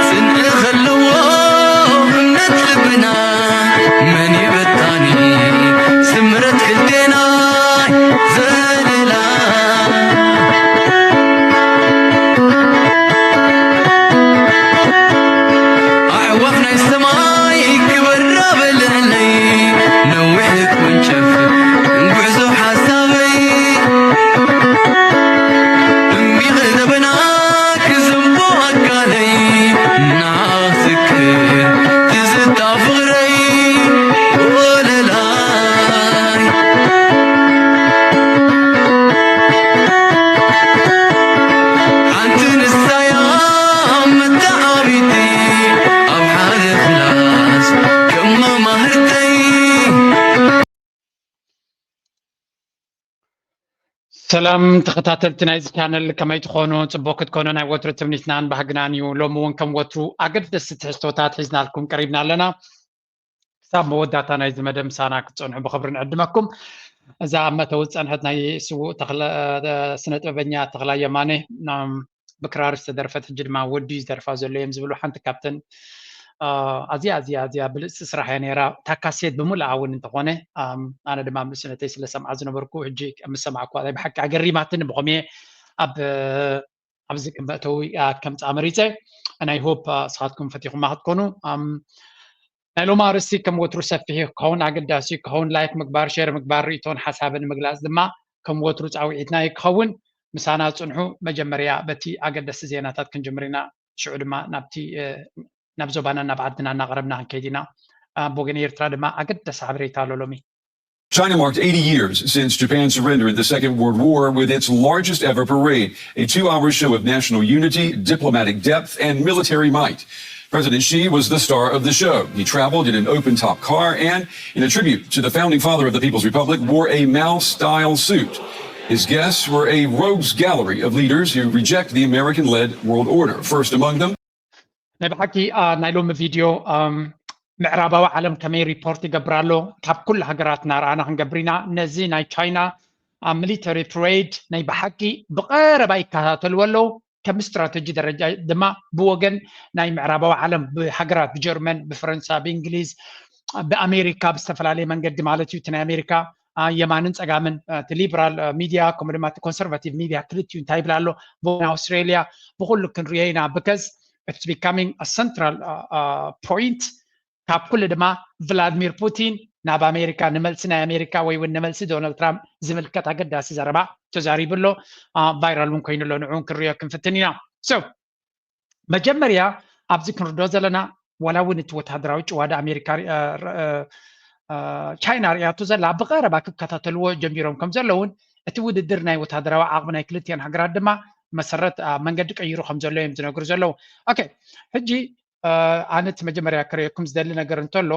ጽንዒ ኸለዎ እምነት ልብና መን ይበታኒ ስምረት ክልቴና ዘለላ ኣዕዋፍ ናይ ሰማይ ክበራ በልዕለይ ነዊሕ ክውንጨፍ ጉዕዞ ሓሳበይ እሚቕ ዘበና ክዘንቦ ኣካለይ ናስክር ትዝታ ፍቕረይ ወለላይ ሓንቲ ንሳያ መተዓቢቲ ኣብ ሓደ ክላስ ከም መማህርተይ ሰላም ተኸታተልቲ ናይዚ ቻነል ከመይ ትኾኑ? ፅቡቅ ክትኮኑ ናይ ወትሩ ትምኒትናን ባህግናን እዩ። ሎሚ እውን ከም ወትሩ ኣገደስቲ ትሕዝቶታት ሒዝናልኩም ቀሪብና ኣለና። ክሳብ መወዳእታ ናይዚ መደብ ምሳና ክትፀንሑ ብኽብሪ ንዕድመኩም። እዛ ኣብ መእተዊ ዝፀንሐት ናይ ስዉእ ስነ ጥበበኛ ተኽላይ የማነ ብክራር ዝተደርፈት ሕጂ ድማ ወዲ እዩ ዝደርፋ ዘሎ እዮም ዝብሉ ሓንቲ ካብተን ኣዝያ ኣዝያ ኣዝያ ብልፅቲ ስራሕ እያ ነይራ። እታ ካሴት ብምልኣ እውን እንተኾነ ኣነ ድማ ኣብ ንእስነተይ ስለ ሰምዓ ዝነበርኩ ሕጂ ምስ ሰማዕኩዋ ናይ ብሓቂ ኣገሪማትኒ ብኸምየ ኣብ ኣብዚ መእተዊ ከምፅኣ መሪፀ ናይ ሆፕ ስኻትኩም ፈቲኹማ ክትኮኑ ናይ ሎሚ ኣርእስቲ ከም ወትሩ ሰፊሕ ክኸውን ኣገዳሲ ክኸውን ላይክ ምግባር ሼር ምግባር ርእቶን ሓሳብን ምግላፅ ድማ ከም ወትሩ ፃውዒትና እዩ ክኸውን ምሳና ፅንሑ መጀመርያ በቲ ኣገደስቲ ዜናታት ክንጅምር ኢና ሽዑ ድማ ናብቲ ናብ ዞባና ናብ ዓድና እናቐረብና ክንከይድ ኢና ብወገን ኤርትራ ድማ ኣገዳሲ ሓበሬታ ኣሎ ሎሚ China marked eighty years since Japan surrendered in the Second World War with its largest ever parade, a two hour show of national unity, diplomatic depth, and military might. President Xi was the star of the show. He traveled in an open top car and, in a tribute to the founding father of the People's Republic, wore a Mao style suit. His guests were a rogues gallery of leaders who reject the American led world order. First among them, ናይ ብሓቂ ናይ ሎሚ ቪድዮ ምዕራባዊ ዓለም ከመይ ሪፖርት ይገብር ኣሎ ካብ ኩሉ ሃገራት እናረኣና ክንገብር ኢና ነዚ ናይ ቻይና ሚሊተሪ ፕሬድ ናይ ብሓቂ ብቐረባ ይከታተልዎ ኣለዉ ከም ስትራተጂ ደረጃ ድማ ብወገን ናይ ምዕራባዊ ዓለም ብሃገራት ብጀርመን ብፈረንሳ ብእንግሊዝ ብኣሜሪካ ብዝተፈላለየ መንገዲ ማለት እዩ እቲ ናይ ኣሜሪካ የማንን ፀጋምን እቲ ሊበራል ሚድያ ከምኡ ድማ እቲ ኮንሰርቫቲቭ ሚድያ ክልቲኡ እንታይ ይብል ኣሎ ብወገን ኣውስትሬልያ ብኩሉ ክንሪኦ ኢና because it's becoming a central point ካብ ኩሉ ድማ ቭላድሚር ፑቲን ናብ ኣሜሪካ ንመልሲ ናይ ኣሜሪካ ወይ እውን ንመልሲ ዶናልድ ትራምፕ ዝምልከት ኣገዳሲ ዘረባ ተዛሪቡ ኣሎ ቫይራል እውን ኮይኑ ኣሎ ንዕውን ክንሪኦ ክንፍትን ኢና so መጀመርያ ኣብዚ ክንርዶ ዘለና ዋላ እውን እቲ ወታደራዊ ጭዋዳ ኣሜሪካ ቻይና ርእያቶ ዘላ ብቀረባ ክከታተልዎ ጀሚሮም ከም ዘለውን እቲ ውድድር ናይ ወታደራዊ ዓቕሚ ናይ ክልቲአን ሃገራት ድማ መሰረት መንገዲ ቀይሩ ከም ዘሎ እዮም ዝነግሩ ዘለዉ ኦኬ ሕጂ ኣነ እቲ መጀመርያ ክርእየኩም ዝደሊ ነገር እንተሎ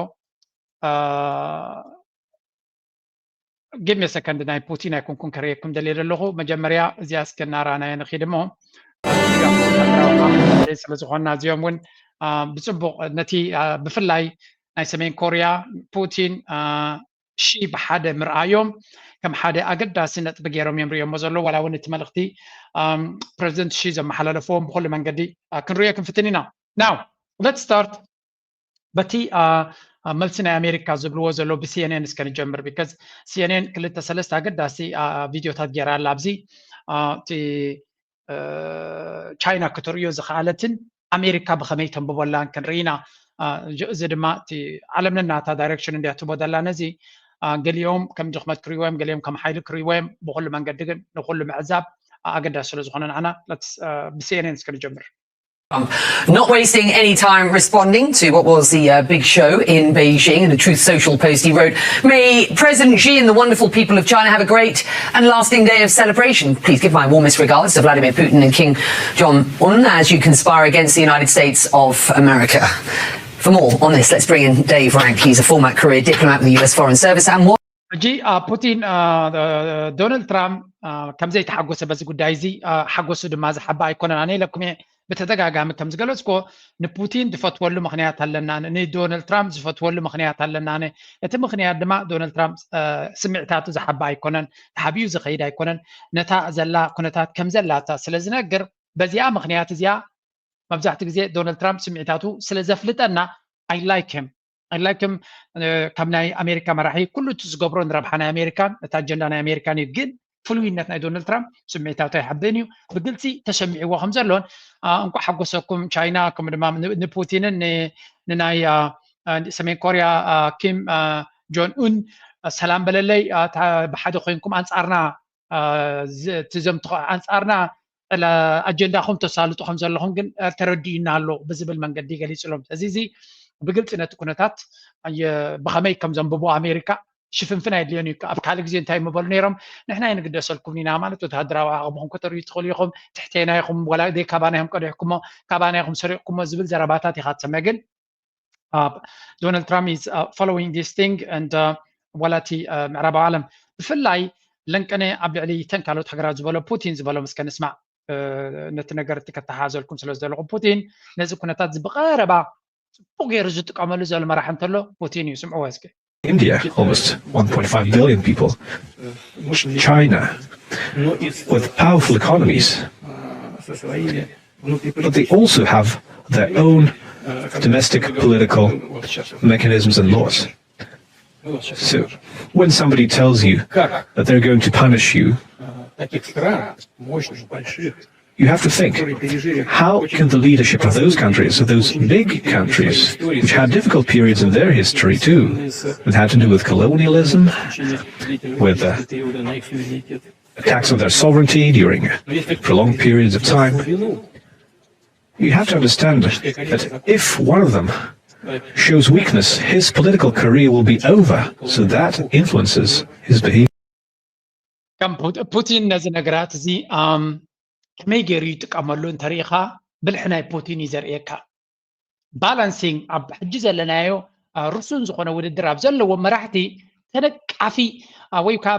give me a second ናይ ፑቲን ኣይኮንኩን ከርእየኩም ደልየ ዘለኹ መጀመርያ እዚኣ እስከ እናራናየ ንኺድ እሞ ስለ ዝኾንና እዚኦም እውን ብፅቡቅ ነቲ ብፍላይ ናይ ሰሜን ኮርያ ፑቲን ሺ ብሓደ ምርኣዮም ከም ሓደ ኣገዳሲ ነጥቢ ገይሮም እዮም ሪኦሞ ዘሎ ዋላ እውን እቲ መልእክቲ ፕሬዚደንት ሺ ዘመሓላለፍዎም ብኩሉ መንገዲ ክንሪኦ ክንፍትን ኢና now let's start በቲ መልሲ ናይ ኣሜሪካ ዝብልዎ ዘሎ ብሲኤንኤን እስከ ንጀምር because ሲኤንኤን ክልተ ሰለስተ ኣገዳሲ ቪድዮታት ገይራ ኣላ ኣብዚ እቲ ቻይና ክተርእዮ ዝኸኣለትን ኣሜሪካ ብኸመይ ተንብቦላን ክንርኢ ኢና እዚ ድማ እቲ ዓለም ነናታ ዳይሬክሽን እንድያ ትቦ ዘላ ነዚ ገሊኦም ከም ድኽመት ክርእይዎ እዮም ገሊኦም ከም ሓይሊ ክርእይዎ እዮም ብኩሉ መንገዲ ግን ንኩሉ ምዕዛብ ኣገዳሲ ስለ ዝኾነ ንዓና ብሲኤንኤን እስከ ንጀምር Not wasting any time responding to what was the uh, big show in Beijing, and the Truth Social post he wrote, "May President Xi and the wonderful people of China have a great and lasting day of celebration. Please give my warmest regards to Vladimir Putin and King Jong Un as you conspire against the United States of America." For more on this, let's bring in Dave Rank. He's a former career diplomat with the U S Foreign Service and was ሕጂ ፑቲን ዶናልድ ትራምፕ ከም ዘይተሓጎሰ በዚ ጉዳይ እዚ ሓጎሱ ድማ ዝሓባ ኣይኮነን ኣነ ኢለኩም እየ ብተደጋጋሚ ከም ዝገለፅኮ ንፑቲን ዝፈትወሉ ምክንያት ኣለና ንዶናልድ ትራምፕ ዝፈትወሉ ምክንያት ኣለና እቲ ምክንያት ድማ ዶናልድ ትራምፕ ስምዕታቱ ዝሓባ ኣይኮነን ተሓቢኡ ዝኸይድ ኣይኮነን ነታ ዘላ ኩነታት ከም ዘላታ ስለ ዝነግር በዚኣ ምክንያት እዚኣ መብዛሕትኡ ግዜ ዶናልድ ትራምፕ ስምዒታቱ ስለ ዘፍልጠና I like him I like him። ካብ ናይ ኣሜሪካ መራሒ ኩሉ እቲ ዝገብሮ ንረብሓ ናይ ኣሜሪካን እቲ ኣጀንዳ ናይ ኣሜሪካን እዩ። ግን ፍሉይነት ናይ ዶናልድ ትራምፕ ስምዒታቱ ኣይሓብእን እዩ። ብግልፂ ተሰሚዕዎ ከም ዘሎን እንኳዕ ሓጎሰኩም ቻይና፣ ከምኡ ድማ ንፑቲንን ንናይ ሰሜን ኮርያ ኪም ጆን ኡን ሰላም በለለይ፣ ብሓደ ኮይንኩም ኣንፃርና ትዘምቱ፣ ኣንፃርና ኣጀንዳኹም ተሳልጡ ከም ዘለኹም ግን ተረዲኡና ኣሎ ብዝብል መንገዲ ገሊፅሎም። ስለዚ እዚ ብግልፂ ነቲ ኩነታት ብኸመይ ከም ዘንብቦ ኣሜሪካ ሽፍንፍን ኣየድልዮን እዩ። ኣብ ካልእ ግዜ እንታይ ምበሉ ነይሮም? ንሕና ኣይንግደሰልኩም ኢና፣ ማለት ወተሃደራዊ ዓቕምኹም ከተርእዩ ትኽእሉ ኢኹም፣ ትሕቴና ኢኹም፣ ወላ ደይ ካባና ኢኹም ቀዲሕኩሞ፣ ካባና ኢኹም ሰሪቕኩሞ ዝብል ዘረባታት ኢኻ ትሰምዕ። ግን ዶናልድ ትራምፕ is following this thing and ዋላ እቲ ምዕራባዊ ዓለም ብፍላይ ለንቀነ ኣብ ልዕሊ ተን ካልኦት ሃገራት ዝበሎ ፑቲን ዝበሎ እስከ ንስማዕ። ነቲ ነገር እቲ ከተሓዘልኩም ስለ ዝደለኹ ፑቲን ነዚ ኩነታት እዚ ብቐረባ ጽቡቕ ገይሩ ዝጥቀመሉ ዘሎ መራሒ እንተሎ ፑቲን እዩ። ስምዕዎ እስከ። India, almost one point five billion people. China, with powerful economies. But they also have their own domestic political mechanisms and laws. So when somebody tells you that they're going to punish you, you have to think, how can the leadership of those countries, of those big countries, which had difficult periods in their history too, that had to do with colonialism, with uh, attacks on their sovereignty during prolonged periods of time, you have to understand that if one of them shows weakness, his political career will be over. So that influences his behavior. ከም ፑቲን ነዚ ነገራት እዚ ከመይ ገይሩ ይጥቀመሉ እንተሪኢኻ ብልሒ ናይ ፑቲን እዩ ዘርእየካ። ባላንሲንግ ኣብ ሕጂ ዘለናዮ ርሱን ዝኾነ ውድድር ኣብ ዘለዎም መራሕቲ ተነቃፊ ወይ ከዓ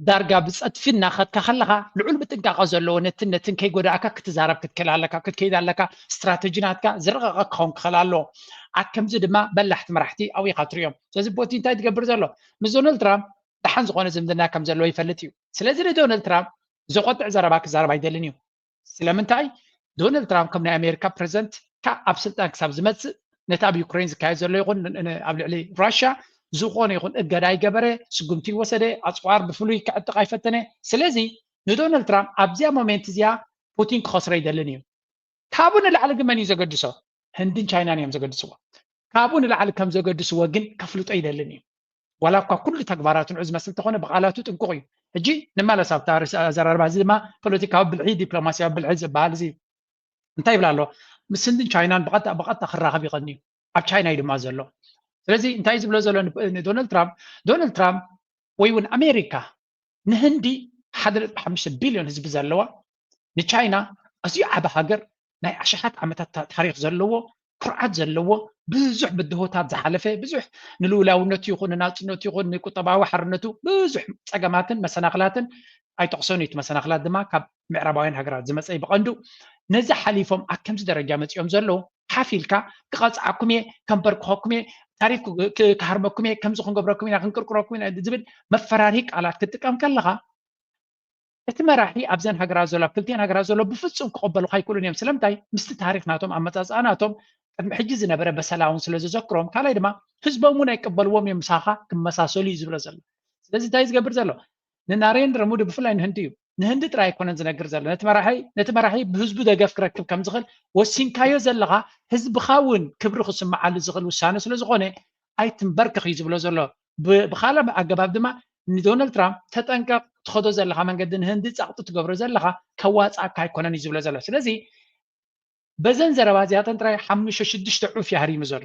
ዳርጋ ብፀድፊ እናኸድካ ከለኻ ልዑል ብጥንቃቐ ዘለዎ ነትን ነትን ከይጎዳእካ ክትዛረብ ክትክእል ኣለካ ክትከይድ ኣለካ። ስትራተጂ ናትካ ዝረቐቐ ክኸውን ክኽእል ኣለዎ። ኣብ ከምዚ ድማ በላሕቲ መራሕቲ ኣብኡ ኢኻ ትሪኦም። ስለዚ ፖቲን እንታይ ትገብር ዘሎ? ምስ ዶናልድ ትራምፕ ደሓን ዝኾነ ዝምድና ከም ዘለዎ ይፈልጥ እዩ። ስለዚ ንዶናልድ ትራምፕ ዘቆጥዕ ዘረባ ክዛረብ ኣይደልን እዩ። ስለምንታይ? ዶናልድ ትራምፕ ከም ናይ ኣሜሪካ ፕሬዚደንት ካብ ኣብ ስልጣን ክሳብ ዝመፅእ ነቲ ኣብ ዩክሬን ዝካየድ ዘሎ ይኹን ኣብ ልዕሊ ራሽያ ዝኾነ ይኹን እገዳ ኣይገበረ፣ ስጉምቲ ይወሰደ፣ ኣፅዋር ብፍሉይ ክዕጥቕ ኣይፈተነ። ስለዚ ንዶናልድ ትራምፕ ኣብዚኣ ሞሜንት እዚኣ ፑቲን ክኸስሮ ኣይደልን እዩ። ካብኡ ንላዕሊ ግን መን እዩ ዘገድሶ? ህንድን ቻይናን እዮም ዘገድስዎ። ካብኡ ንላዕሊ ከም ዘገድስዎ ግን ከፍልጦ ኣይደልን እዩ። ዋላ እኳ ኩሉ ተግባራቱ ንዑ ዝመስል እንተኾነ ብቓላቱ ጥንቁቕ እዩ። ሕጂ ንመለስ ኣብታ ኣዘራርባ፣ እዚ ድማ ፖለቲካዊ ብልሒ ዲፕሎማሲያዊ ብልሒ ዝበሃል እዚ እንታይ ይብል ኣሎ? ምስ ህንድን ቻይናን ብቐጥታ ብቐጥታ ክራኸብ ይቐኒ እዩ። ኣብ ቻይና እዩ ድማ ዘሎ። ስለዚ እንታይ ዝብሎ ዘሎ ንዶናልድ ትራምፕ? ዶናልድ ትራምፕ ወይ እውን ኣሜሪካ ንህንዲ ሓደ ነጥቢ ሓሙሽተ ቢልዮን ህዝቢ ዘለዋ ንቻይና ኣዝዩ ዓቢ ሃገር ናይ ኣሽሓት ዓመታት ታሪክ ዘለዎ ኩርዓት ዘለዎ ብዙሕ ብድሆታት ዝሓለፈ ብዙሕ ንልኡላውነቱ ይኹን ንናፅነቱ ይኹን ንቁጠባዊ ሓርነቱ ብዙሕ ፀገማትን መሰናክላትን ኣይጠቕሶን እዩ። እቲ መሰናክላት ድማ ካብ ምዕራባውያን ሃገራት ዝመፀ እዩ። ብቐንዱ ነዚ ሓሊፎም ኣብ ከምዚ ደረጃ መፂኦም ዘለዉ ሓፍ ኢልካ ክቐፅዓኩም እየ፣ ከንበርክኸኩም እየ፣ ታሪክ ክሃርመኩም እየ፣ ከምዚ ክንገብረኩም ኢና፣ ክንቅርቅረኩም ኢና ዝብል መፈራርሂ ቃላት ክትጥቀም ከለኻ እቲ መራሒ ኣብዘን ሃገራት ዘሎ ኣብ ክልቲኤን ሃገራት ዘሎ ብፍፁም ክቐበሉካ ኣይክእሉን እዮም። ስለምንታይ? ምስቲ ታሪክ ናቶም ኣመፃፅኣ ናቶም ቅድሚ ሕጂ ዝነበረ በሰላ እውን ስለ ዘዘክሮም ካልኣይ ድማ ህዝቦም እውን ኣይቀበልዎም እዮም ምሳኻ ክመሳሰሉ እዩ ዝብሎ ዘሎ። ስለዚ እንታይ ዝገብር ዘሎ ንናሬንድራ ሞዲ ብፍላይ ንህንዲ እዩ። ንህንዲ ጥራይ ኣይኮነን ዝነግር ዘሎ ነቲ መራሒ ነቲ መራሒ ብህዝቡ ደገፍ ክረክብ ከም ዝኽእል ወሲንካዮ ዘለኻ ህዝብኻ እውን ክብሪ ክስምዓሉ ዝኽእል ውሳነ ስለ ዝኾነ ኣይትንበርከኽ እዩ ዝብሎ ዘሎ። ብኻልእ ኣገባብ ድማ ንዶናልድ ትራምፕ ተጠንቀቕ፣ ትኸዶ ዘለኻ መንገዲ ንህንዲ ጸቕጢ ትገብሮ ዘለኻ ከዋጽኣካ ኣይኮነን እዩ ዝብሎ ዘሎ። ስለዚ በዘን ዘረባ እዚኣተን ጥራይ ሓሙሽተ ሽዱሽተ ዑፍ እዩ ሃሪሙ ዘሎ።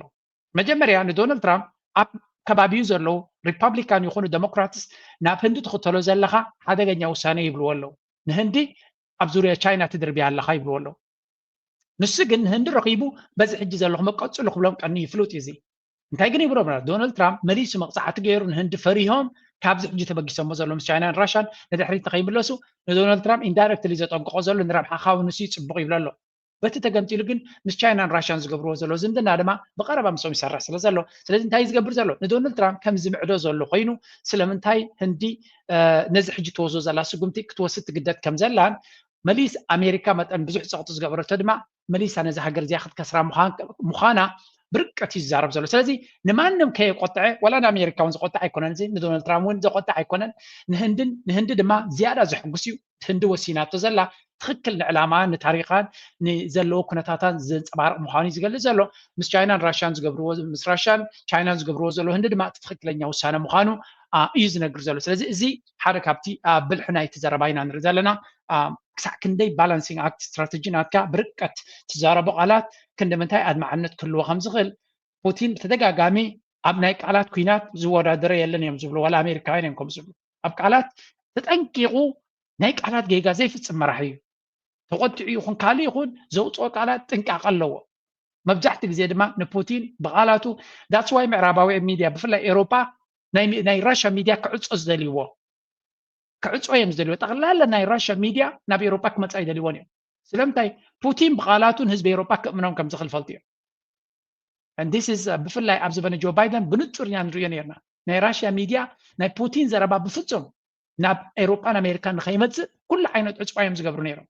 መጀመርያ ንዶናልድ ትራምፕ ኣብ ከባቢኡ ዘለዉ ሪፓብሊካን ይኹኑ ዴሞክራትስ ናብ ህንዲ ትኽተሎ ዘለኻ ሓደገኛ ውሳነ ይብልዎ ኣለዉ። ንህንዲ ኣብ ዙርያ ቻይና ትድርብያ ኣለኻ ይብልዎ ኣለዉ። ንሱ ግን ንህንዲ ረኺቡ በዚ ሕጂ ዘለኹም ቀጽሉ ክብሎም ቀንዩ ፍሉጥ እዩ። እዚ እንታይ ግን ይብሎም ዶናልድ ትራምፕ መሊሱ መቕጻዕቲ ገይሩ ንህንዲ ፈሪሆም ካብዚ ሕጂ ተበጊሶሞ ዘሎ ምስ ቻይናን ራሻን ንድሕሪት ንኸይምለሱ ንዶናልድ ትራምፕ ኢንዳይረክትሊ ዘጠንቅቆ ዘሎ ንረብሓኻ ንሱ እዩ ጽቡቕ ይብሎ ኣሎ። በቲ ተገምጢሉ ግን ምስ ቻይናን ራሻን ዝገብርዎ ዘሎ ዝምድና ድማ ብቐረባ ምስኦም ይሰርሕ ስለ ዘሎ ስለዚ እንታይ ዝገብር ዘሎ ንዶናልድ ትራምፕ ከም ዝምዕዶ ዘሎ ኮይኑ ስለምንታይ ህንዲ ነዚ ሕጂ ትወስዶ ዘላ ስጉምቲ ክትወስድ ትግደድ ከም ዘላን መሊስ ኣሜሪካ መጠን ብዙሕ ፀቕጢ ዝገበረቶ ድማ መሊሳ ነዚ ሃገር እዚኣ ክትከስራ ምዃን- ምዃና ብርቀት እዩ ዝዛረብ ዘሎ። ስለዚ ንማንም ከየቆጥዐ፣ ዋላ ንኣሜሪካ እውን ዝቆጥዐ ኣይኮነን፣ እዚ ንዶናልድ ትራምፕ እውን ዘቆጥዐ ኣይኮነን። ንህንድን ንህንዲ ድማ ዝያዳ ዘሕጉስ እዩ። ህንዲ ወሲናቶ ዘላ ትኽክል ንዕላማ ንታሪኻን ንዘለዎ ኩነታታን ዘንፀባርቕ ምዃኑ እዩ ዝገልጽ ዘሎ። ምስ ቻይናን ራሽያን ዝገብርዎ ምስ ራሽያን ቻይናን ዝገብርዎ ዘሎ ህንዲ ድማ እቲ ትኽክለኛ ውሳነ ምዃኑ እዩ ዝነግር ዘሎ። ስለዚ እዚ ሓደ ካብቲ ብልሒ ናይቲ ዘረባ ኢና ንርኢ ዘለና። ክሳዕ ክንደይ ባላንሲንግ ኣክት ስትራተጂ ናትካ ብርቀት ትዛረቦ ቃላት ክንዲ ምንታይ ኣድማዕነት ክህልዎ ከም ዝኽእል ፑቲን ብተደጋጋሚ ኣብ ናይ ቃላት ኩናት ዝወዳደረ የለን እዮም ዝብሉ፣ ዋላ ኣሜሪካውያን እዮም ከም ዝብሉ። ኣብ ቃላት ተጠንቂቑ ናይ ቃላት ጌጋ ዘይፍጽም መራሒ እዩ። ተቆጢዑ ይኹን ካልእ ይኹን ዘውፅኦ ቃላት ጥንቃቐ ኣለዎ። መብዛሕትኡ ግዜ ድማ ንፑቲን ብቃላቱ that's why ምዕራባዊ ሚድያ ብፍላይ ኤሮፓ ናይ ሚ- ናይ ራሽያ ሚድያ ክዕፆ ዝደልይዎ ክዕፆ እዮም ዝደልይዎ። ጠቕላላ ናይ ራሽያ ሚድያ ናብ ኤሮፓ ክመፃ ይደልይዎን እዮም። ስለምንታይ? ፑቲን ብቃላቱ ንህዝቢ ኤሮፓ ክእምኖም ከም ዝኽእል ፈልጡ እዮም። And this is ብፍላይ ኣብ ዘበነ ጆ ባይደን ብንፁር ኢና ንሪኦ ነርና። ናይ ራሽያ ሚድያ ናይ ፑቲን ዘረባ ብፍፁም ናብ ኤሮጳን ኣሜሪካን ንኸይመፅእ ኩሉ ዓይነት ዕፅዋ እዮም ዝገብሩ ነይሮም።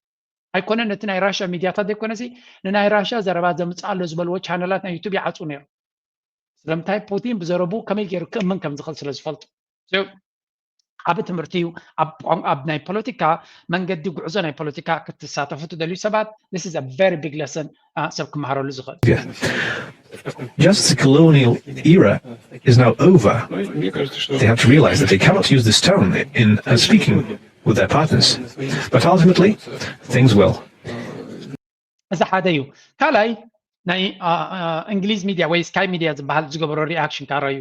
ኣይኮነን ነቲ ናይ ራሽያ ሚድያታት ዘይኮነሲ ንናይ ራሽያ ዘረባ ዘምፅእ ኣሎ ዝበልዎ ቻነላት ናይ ዩቱብ ይዓፅው ነይሮም። ስለምንታይ? ፑቲን ብዘረቡ ከመይ ገይሩ ክእምን ከም ዝኽእል ስለ ዝፈልጡ። ዓብ ትምህርቲ እዩ። ኣብ ናይ ፖለቲካ መንገዲ ጉዕዞ ናይ ፖለቲካ ክትሳተፉ ትደልዩ ሰባት this is a very big lesson ሰብ ክመሃረሉ ዝኽእል። Just the colonial era is now over. They have to realize that they cannot use this tone in uh, speaking with their partners. But ultimately, things will. እዚ ሓደ እዩ። ካልኣይ ናይ እንግሊዝ ሚድያ ወይ ስካይ ሚድያ ዝበሃል ዝገበሮ ሪኣክሽን ካረዩ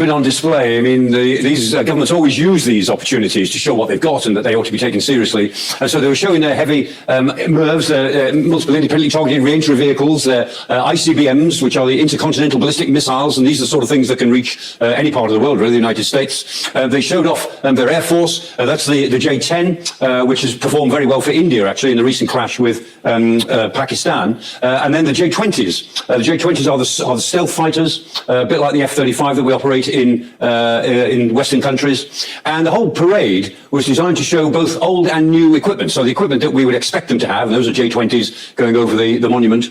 been on display. I mean, the, these uh, governments always use these opportunities to show what they've got and that they ought to be taken seriously. And so they were showing their heavy um, MIRVs, uh, uh, multiple independently targeted reentry vehicles, their uh, I C B Ms, which are the intercontinental ballistic missiles, and these are the sort of things that can reach uh, any part of the world, really, the United States. Uh, they showed off um, their air force. Uh, that's the, the J ten, uh, which has performed very well for India, actually, in the recent clash with um, uh, Pakistan. Uh, and then the J twenties. Uh, the J twenties are the, are the stealth fighters, uh, a bit like the F thirty-five that we operate in, uh, in Western countries. And the whole parade was designed to show both old and new equipment. So the equipment that we would expect them to have, those are J twenties going over the, the monument,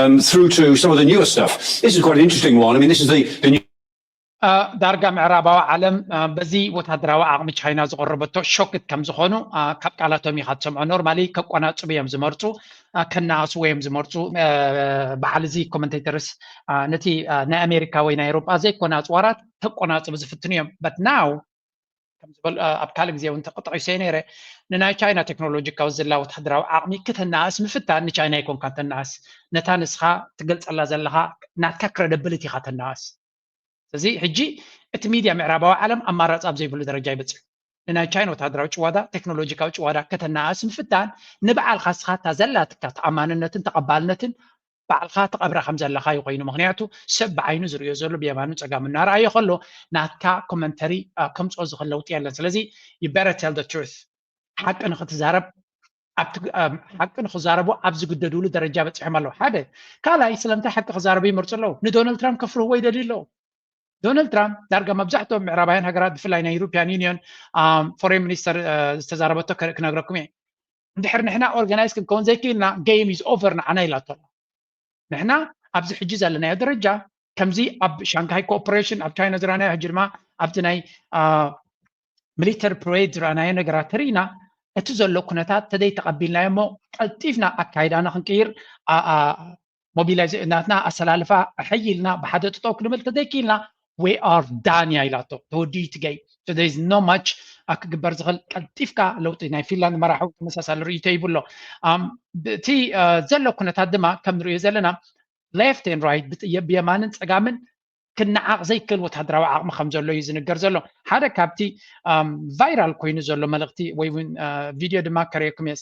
um, through to some of the newer stuff. This is quite an interesting one. I mean, this is the, the new ዳርጋ ምዕራባዊ ዓለም በዚ ወታደራዊ ዓቕሚ ቻይና ዝቐረበቶ ሾክት ከም ዝኾኑ ካብ ቃላቶም ኢኻ ትሰምዖ። ኖርማሊ ከቆናጽቡ እዮም ዝመርፁ፣ ከነኣስዎ እዮም ዝመርፁ። በዓል እዚ ኮመንቴተርስ ነቲ ናይ ኣሜሪካ ወይ ናይ ኤሮጳ ዘይኮነ ኣፅዋራት ከቆናጽቡ ዝፍትኑ እዮም። በት ናው ከም ዝበል ኣብ ካልእ ግዜ እውን ተጠቂሰ ነይረ ንናይ ቻይና ቴክኖሎጂ ካብ ዘላ ወታደራዊ ዓቕሚ ከተናእስ ምፍታን ንቻይና ይኮንካ ተናእስ ነታ ንስኻ ትገልፀላ ዘለኻ ናትካ ክረደብልቲ ኢኻ ተናእስ። ስለዚ ሕጂ እቲ ሚድያ ምዕራባዊ ዓለም ኣማራፂ ኣብ ዘይብሉ ደረጃ ይበፅሑ። ንናይ ቻይና ወታደራዊ ጭዋዳ ቴክኖሎጂካዊ ጭዋዳ ከተናእስ ምፍታን ንበዓልካ ስኻታ ዘላትካ ተኣማንነትን ተቐባልነትን ባዕልኻ ትቐብራ ከም ዘለኻ እዩ ኮይኑ። ምክንያቱ ሰብ ብዓይኑ ዝርእዮ ዘሎ ብየማኑ ጸጋሙ እናረኣዮ ከሎ ናትካ ኮመንተሪ ከምፅኦ ዝኽእል ለውጢ የለን። ስለዚ you better tell the truth ሓቂ ንክትዛረብ ሓቂ ንክዛረቡ ኣብ ዝግደድሉ ደረጃ በፂሖም ኣለዉ። ሓደ ካልኣይ ስለምንታይ ሓቂ ክዛረቡ ይመርፁ ኣለዉ? ንዶናልድ ትራምፕ ከፍርህዎ ይደልዩ ኣለዉ። ዶናልድ ትራምፕ ዳርጋ መብዛሕትኦም ምዕራባውያን ሃገራት ብፍላይ ናይ ዩሮፒያን ዩኒዮን ፎሬን ሚኒስተር ዝተዛረበቶ ክነግረኩም እየ። እንድሕር ንሕና ኦርጋናይዝ ክንከውን ዘይክኢልና game is over ንዓና ኢላቶ ኣላ። ንሕና ኣብዚ ሕጂ ዘለናዮ ደረጃ ከምዚ ኣብ ሻንግሃይ ኮኦፕሬሽን ኣብ ቻይና ዝረኣናዮ ሕጂ ድማ ኣብቲ ናይ ሚሊተሪ ፕሬድ ዝረኣናዮ ነገራት ተሪእና እቲ ዘሎ ኩነታት ተደይ ተቐቢልናዮ እሞ ቀልጢፍና ኣካይዳና ክንቅይር ሞቢላይዝ ናትና ኣሰላልፋ ኣሐይልና ብሓደ ጥጠው ክንብል ተዘይክኢልና we are done እያ ኢላቶ። ተወዲኡ ትገይ there is no much ክግበር ዝኽእል ቀልጢፍካ ለውጢ ናይ ፊንላንድ መራሒ ተመሳሳሊ ርእይቶ ይብሎ። እቲ ዘሎ ኩነታት ድማ ከም ንሪኦ ዘለና left and right ብየማንን ፀጋምን ክነዓቕ ዘይክእል ወታደራዊ ዓቕሚ ከም ዘሎ እዩ ዝንገር ዘሎ። ሓደ ካብቲ ቫይራል ኮይኑ ዘሎ መልእኽቲ ወይ እውን ቪድዮ ድማ ከርእየኩም እየ፣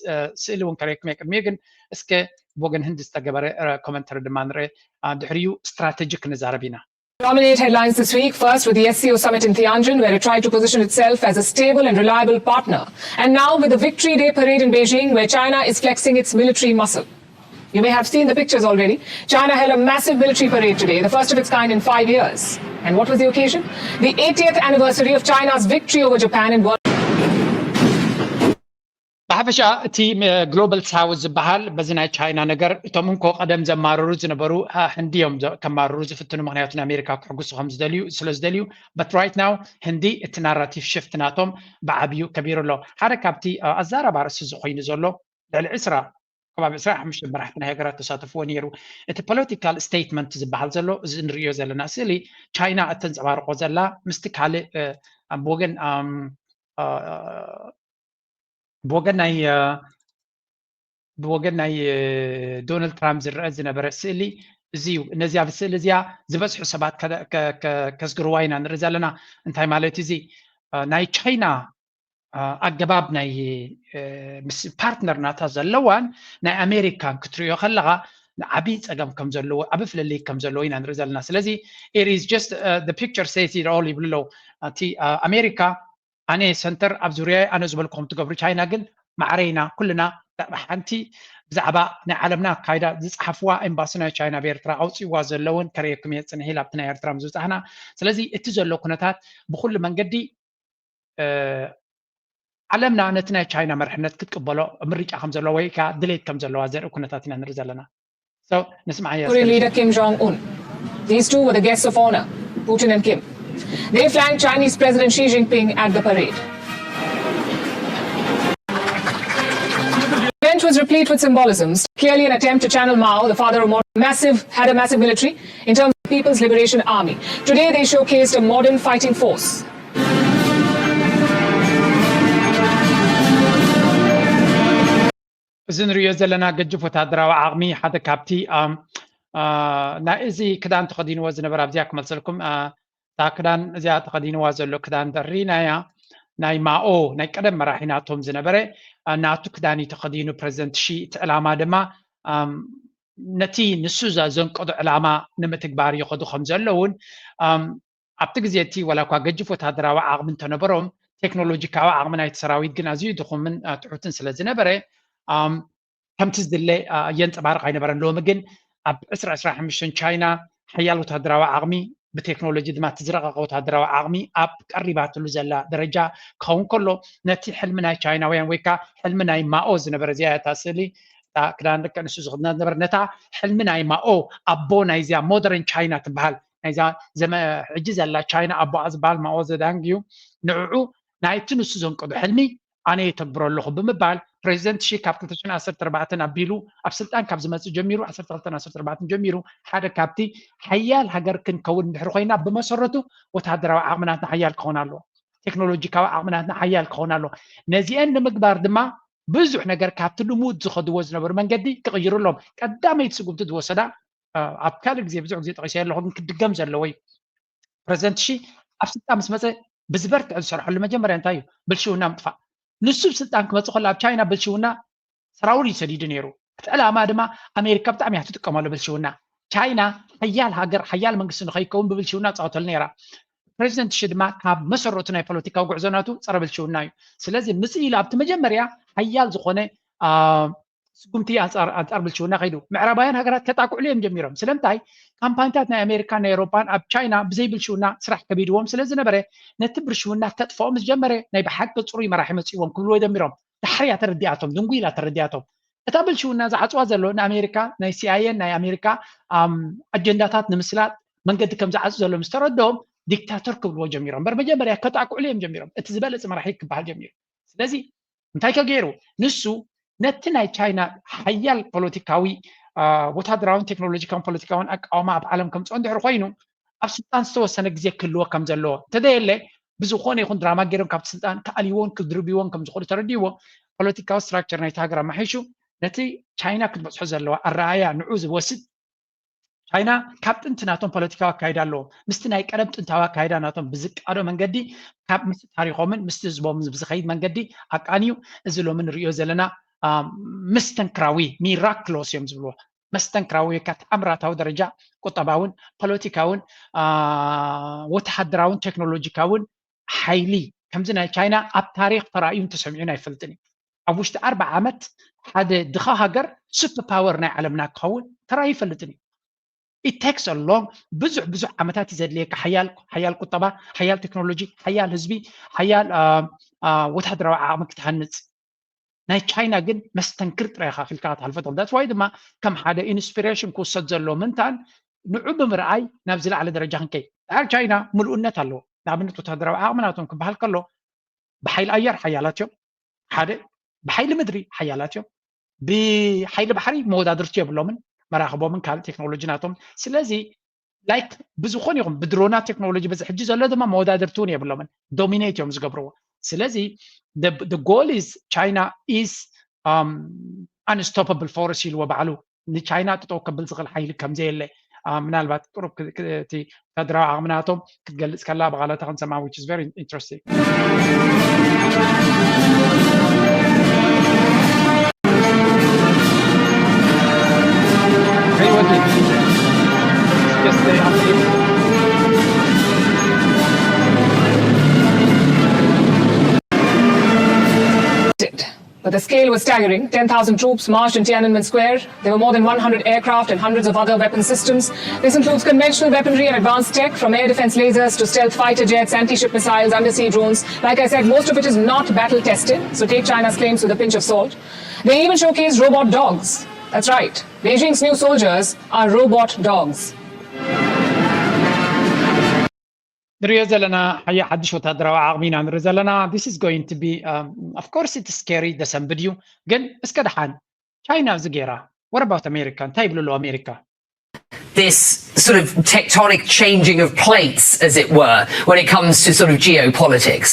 ስእሊ እውን ከርእየኩም እየ። ቅድሚኡ ግን እስከ ብወገን ህንዲ ዝተገበረ ኮመንተሪ ድማ ንርአ። ድሕሪኡ ስትራተጂ ክንዛረብ ኢና። Dominate headlines this week, first with the S C O summit in Tianjin, where it tried to position itself as a stable and reliable partner. And now with the Victory Day parade in Beijing, where China is flexing its military muscle. You may have seen the pictures already. China held a massive military parade today, the first of its kind in five years. And what was the occasion? The eightieth anniversary of China's victory over Japan in World ሓፈሻ እቲ ግሎባል ሳውዝ ዝበሃል በዚ ናይ ቻይና ነገር እቶም እንኮ ቀደም ዘማርሩ ዝነበሩ ህንዲ እዮም ከማርሩ ዝፍትኑ፣ ምክንያቱ ንኣሜሪካ ክሕግሱ ከም ዝደልዩ ስለ ዝደልዩ። በት ራይት ናው ህንዲ እቲ ናራቲቭ ሽፍት ናቶም ብዓብዩ ከቢሩ ኣሎ። ሓደ ካብቲ ኣዛራባ ርእሲ ዝኾይኑ ዘሎ ልዕሊ ዕስራ ከባቢ ዕስራ ሓሙሽተ መራሕቲ ናይ ሃገራት ተሳተፍዎ ነይሩ። እቲ ፖለቲካል ስቴትመንት ዝበሃል ዘሎ እዚ ንሪዮ ዘለና ስእሊ ቻይና እተንፀባርቆ ዘላ ምስቲ ካልእ ብወገን ብወገን ናይ ብወገን ናይ ዶናልድ ትራምፕ ዝረአ ዝነበረ ስእሊ እዚ እዩ። ነዚኣ ብስእሊ እዚኣ ዝበዝሑ ሰባት ከስግርዋ ኢና ንርኢ ዘለና። እንታይ ማለት እዚ ናይ ቻይና ኣገባብ ናይ ምስ ፓርትነር ናታ ዘለዋን ናይ ኣሜሪካን ክትሪኦ ከለኻ ዓብዪ ፀገም ከም ዘለዎ ዓብዪ ፍልልይ ከም ዘለዎ ኢና ንርኢ ዘለና። ስለዚ it is just the picture says it all ይብሉ ኣለዉ። እቲ ኣሜሪካ ኣነ ሰንተር ኣብ ዙርያ ኣነ ዝበልኩም ትገብሩ፣ ቻይና ግን ማዕረይና ኩልና ሓንቲ ብዛዕባ ናይ ዓለምና ኣካይዳ ዝፅሓፍዋ ኤምባሲ ናይ ቻይና ኣብ ኤርትራ ኣውፅዋ ዘለውን ከርእየኩም እየ ፅንሕ ኢላ ኣብቲ ናይ ኤርትራ ምዝብፃሕና። ስለዚ እቲ ዘሎ ኩነታት ብኩሉ መንገዲ ዓለምና ነቲ ናይ ቻይና መርሕነት ክትቅበሎ ምርጫ ከም ዘለዎ ወይ ከዓ ድሌት ከም ዘለዋ ዘርኢ ኩነታት ኢና ንርኢ ዘለና። So ንስማዕ እያ። Korean leader Kim Jong Un. These two were the guests of honor, Putin and Kim. They flanked Chinese President Xi Jinping at the parade. The event was replete with symbolisms, clearly an attempt to channel Mao, the father of modern, massive, had a massive military in terms of People's Liberation Army. Today, they showcased a modern fighting force. እዚ ንሪኦ ዘለና ገጅፍ ወታደራዊ ዓቕሚ ሓደ ካብቲ ናይ እዚ ክዳን ተኸዲንዎ ዝነበረ ኣብዚኣ ክመልሰልኩም። እታ ክዳን እዚኣ ተኸዲንዋ ዘሎ ክዳን ተሪናያ ናይ ማኦ ናይ ቀደም መራሒ ናቶም ዝነበረ ናቱ ክዳን እዩ ተኸዲኑ ፕረዚደንት ሺ። እቲ ዕላማ ድማ ነቲ ንሱ ዘንቀዶ ዕላማ ንምትግባር ይኸዱ ከም ዘለውን ኣብቲ ግዜ እቲ ዋላ እኳ ገጅፍ ወታደራዊ ዓቕሚ እንተነበሮም ቴክኖሎጂካዊ ዓቕሚ ናይቲ ሰራዊት ግን ኣዝዩ ድኹምን ትሑትን ስለ ዝነበረ ከምቲ ዝድለ የንፀባርቕ ኣይነበረን። ሎሚ ግን ኣብ ዕስራ ዕስራ ሓሙሽተ ቻይና ሓያል ወታደራዊ ዓቕሚ ብቴክኖሎጂ ድማ እቲ ዝረቐቐ ወታደራዊ ዓቕሚ ኣብ ቀሪባትሉ ዘላ ደረጃ ክኸውን ከሎ ነቲ ሕልሚ ናይ ቻይናውያን ወይ ከዓ ሕልሚ ናይ ማኦ ዝነበረ እዚኣ እታ ስእሊ ክዳን ደቂ ኣንስትዮ ዝኽድና ዝነበረ ነታ ሕልሚ ናይ ማኦ ኣቦ ናይዚኣ ሞደርን ቻይና ትበሃል ናይዛ ሕጂ ዘላ ቻይና ኣቦኣ ዝበሃል ማኦ ዘዳንግ እዩ። ንዕዑ ናይቲ ንሱ ዘንቀዶ ሕልሚ ኣነ የተግብሮ ኣለኹ ብምባል ፕሬዚደንት ሺ ካብ ክልተ ሽሕን ዓሰርተ ኣርባዕተን ኣቢሉ ኣብ ስልጣን ካብ ዝመፅእ ጀሚሩ ዓሰርተ ክልተን ዓሰርተ ኣርባዕተን ጀሚሩ ሓደ ካብቲ ሓያል ሃገር ክንከውን እንድሕር ኮይና ብመሰረቱ ወታደራዊ ዓቕምናትና ሓያል ክኸውን ኣለዎ። ቴክኖሎጂካዊ ዓቕምናትና ሓያል ክኸውን ኣለዎ። ነዚአን ንምግባር ድማ ብዙሕ ነገር ካብቲ ልሙድ ዝኸድዎ ዝነበሩ መንገዲ ክቕይሩ ኣለዎም። ቀዳመይቲ ስጉምቲ ዝወሰዳ ኣብ ካልእ ግዜ ብዙሕ ግዜ ጠቒሰ ኣለኹ ግን ክድገም ዘለዎ እዩ። ፕረዚደንት ሺ ኣብ ስልጣን ምስ መፀ ብዝበርትዕ ዝሰርሐሉ መጀመርያ እንታይ እዩ? ብልሽውና ምጥፋእ። ንሱ ብስልጣን ክመፅእ ከሎ ኣብ ቻይና ብልሽውና ሰራውር እዩ ሰዲዱ ነይሩ። እቲ ዕላማ ድማ ኣሜሪካ ብጣዕሚ እያ ትጥቀመሉ ብልሽውና። ቻይና ሓያል ሃገር ሓያል መንግስቲ ንኸይከውን ብብልሽውና ትፃወተሉ ነይራ። ፕረዚደንት ሺ ድማ ካብ መሰረቱ ናይ ፖለቲካዊ ጉዕዞ ናቱ ፀረ ብልሽውና እዩ። ስለዚ ምፅእ ኢሉ ኣብቲ መጀመርያ ሓያል ዝኾነ ስጉምቲ ኣንፃር ብልሽውና ከይዱ ምዕራባውያን ሃገራት ከጣቅዕሉ እዮም ጀሚሮም። ስለምንታይ? ካምፓኒታት ናይ ኣሜሪካን ናይ ኤውሮፓን ኣብ ቻይና ብዘይ ብልሽውና ስራሕ ከቢድዎም ስለ ዝነበረ ነቲ ብልሽውና ከጥፍኦ ምስ ጀመረ ናይ ብሓቂ ፅሩይ መራሒ መፂእዎም ክብልዎ ጀሚሮም። ዳሕር እያ ተረዲኣቶም፣ ድንጉይ ኢላ ተረዲኣቶም። እታ ብልሽውና ዝዓፅዋ ዘሎ ንኣሜሪካ ናይ ሲኣይኤን ናይ ኣሜሪካ ኣጀንዳታት ንምስላጥ መንገዲ ከም ዝዓፁ ዘሎ ምስ ተረድኦም ዲክታተር ክብልዎ ጀሚሮም። እምበር መጀመርያ ከጣቅዕሉ እዮም ጀሚሮም። እቲ ዝበለፀ መራሒ ክበሃል ጀሚሩ። ስለዚ እንታይ ከ ገይሩ? ንሱ ነቲ ናይ ቻይና ሓያል ፖለቲካዊ ወታደራውን ቴክኖሎጂካውን ፖለቲካውን ኣቃውማ ኣብ ዓለም ከምፅኦ እንድሕር ኮይኑ ኣብ ስልጣን ዝተወሰነ ግዜ ክህልዎ ከም ዘለዎ እንተዘየለ ብዝኾነ ይኹን ድራማ ገይሮም ካብቲ ስልጣን ክኣልይዎን ክድርብይዎን ከም ዝኽእሉ ተረዲእዎ ፖለቲካዊ ስትራክቸር ናይቲ ሃገር ኣማሒሹ ነቲ ቻይና ክትበፅሖ ዘለዋ ኣረኣያ ንዑ ዝወስድ ቻይና ካብ ጥንቲ ናቶም ፖለቲካዊ ኣካይዳ ኣለዎም። ምስቲ ናይ ቀደም ጥንታዊ ኣካይዳ ናቶም ብዝቃዶ መንገዲ ካብ ምስ ታሪኾምን ምስቲ ህዝቦምን ብዝኸይድ መንገዲ ኣቃንዩ እዚ ሎሚ ንሪኦ ዘለና መስተንክራዊ ሚራክሎስ እዮም ዝብልዎ። መስተንክራዊ ወይ ከዓ ተኣምራታዊ ደረጃ ቁጠባውን ፖለቲካውን ወተሃደራውን ቴክኖሎጂካውን ሓይሊ ከምዚ ናይ ቻይና ኣብ ታሪክ ተራእዩን ተሰሚዑን ኣይፈልጥን እዩ። ኣብ ውሽጢ ኣርባዓ ዓመት ሓደ ድኻ ሃገር ሱፐር ፓወር ናይ ዓለምና ክኸውን ተራእዩ ይፈልጥን እዩ። It takes a long ብዙሕ ብዙሕ ዓመታት እዩ ዘድልየካ ሓያል ሓያል ቁጠባ፣ ሓያል ቴክኖሎጂ፣ ሓያል ህዝቢ፣ ሓያል ወታደራዊ ዓቕሚ ክትሃንፅ። ናይ ቻይና ግን መስተንክር ጥራይ ኢኻ ክልካ ክትሓልፎ ትኽእል። That's why ድማ ከም ሓደ ኢንስፒሬሽን ክውሰድ ዘሎ ምንታን ንዑ ብምርኣይ ናብ ዝለዓለ ደረጃ ክንከይድ። ድሓር ቻይና ምሉእነት ኣለዎ። ንኣብነት ወታደራዊ ዓቕሚ ናቶም ክበሃል ከሎ ብሓይሊ ኣየር ሓያላት እዮም፣ ሓደ። ብሓይሊ ምድሪ ሓያላት እዮም። ብሓይሊ ባሕሪ መወዳድርቲ የብሎምን፣ መራኽቦምን ካልእ ቴክኖሎጂ ናቶም። ስለዚ ላይክ ብዝኾነ ይኹን ብድሮና ቴክኖሎጂ በዚ ሕጂ ዘሎ ድማ መወዳድርቲ እውን የብሎምን፣ ዶሚኔት እዮም ዝገብርዎ። ስለዚ the goal is China is unstoppable force ኢልዎ ባዕሉ። ንቻይና ጠጠው ከብል ዝኽእል ሓይሊ ከምዘየለ ምናልባት ቅሩብ እቲ ወታደራዊ ዓቕሚ ናቶም ክትገልፅ ከላ ብቓላታ ክንሰምዓ which is very interesting። But the scale was staggering. Ten thousand troops marched in Tiananmen Square. There were more than one hundred aircraft and hundreds of other weapon systems. This includes conventional weaponry and advanced tech, from air defense lasers to stealth fighter jets, anti-ship missiles, undersea drones. Like I said, most of it is not battle tested, so take China's claims with a pinch of salt. They even showcased robot dogs. That's right. Beijing's new soldiers are robot dogs. ንሪኦ ዘለና ሓያ ሓድሽ ወታደራዊ ዓቕሚ ኢና ንርኢ ዘለና። This is going to be of course it's scary፣ ደሰንብድ እዩ። ግን እስከ ደሓን ቻይና እዚ ገይራ፣ what about ኣሜሪካ? እንታይ ይብሉ ኣለዉ ኣሜሪካ? This sort of tectonic changing of plates, as it were, when it comes to sort of geopolitics?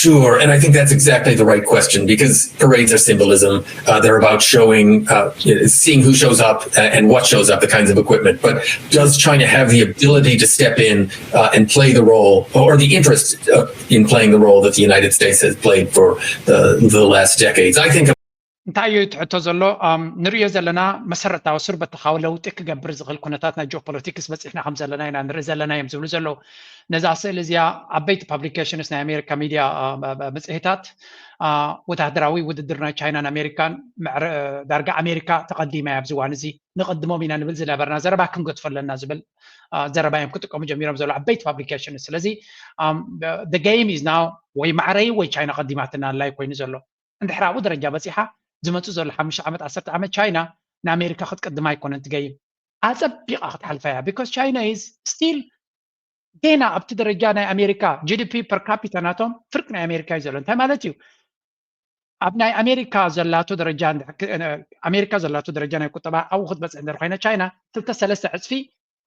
Sure, and I think that's exactly the right question, because parades are symbolism. Uh, they're about showing, uh, you know, seeing who shows up and what shows up, the kinds of equipment. But does China have the ability to step in uh, and play the role, or the interest uh, in playing the role that the United States has played for the, the last decades? I think. እንታይ እዩ ትሕቶ ዘሎ? ንሪኦ ዘለና መሰረታዊ ስር በተኻዊ ለውጢ ክገብር ዝኽእል ኩነታት ናይ ጂኦፖለቲክስ በፂሕና ከም ዘለና ኢና ንርኢ ዘለና እዮም ዝብሉ ዘለዉ። ነዛ ስእሊ እዚኣ ዓበይቲ ፓብሊኬሽንስ ናይ ኣሜሪካ ሚድያ መፅሄታት ወታደራዊ ውድድር ናይ ቻይናን ኣሜሪካን ዳርጋ ኣሜሪካ ተቐዲማ እያ ኣብዚ እዋን እዚ፣ ንቐድሞም ኢና ንብል ዝነበርና ዘረባ ክንገድፎ ኣለና ዝብል ዘረባ እዮም ክጥቀሙ ጀሚሮም ዘለዉ ዓበይቲ ፓብሊኬሽንስ። ስለዚ game is now ወይ ማዕረይ ወይ ቻይና ቀዲማትና ኣላ ኮይኑ ዘሎ። እንድሕር ኣብኡ ደረጃ በፂሓ ዝመፅእ ዘሎ ሓሙሽተ ዓመት ዓሰርተ ዓመት ቻይና ንኣሜሪካ ክትቅድማ ኣይኮነን እቲ game፣ ኣፀቢቓ ክትሓልፋ እያ። Because China is still ገና ኣብቲ ደረጃ ናይ ኣሜሪካ GDP per capita ናቶም ፍርቂ ናይ ኣሜሪካ እዩ ዘሎ። እንታይ ማለት እዩ? ኣብ ናይ ኣሜሪካ ዘላቶ ደረጃ ኣሜሪካ ዘላቶ ደረጃ ናይ ቁጠባ ኣብኡ ክትበፅሕ እንድሕር ኮይና ቻይና ክልተ ሰለስተ ዕፅፊ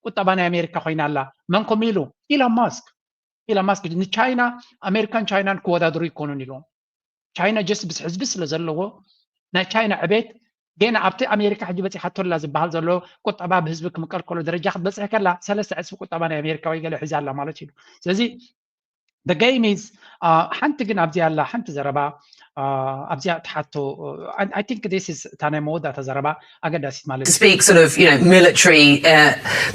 ቁጠባ ናይ ኣሜሪካ ኮይና ኣላ። መን ከምኡ ኢሉ? ኢሎን ማስክ። ኢሎን ማስክ ንቻይና ኣሜሪካን ቻይናን ክወዳደሩ ኣይኮኑን ኢልዎም። ቻይና just ብስ ህዝቢ ስለ ዘለዎ ናይ ቻይና ዕቤት ገና ኣብቲ ኣሜሪካ ሕጂ በፂሓቶ ኣላ ዝበሃል ዘሎ ቁጠባ ብህዝቢ ክምቀል ከሎ ደረጃ ክትበፅሕ ከላ ሰለስተ ዕፅፊ ቁጠባ ናይ ኣሜሪካ ወይ ገለ ሒዛ ኣላ ማለት እዩ። ስለዚ game is ሓንቲ ግን ኣብዚኣ ኣላ ሓንቲ ዘረባ ኣብዚኣ ትሓቶ። I think this is እታ ናይ መወዳእታ ዘረባ ኣገዳሲት ማለት እዩ። Speak sort of, you know, military uh,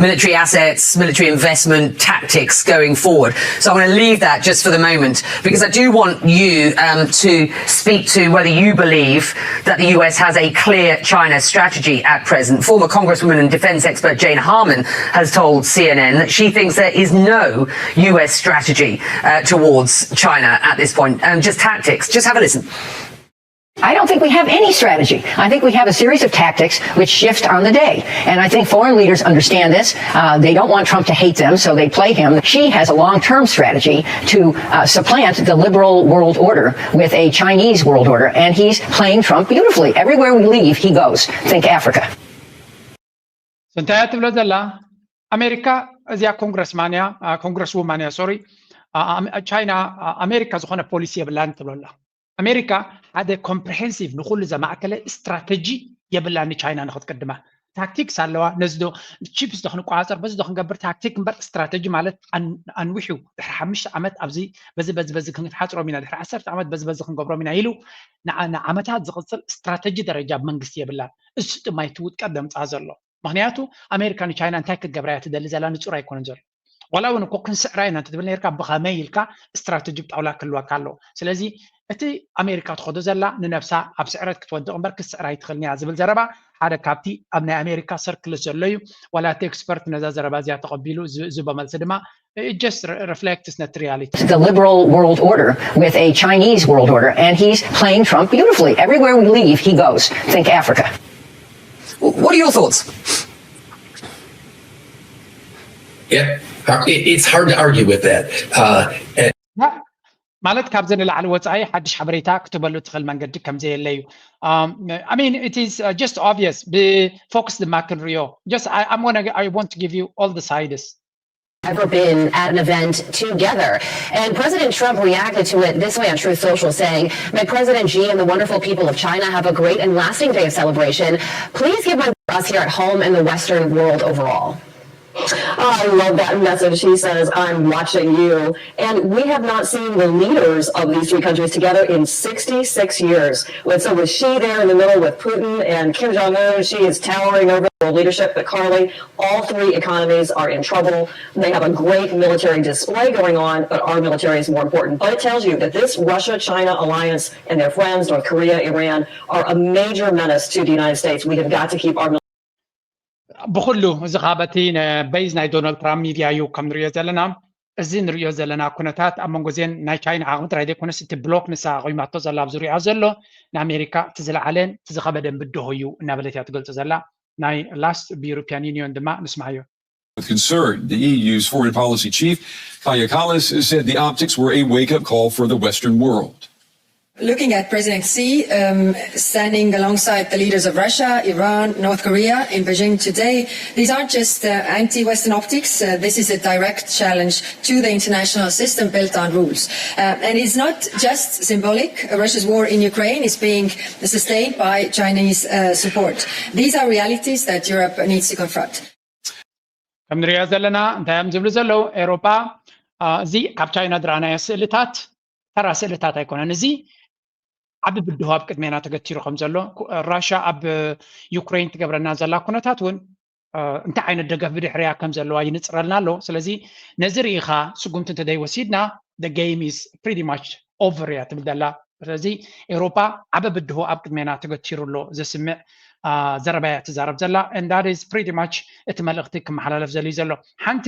military assets, military investment, tactics going forward. So I'm going to leave that just for the moment because I do want you um, to speak to whether you believe that the U S has a clear China strategy at present. Former Congresswoman and defense expert Jane Harman has told C N N that she thinks there is no U S strategy uh, towards China at this point. Um, just tactics. Just have a listen. I don't think we have any strategy. I think we have a series of tactics which shift on the day. And I think foreign leaders understand this. Uh, they don't want Trump to hate them, so they play him. She has a long term strategy to uh, supplant the liberal world order with a Chinese world order. And he's playing Trump beautifully. Everywhere we leave, he goes. Think Africa. እንታይ እያ ትብሎ ዘላ? ኣሜሪካ እዚኣ ኮንግረስማን እያ፣ ኮንግረስ ውማን እያ፣ ሶሪ። ቻይና ኣሜሪካ ዝኾነ ፖሊሲ የብላን ትብሎ ኣላ። ኣሜሪካ ሓደ ኮምፕሬሄንሲቭ ንኹሉ ዘማእከለ ስትራተጂ የብላን ንቻይና ንክትቅድማ። ታክቲክስ ኣለዋ። ነዚ ዶ ቺፕስ ዶ ክንቆፃፀር፣ በዚ ዶ ክንገብር፣ ታክቲክ እምበር ስትራተጂ ማለት ኣንዊሑ ድሕሪ ሓሙሽተ ዓመት ኣብዚ በዚ በዚ በዚ ክንሓፅሮም ኢና፣ ድሕሪ ዓሰርተ ዓመት በዚ በዚ ክንገብሮም ኢና ኢሉ ንዓመታት ዝቕፅል ስትራተጂ ደረጃ መንግስቲ የብላን። እሱ ድማ እቲ ውድቀት ደምፃ ዘሎ። ምክንያቱ ኣሜሪካ ንቻይና እንታይ ክትገብራ እያ ትደሊ ዘላ ንፁር ኣይኮነን ዘሎ። ዋላ እውን እኮ ክንስዕራ ኢና እንተትብል ነርካ፣ ብኸመይ ኢልካ ስትራተጂ ብጣውላ ክህልወካ ኣለዎ። ስለዚ እቲ ኣሜሪካ ትኸዶ ዘላ ንነብሳ ኣብ ስዕረት ክትወድቕ እምበር ክትስዕር ኣይትኽእልን እያ ዝብል ዘረባ ሓደ ካብቲ ኣብ ናይ ኣሜሪካ ሰርክል ዘሎ እዩ። ዋላ እቲ ኤክስፐርት ነዛ ዘረባ እዚኣ ተቐቢሉ ዝህቦ መልሲ ድማ just reflects ነቲ reality። The liberal world order with a Chinese world order, and he's playing Trump beautifully. Everywhere we leave, he goes. Think Africa. What are your thoughts? Yeah, it's hard to argue with that. Uh, ማለት ካብዚ ንላዕሊ ወፃኢ ሓድሽ ሓበሬታ ክትበሉ ትኽእል መንገዲ ከምዘየለ እዩ። I mean, it is just obvious. ብፎክስ ድማ ክንሪኦ። Just I, I'm gonna, I want to give you all the sides. Ever been at an event together. And President Trump reacted to it this way on Truth Social, saying, "May President Xi and the wonderful people of China have a great and lasting day of celebration. Please give my us here at home and the Western world overall." I love that message. He says, "I'm watching you." And we have not seen the leaders of these three countries together in sixty-six years. With, so with Xi there in the middle with Putin and Kim Jong Un, Xi is towering over the world leadership. But Carly, all three economies are in trouble. They have a great military display going on, but our military is more important. But it tells you that this Russia China alliance and their friends, North Korea, Iran, are a major menace to the United States. We have got to keep our ብኩሉ እዚ ከዓ በቲ በይዝ ናይ ዶናልድ ትራምፕ ሚድያ እዩ ከም ንሪኦ ዘለና። እዚ ንሪኦ ዘለና ኩነታት ኣብ መንጎ እዚአን ናይ ቻይና ዓቕሚ ጥራይ ዘይኮነስ እቲ ብሎክ ንሳ ኣቑማቶ ዘላ ኣብ ዙሪያ ዘሎ ንኣሜሪካ እቲ ዝለዓለን እቲ ዝኸበደን ብድሆ እዩ እናበለት እያ ትገልጾ ዘላ። ናይ ላስት ብዩሮፒያን ዩኒዮን ድማ ንስማዮ። With concern, the E U's foreign policy chief, Kaja Kallas, said the optics were a wake-up call for the Western world. Looking at President Xi um, standing alongside the leaders of Russia, Iran, North Korea in Beijing today, these aren't just uh, anti Western optics. Uh, this is a direct challenge to the international system built on rules. Uh, and it's not just symbolic. Russia's war in Ukraine is being sustained by Chinese uh, support. These are realities that Europe needs to confront. ከም ንሪኦ ዘለና እንታይ እዮም ዝብሉ ዘለዉ? ኤውሮጳ እዚ ካብ ቻይና ዝረኣናዮ ስእልታት ተራ ስእልታት ኣይኮነን። እዚ ዓቢ ብድሆ ኣብ ቅድሜና ተገቲሩ ከም ዘሎ፣ ራሻ ኣብ ዩክሬን ትገብረና ዘላ ኩነታት እውን እንታይ ዓይነት ደገፍ ብድሕሪያ ከም ዘለዋ ይንፅረልና ኣሎ። ስለዚ ነዚ ርኢኻ ስጉምቲ እንተዘይወሲድና the game is pretty much over እያ ትብል ዘላ። ስለዚ ኤውሮጳ ዓቢ ብድሆ ኣብ ቅድሜና ተገቲሩ ኣሎ ዘስምዕ ዘረባ እያ ትዛረብ ዘላ። And that is pretty much እቲ መልእኽቲ ክመሓላለፍ ዘልዩ ዘሎ። ሓንቲ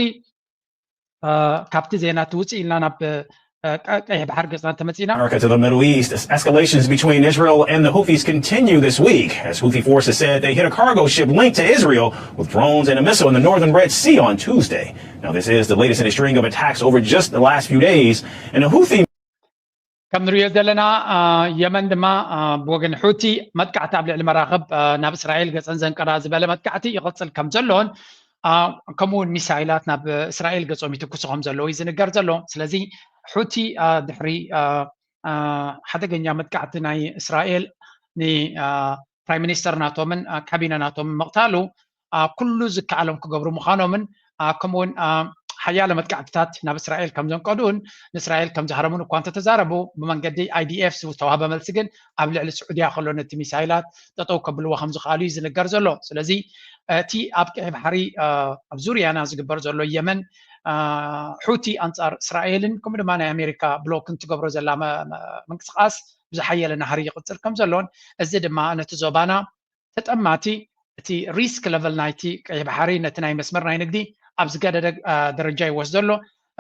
ካብቲ ዜና ትውፅእ ኢልና ናብ ቀይሕ ባሕር ገፅና እንተመፂና። America to the Middle East. Escalations between Israel and the Houthis continue this week as Houthi forces said they hit a cargo ship linked to Israel with drones and a missile in the northern Red Sea on Tuesday. Now, this is the latest in a string of attacks over just the last few days. And the Houthi ከም ንሪኦ ዘለና የመን ድማ ብወገን ሑቲ መጥቃዕቲ ኣብ ልዕሊ መራኽብ ናብ እስራኤል ገፀን ዘንቀዳ ዝበለ መጥቃዕቲ ይቕፅል ከም ዘሎን ከምኡ እውን ሚሳይላት ናብ እስራኤል ገፆም ይትኩሱ ከም ዘለዉ እዩ ዝንገር ዘሎ። ስለዚ ሑቲ ድሕሪ ሓደገኛ መጥቃዕቲ ናይ እስራኤል ንፕራይም ሚኒስተር ናቶምን ካቢነ ናቶምን ምቕታሉ ኩሉ ዝከኣሎም ክገብሩ ምዃኖምን ከምኡውን ሓያለ መጥቃዕትታት ናብ እስራኤል ከም ዘንቀዱን ንእስራኤል ከም ዝሃረሙን እኳ እንተተዛረቡ ብመንገዲ ኣይዲኤፍ ዝተዋህበ መልሲ ግን ኣብ ልዕሊ ስዑድያ ከሎ ነቲ ሚሳይላት ጠጠው ከብልዎ ከም ዝኽኣሉ እዩ ዝንገር ዘሎ። ስለዚ እቲ ኣብ ቀይ ባሕሪ ኣብ ዙርያና ዝግበር ዘሎ የመን ሑቲ ኣንጻር እስራኤልን ከምኡ ድማ ናይ ኣሜሪካ ብሎክን ትገብሮ ዘላ ምንቅስቃስ ብዝሓየለ ናህሪ ይቕጽል ከም ዘሎን እዚ ድማ ነቲ ዞባና ተጠማቲ እቲ ሪስክ ለቨል ናይቲ ቀይ ባሕሪ ነቲ ናይ መስመር ናይ ንግዲ ኣብ ዝገደደ ደረጃ ይወስዶ ኣሎ።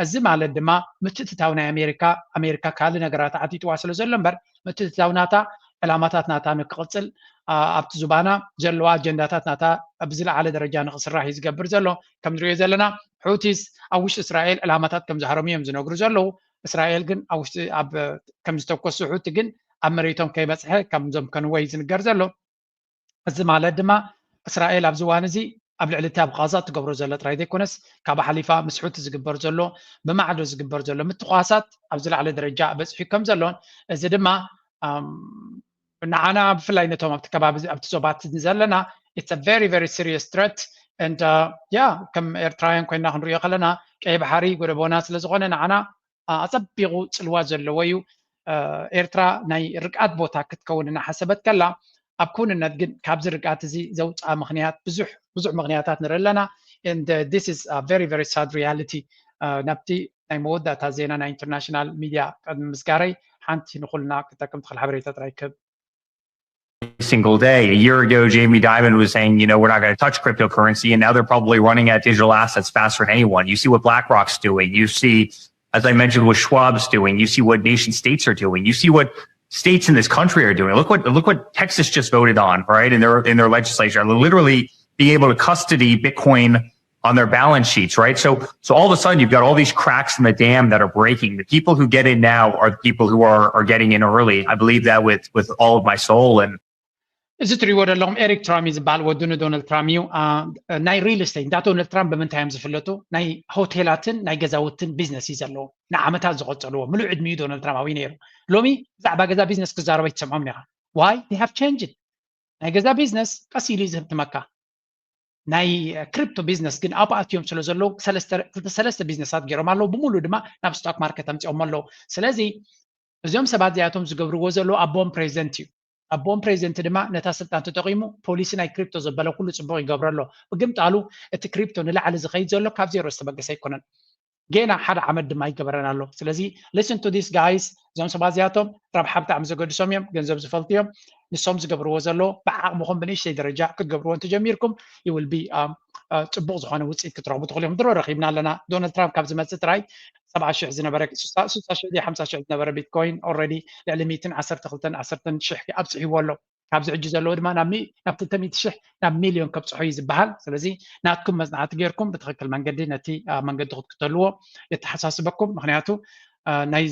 እዚ ማለት ድማ ምትእትታው ናይ ኣሜሪካ ኣሜሪካ ካልእ ነገራት ዓቲጥዋ ስለ ዘሎ እምበር ምትእትታው ናታ ዕላማታት ናታ ንክቕፅል ኣብቲ ዙባና ዘለዋ ኣጀንዳታት ናታ ብዝለዓለ ደረጃ ንክስራሕ እዩ ዝገብር ዘሎ። ከም ንሪኦ ዘለና ሑቲስ ኣብ ውሽጢ እስራኤል ዕላማታት ከም ዝሃረሙ እዮም ዝነግሩ ዘለዉ። እስራኤል ግን ኣብ ውሽጢ ኣብ ከም ዝተኮሱ ሑቲ ግን ኣብ መሬቶም ከይበፅሐ ከም ዘምከንዎ እዩ ዝንገር ዘሎ። እዚ ማለት ድማ እስራኤል ኣብዚ እዋን እዚ ኣብ ልዕሊ እቲ ኣብ ቃዛ እትገብሮ ዘሎ ጥራይ ዘይኮነስ ካብ ሓሊፋ ምስ ሑቲ ዝግበር ዘሎ ብማዕዶ ዝግበር ዘሎ ምትኳሳት ኣብ ዝለዓለ ደረጃ በፂሑ ከም ዘሎን እዚ ድማ ንዓና ብፍላይ ነቶም ኣብቲ ከባቢ ኣብቲ ዞባ እቲ ዘለና it's a very very serious threat and yeah ከም ኤርትራውያን ኮይና ክንሪኦ ከለና ቀይ ባሕሪ ጎደቦና ስለ ዝኾነ ንዓና ኣጸቢቑ ጽልዋ ዘለዎ እዩ። ኤርትራ ናይ ርግኣት ቦታ ክትከውን እናሓሰበት ከላ ኣብ ክውንነት ግን ካብዚ ርግኣት እዚ ዘውፅኣ ምኽንያት ብዙሕ ብዙሕ ምኽንያታት ንርኢ ኣለና። And this is very very sad reality ናብቲ ናይ መወዳእታ ዜና ናይ ኢንተርናሽናል ሚድያ ቅድሚ ምስጋረይ ሓንቲ ንኩልና ክጠቅም ትኽእል ሓበሬታ ጥራይ ክብ single day. A year ago, Jamie Dimon was saying, you know, we're not going to touch cryptocurrency, and now they're probably running at digital assets faster than anyone. You see what BlackRock's doing. You see, as I mentioned, what Schwab's doing. You see what nation states are doing. You see what states in this country are doing. Look what look what Texas just voted on, right? In their in their legislature, literally being able to custody Bitcoin on their balance sheets, right? So so all of a sudden you've got all these cracks in the dam that are breaking. The people who get in now are the people who are are getting in early. I believe that with with all of my soul. And እዚ ትሪእዎ ዘለኹም ኤሪክ ትራም እዩ ዝበሃል፣ ወዱ ንዶናልድ ትራም እዩ። ናይ ሪል ስቴት እንዳ ዶናልድ ትራም ብምንታይ እዮም ዝፍለጡ? ናይ ሆቴላትን ናይ ገዛውትን ቢዝነስ እዩ ዘለዎ። ንዓመታት ዝቐጸልዎ፣ ምሉእ ዕድሚኡ ዶናልድ ትራም ኣብዩ ነይሩ። ሎሚ ብዛዕባ ገዛ ቢዝነስ ክዛረቡ ኣይትሰምዖም ኒኻ። ዋይ? They have changed። ናይ ገዛ ቢዝነስ ቀስ ኢሉ እዩ ዝህብትመካ። ናይ ክሪፕቶ ቢዝነስ ግን ኣብ ኣትዮም ስለ ዘለዉ ሰለስተ ቢዝነሳት ገይሮም ኣለዉ። ብምሉእ ድማ ናብ ስቶክ ማርኬት ኣምፂኦም ኣለዉ። ስለዚ እዚኦም ሰባት እዚኣቶም ዝገብርዎ ዘለዉ ኣቦም ፕሬዚደንት እዩ። ኣቦም ፕሬዚደንት ድማ ነታ ስልጣን ተጠቒሙ ፖሊሲ ናይ ክሪፕቶ ዘበለ ኩሉ ፅቡቕ ይገብሮ ኣሎ። ብግምጣሉ እቲ ክሪፕቶ ንላዕሊ ዝኸይድ ዘሎ ካብ ዜሮ ዝተበገሰ ኣይኮነን። ጌና ሓደ ዓመት ድማ ይገበረን ኣሎ። ስለዚ listen to this guys፣ እዞም ሰባት እዚኣቶም ረብሓ ብጣዕሚ ዘገድሶም እዮም፣ ገንዘብ ዝፈልጡ እዮም። ንሶም ዝገብርዎ ዘሎ ብዓቕምኹም ብንእሽተይ ደረጃ ክትገብርዎ እንተጀሚርኩም you will be ፅቡቕ ዝኾነ ውፅኢት ክትረኽቡ ትኽእሉ እዮም። ድሮ ረኺብና ኣለና። ዶናልድ ትራምፕ ካብ ዝመፅእ ጥራይ ሰብዓ ሽሕ ዝነበረ ስሳ ሽሕ ሓምሳ ሽሕ ዝነበረ ቢትኮይን already ልዕሊ ሚእትን ዓሰርተ ክልተን ዓሰርተን ሽሕ ኣብፅሕዎ ኣሎ። ካብዚ ሕጂ ዘለዎ ድማ ናብ ናብ ክልተ ሚእቲ ሽሕ ናብ ሚልዮን ከብፅሖ እዩ ዝበሃል። ስለዚ ናትኩም መፅናዕቲ ጌርኩም ብትኽክል መንገዲ ነቲ መንገዲ ክትክተልዎ የተሓሳስበኩም። ምክንያቱ ናይ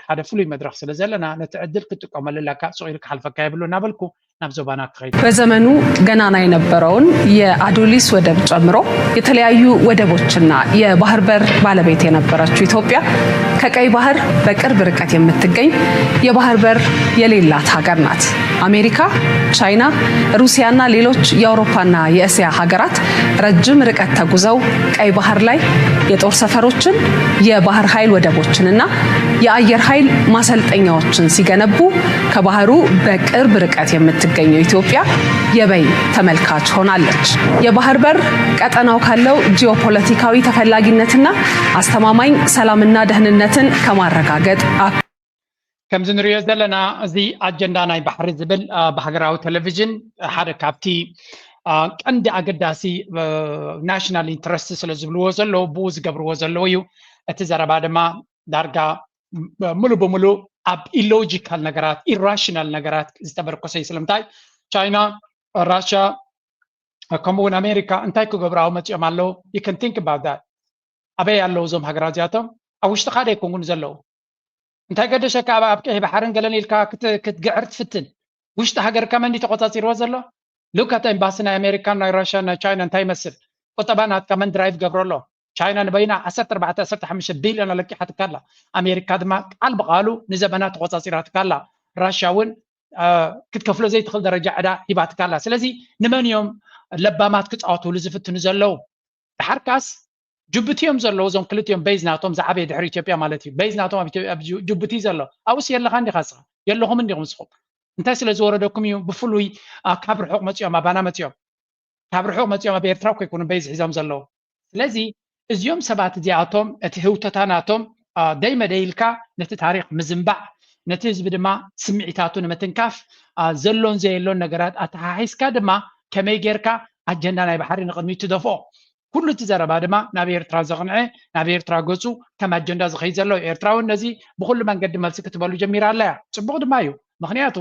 ሓደ ፍሉይ መድረኽ ስለ ዘለና ነቲ ዕድል ክትጥቀመሉ ኣለካ። ሱቕ ኢሉ ክሓልፈካ የብሉ እናበልኩ ናብ ዞባና ክኸይድ። በዘመኑ ገናና የነበረውን የአዶሊስ ወደብ ጨምሮ የተለያዩ ወደቦችና የባህር በር ባለቤት የነበረችው ኢትዮጵያ ከቀይ ባህር በቅርብ ርቀት የምትገኝ የባህር በር የሌላት ሀገር ናት። አሜሪካ፣ ቻይና፣ ሩሲያና ሌሎች የአውሮፓና የእስያ ሀገራት ረጅም ርቀት ተጉዘው ቀይ ባህር ላይ የጦር ሰፈሮችን፣ የባህር ኃይል ወደቦችንና የአየር ኃይል ማሰልጠኛዎችን ሲገነቡ ከባህሩ በቅርብ ርቀት የምትገኘው ኢትዮጵያ የበይ ተመልካች ሆናለች። የባህር በር ቀጠናው ካለው ጂኦፖለቲካዊ ተፈላጊነትና አስተማማኝ ሰላምና ደህንነትን ከማረጋገጥ ከምዚ ንሪኦ ዘለና እዚ ኣጀንዳ ናይ ባሕሪ ዝብል ብሃገራዊ ቴሌቪዥን ሓደ ካብቲ ቀንዲ ኣገዳሲ ናሽናል ኢንትረስት ስለ ዝብልዎ ዘለዉ ብኡ ዝገብርዎ ዘለዉ እዩ። እቲ ዘረባ ድማ ዳርጋ ሙሉ ብሙሉ ኣብ ኢሎጂካል ነገራት ኢራሽናል ነገራት ዝተመርኮሰ እዩ። ስለምንታይ ቻይና፣ ራሽያ ከምኡ እውን ኣሜሪካ እንታይ ክገብሩ ኣብ መፂኦም ኣለዉ? You can think about that። ኣበይ ኣለዉ እዞም ሃገራት እዚኣቶም? ኣብ ውሽጥኻ ዶ ኣይኮንኩን ዘለዉ? እንታይ ገደሸካ ኣብ ቀይሕ ባሕርን ገለን ኢልካ ክትግዕር ትፍትን? ውሽጢ ሃገርካ መን ተቆፃፂርዎ ዘሎ? ሉክ ኣት ኤምባሲ ናይ ኣሜሪካን ናይ ራሽያን ናይ ቻይና እንታይ ይመስል? ቁጠባ ናትካ መን ድራይቭ ገብሮ ኣሎ? ቻይና ንበይና ዓሰርተ ኣርባዕተ ዓሰርተ ሓሙሽተ ቢልዮን ኣለቂሓትካ ኣላ። ኣሜሪካ ድማ ቃል ብቃሉ ንዘበናት ተቆፃፂራትካ ኣላ። ራሽያ እውን ክትከፍሎ ዘይትኽእል ደረጃ ዕዳ ሂባትካ ኣላ። ስለዚ ንመን እዮም ለባማት ክፃወትሉ ዝፍትኑ ዘለዉ? ድሓርካስ ጅቡቲ እዮም ዘለዉ እዞም ክልቲኦም ቤዝ ናቶም ዝዓበየ ድሕሪ ኢትዮጵያ ማለት እዩ። ቤዝ ናቶም ኣብ ጅቡቲ ዘሎ ኣብኡስ የለኻ እንዲኻ ስኻ የለኹም እንዲኹም ስኹም እንታይ ስለ ዝወረደኩም እዩ ብፍሉይ ካብ ርሑቕ መፂኦም ኣባና መፂኦም ካብ ርሑቕ መፂኦም ኣብ ኤርትራ እኮ ይኮኑ ቤዝ ሒዞም ዘለዉ። ስለዚ እዚኦም ሰባት እዚኣቶም እቲ ህውተታ ናቶም ደይ መደይ ኢልካ ነቲ ታሪክ ምዝንባዕ ነቲ ህዝቢ ድማ ስምዒታቱ ንምትንካፍ ዘሎን ዘየሎን ነገራት ኣተሓሒዝካ ድማ ከመይ ጌርካ ኣጀንዳ ናይ ባሕሪ ንቕድሚት ትደፍኦ። ኩሉ እቲ ዘረባ ድማ ናብ ኤርትራ ዘቕንዐ ናብ ኤርትራ ገፁ ከም ኣጀንዳ ዝኸይድ ዘሎ እዩ። ኤርትራ እውን ነዚ ብኩሉ መንገዲ መልሲ ክትበሉ ጀሚራ ኣላ እያ። ፅቡቕ ድማ እዩ። ምክንያቱ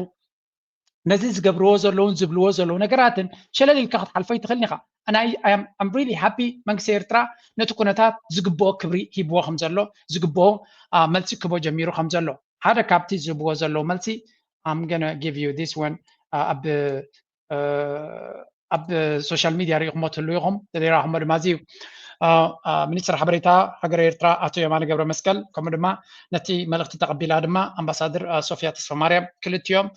ነዚ ዝገብርዎ ዘለውን ዝብልዎ ዘለዉ ነገራትን ሸለል ኢልካ ክትሓልፎ ይትኽእል ኢኻ። I'm really happy መንግስቲ ኤርትራ ነቲ ኩነታት ዝግብኦ ክብሪ ሂብዎ ከም ዘሎ ዝግብኦ መልሲ ክቦ ጀሚሩ ከም ዘሎ ሓደ ካብቲ ዝህብዎ ዘለዉ መልሲ I'm gonna give you this one ኣብ ኣብ ሶሻል ሚድያ ሪኢኹሞ ትህሉ ኢኹም። ዘይረኣኹሞ ድማ እዚ እዩ። ሚኒስትር ሓበሬታ ሃገረ ኤርትራ ኣቶ የማነ ገብረ መስቀል ከምኡ ድማ ነቲ መልእኽቲ ተቐቢላ ድማ ኣምባሳደር ሶፊያ ተስፋ ማርያም ክልቲኦም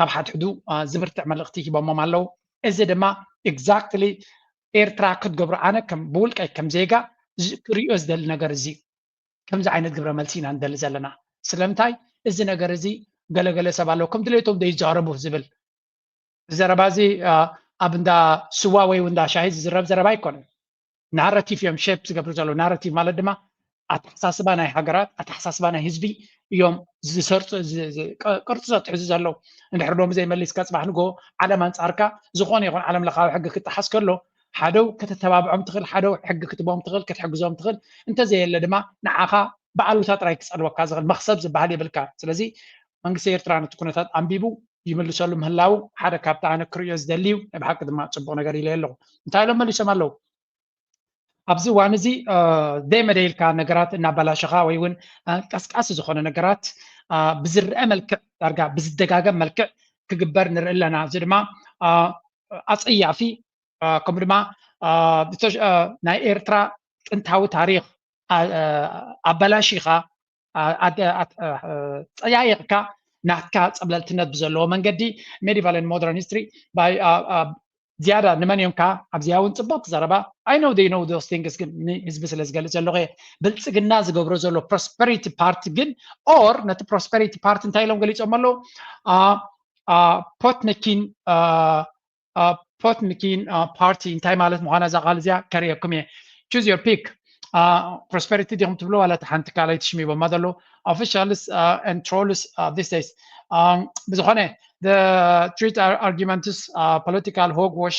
ካብ ሓድሕዱ ዝብርትዕ መልእኽቲ ሂቦሞም ኣለዉ። እዚ ድማ ኤግዛክትሊ ኤርትራ ክትገብሮ ኣነ ከም ብውልቀይ ከም ዜጋ ክሪኦ ዝደሊ ነገር እዚ ከምዚ ዓይነት ግብረ መልሲ ኢና ንደሊ ዘለና። ስለምንታይ እዚ ነገር እዚ ገለገለ ሰብ ኣለዉ ከም ድሌቶም ዘይዛረቡ ዝብል ዘረባ እዚ ኣብ እንዳ ስዋ ወይ እንዳ ሻሂ ዝዝረብ ዘረባ ኣይኮነን። ናረቲቭ እዮም ሼፕ ዝገብሩ ዘለዉ። ናረቲቭ ማለት ድማ ኣተሓሳስባ ናይ ሃገራት ኣተሓሳስባ ናይ ህዝቢ እዮም ዝሰርፁ ቅርፂ ዘትሕዙ ዘለዉ። እንድሕር ሎሚ ዘይመሊስካ ፅባሕ ንጎ ዓለም ኣንፃርካ ዝኾነ ይኹን ዓለም ለኻዊ ሕጊ ክጠሓስ ከሎ ሓደው ከተተባብዖም ትኽእል፣ ሓደው ሕጊ ክትቦም ትኽእል፣ ክትሕግዞም ትኽእል። እንተዘየለ ድማ ንዓኻ ብኣሉታ ጥራይ ክፀልወካ ዝኽእል መኽሰብ ዝበሃል የብልካ። ስለዚ መንግስቲ ኤርትራ ነቲ ኩነታት ኣንቢቡ ይምልሰሉ ምህላው ሓደ ካብቲ ኣነ ክርእዮ ዝደሊ እዩ። ናይ ብሓቂ ድማ ፅቡቕ ነገር ኢለ ኣለኹ። እንታይ ኢሎም መሊሶም ኣለዉ? ኣብዚ እዋን እዚ ደይ መደይ ኢልካ ነገራት እናበላሸኻ ወይ እውን ቀስቃሲ ዝኾነ ነገራት ብዝረአ መልክዕ ዳርጋ ብዝደጋገም መልክዕ ክግበር ንርኢ ኣለና። እዚ ድማ ኣፀያፊ ከምኡ ድማ ናይ ኤርትራ ጥንታዊ ታሪኽ ኣበላሺኻ ፀያይቕካ ናትካ ፀብለልትነት ብዘለዎ መንገዲ medieval and modern history ዝያዳ ንመን እዮም ከዓ ኣብዚኣ እውን ፅብቕቲ ዘረባ I know they know those things ግን ንህዝቢ ስለ ዝገልፅ ዘለኹ እየ። ብልፅግና ዝገብሮ ዘሎ prosperity party ግን or ነቲ prosperity party እንታይ ኢሎም ገሊፆም ኣለዉ? Potemkin Potemkin party እንታይ ማለት ምዃና እዛ ቃል እዚኣ ከርእየኩም እየ። Choose your pick. Prosperity ዲኹም ትብሉ ዋላ እቲ ሓንቲ ካልኣይቲ ሽም ሂቦማ ዘለዉ officials and trolls these days? ብዝኾነ the treat arguments political hogwash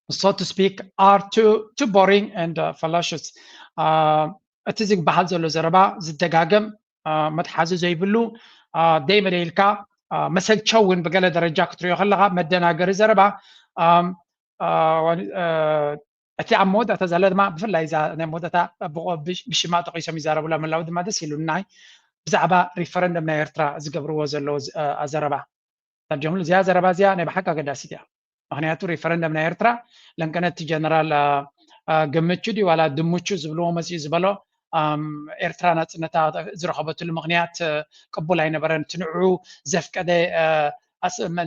so to speak are too too boring and fallacious. እቲ ዝበሃል ዘሎ ዘረባ ዝደጋገም መትሓዚ ዘይብሉ ደይ መደይ ኢልካ መሰልቸው እውን ብገለ ደረጃ ክትሪኦ ከለኻ መደናገሪ ዘረባ። እቲ ኣብ መወዳእታ ዘለ ድማ ብፍላይ እዛ ናይ መወዳእታ ብሽማ ጠቂሶም ይዛረቡላ ምላው ድማ ደስ ኢሉናይ ብዛዕባ ሪፈረንደም ናይ ኤርትራ ዝገብርዎ ዘለዉ ዘረባ ጀምሉ እዚኣ ዘረባ እዚኣ ናይ ብሓቂ ኣገዳሲት እያ። ምክንያቱ ሪፈረንደም ናይ ኤርትራ ለንቀነቲ ጀነራል ግምቹ ድዩ ዋላ ድምቹ ዝብልዎ መፅኡ ዝበሎ ኤርትራ ናፅነታ ዝረኸበትሉ ምክንያት ቅቡል ኣይነበረን። ትንዑ ዘፍቀደ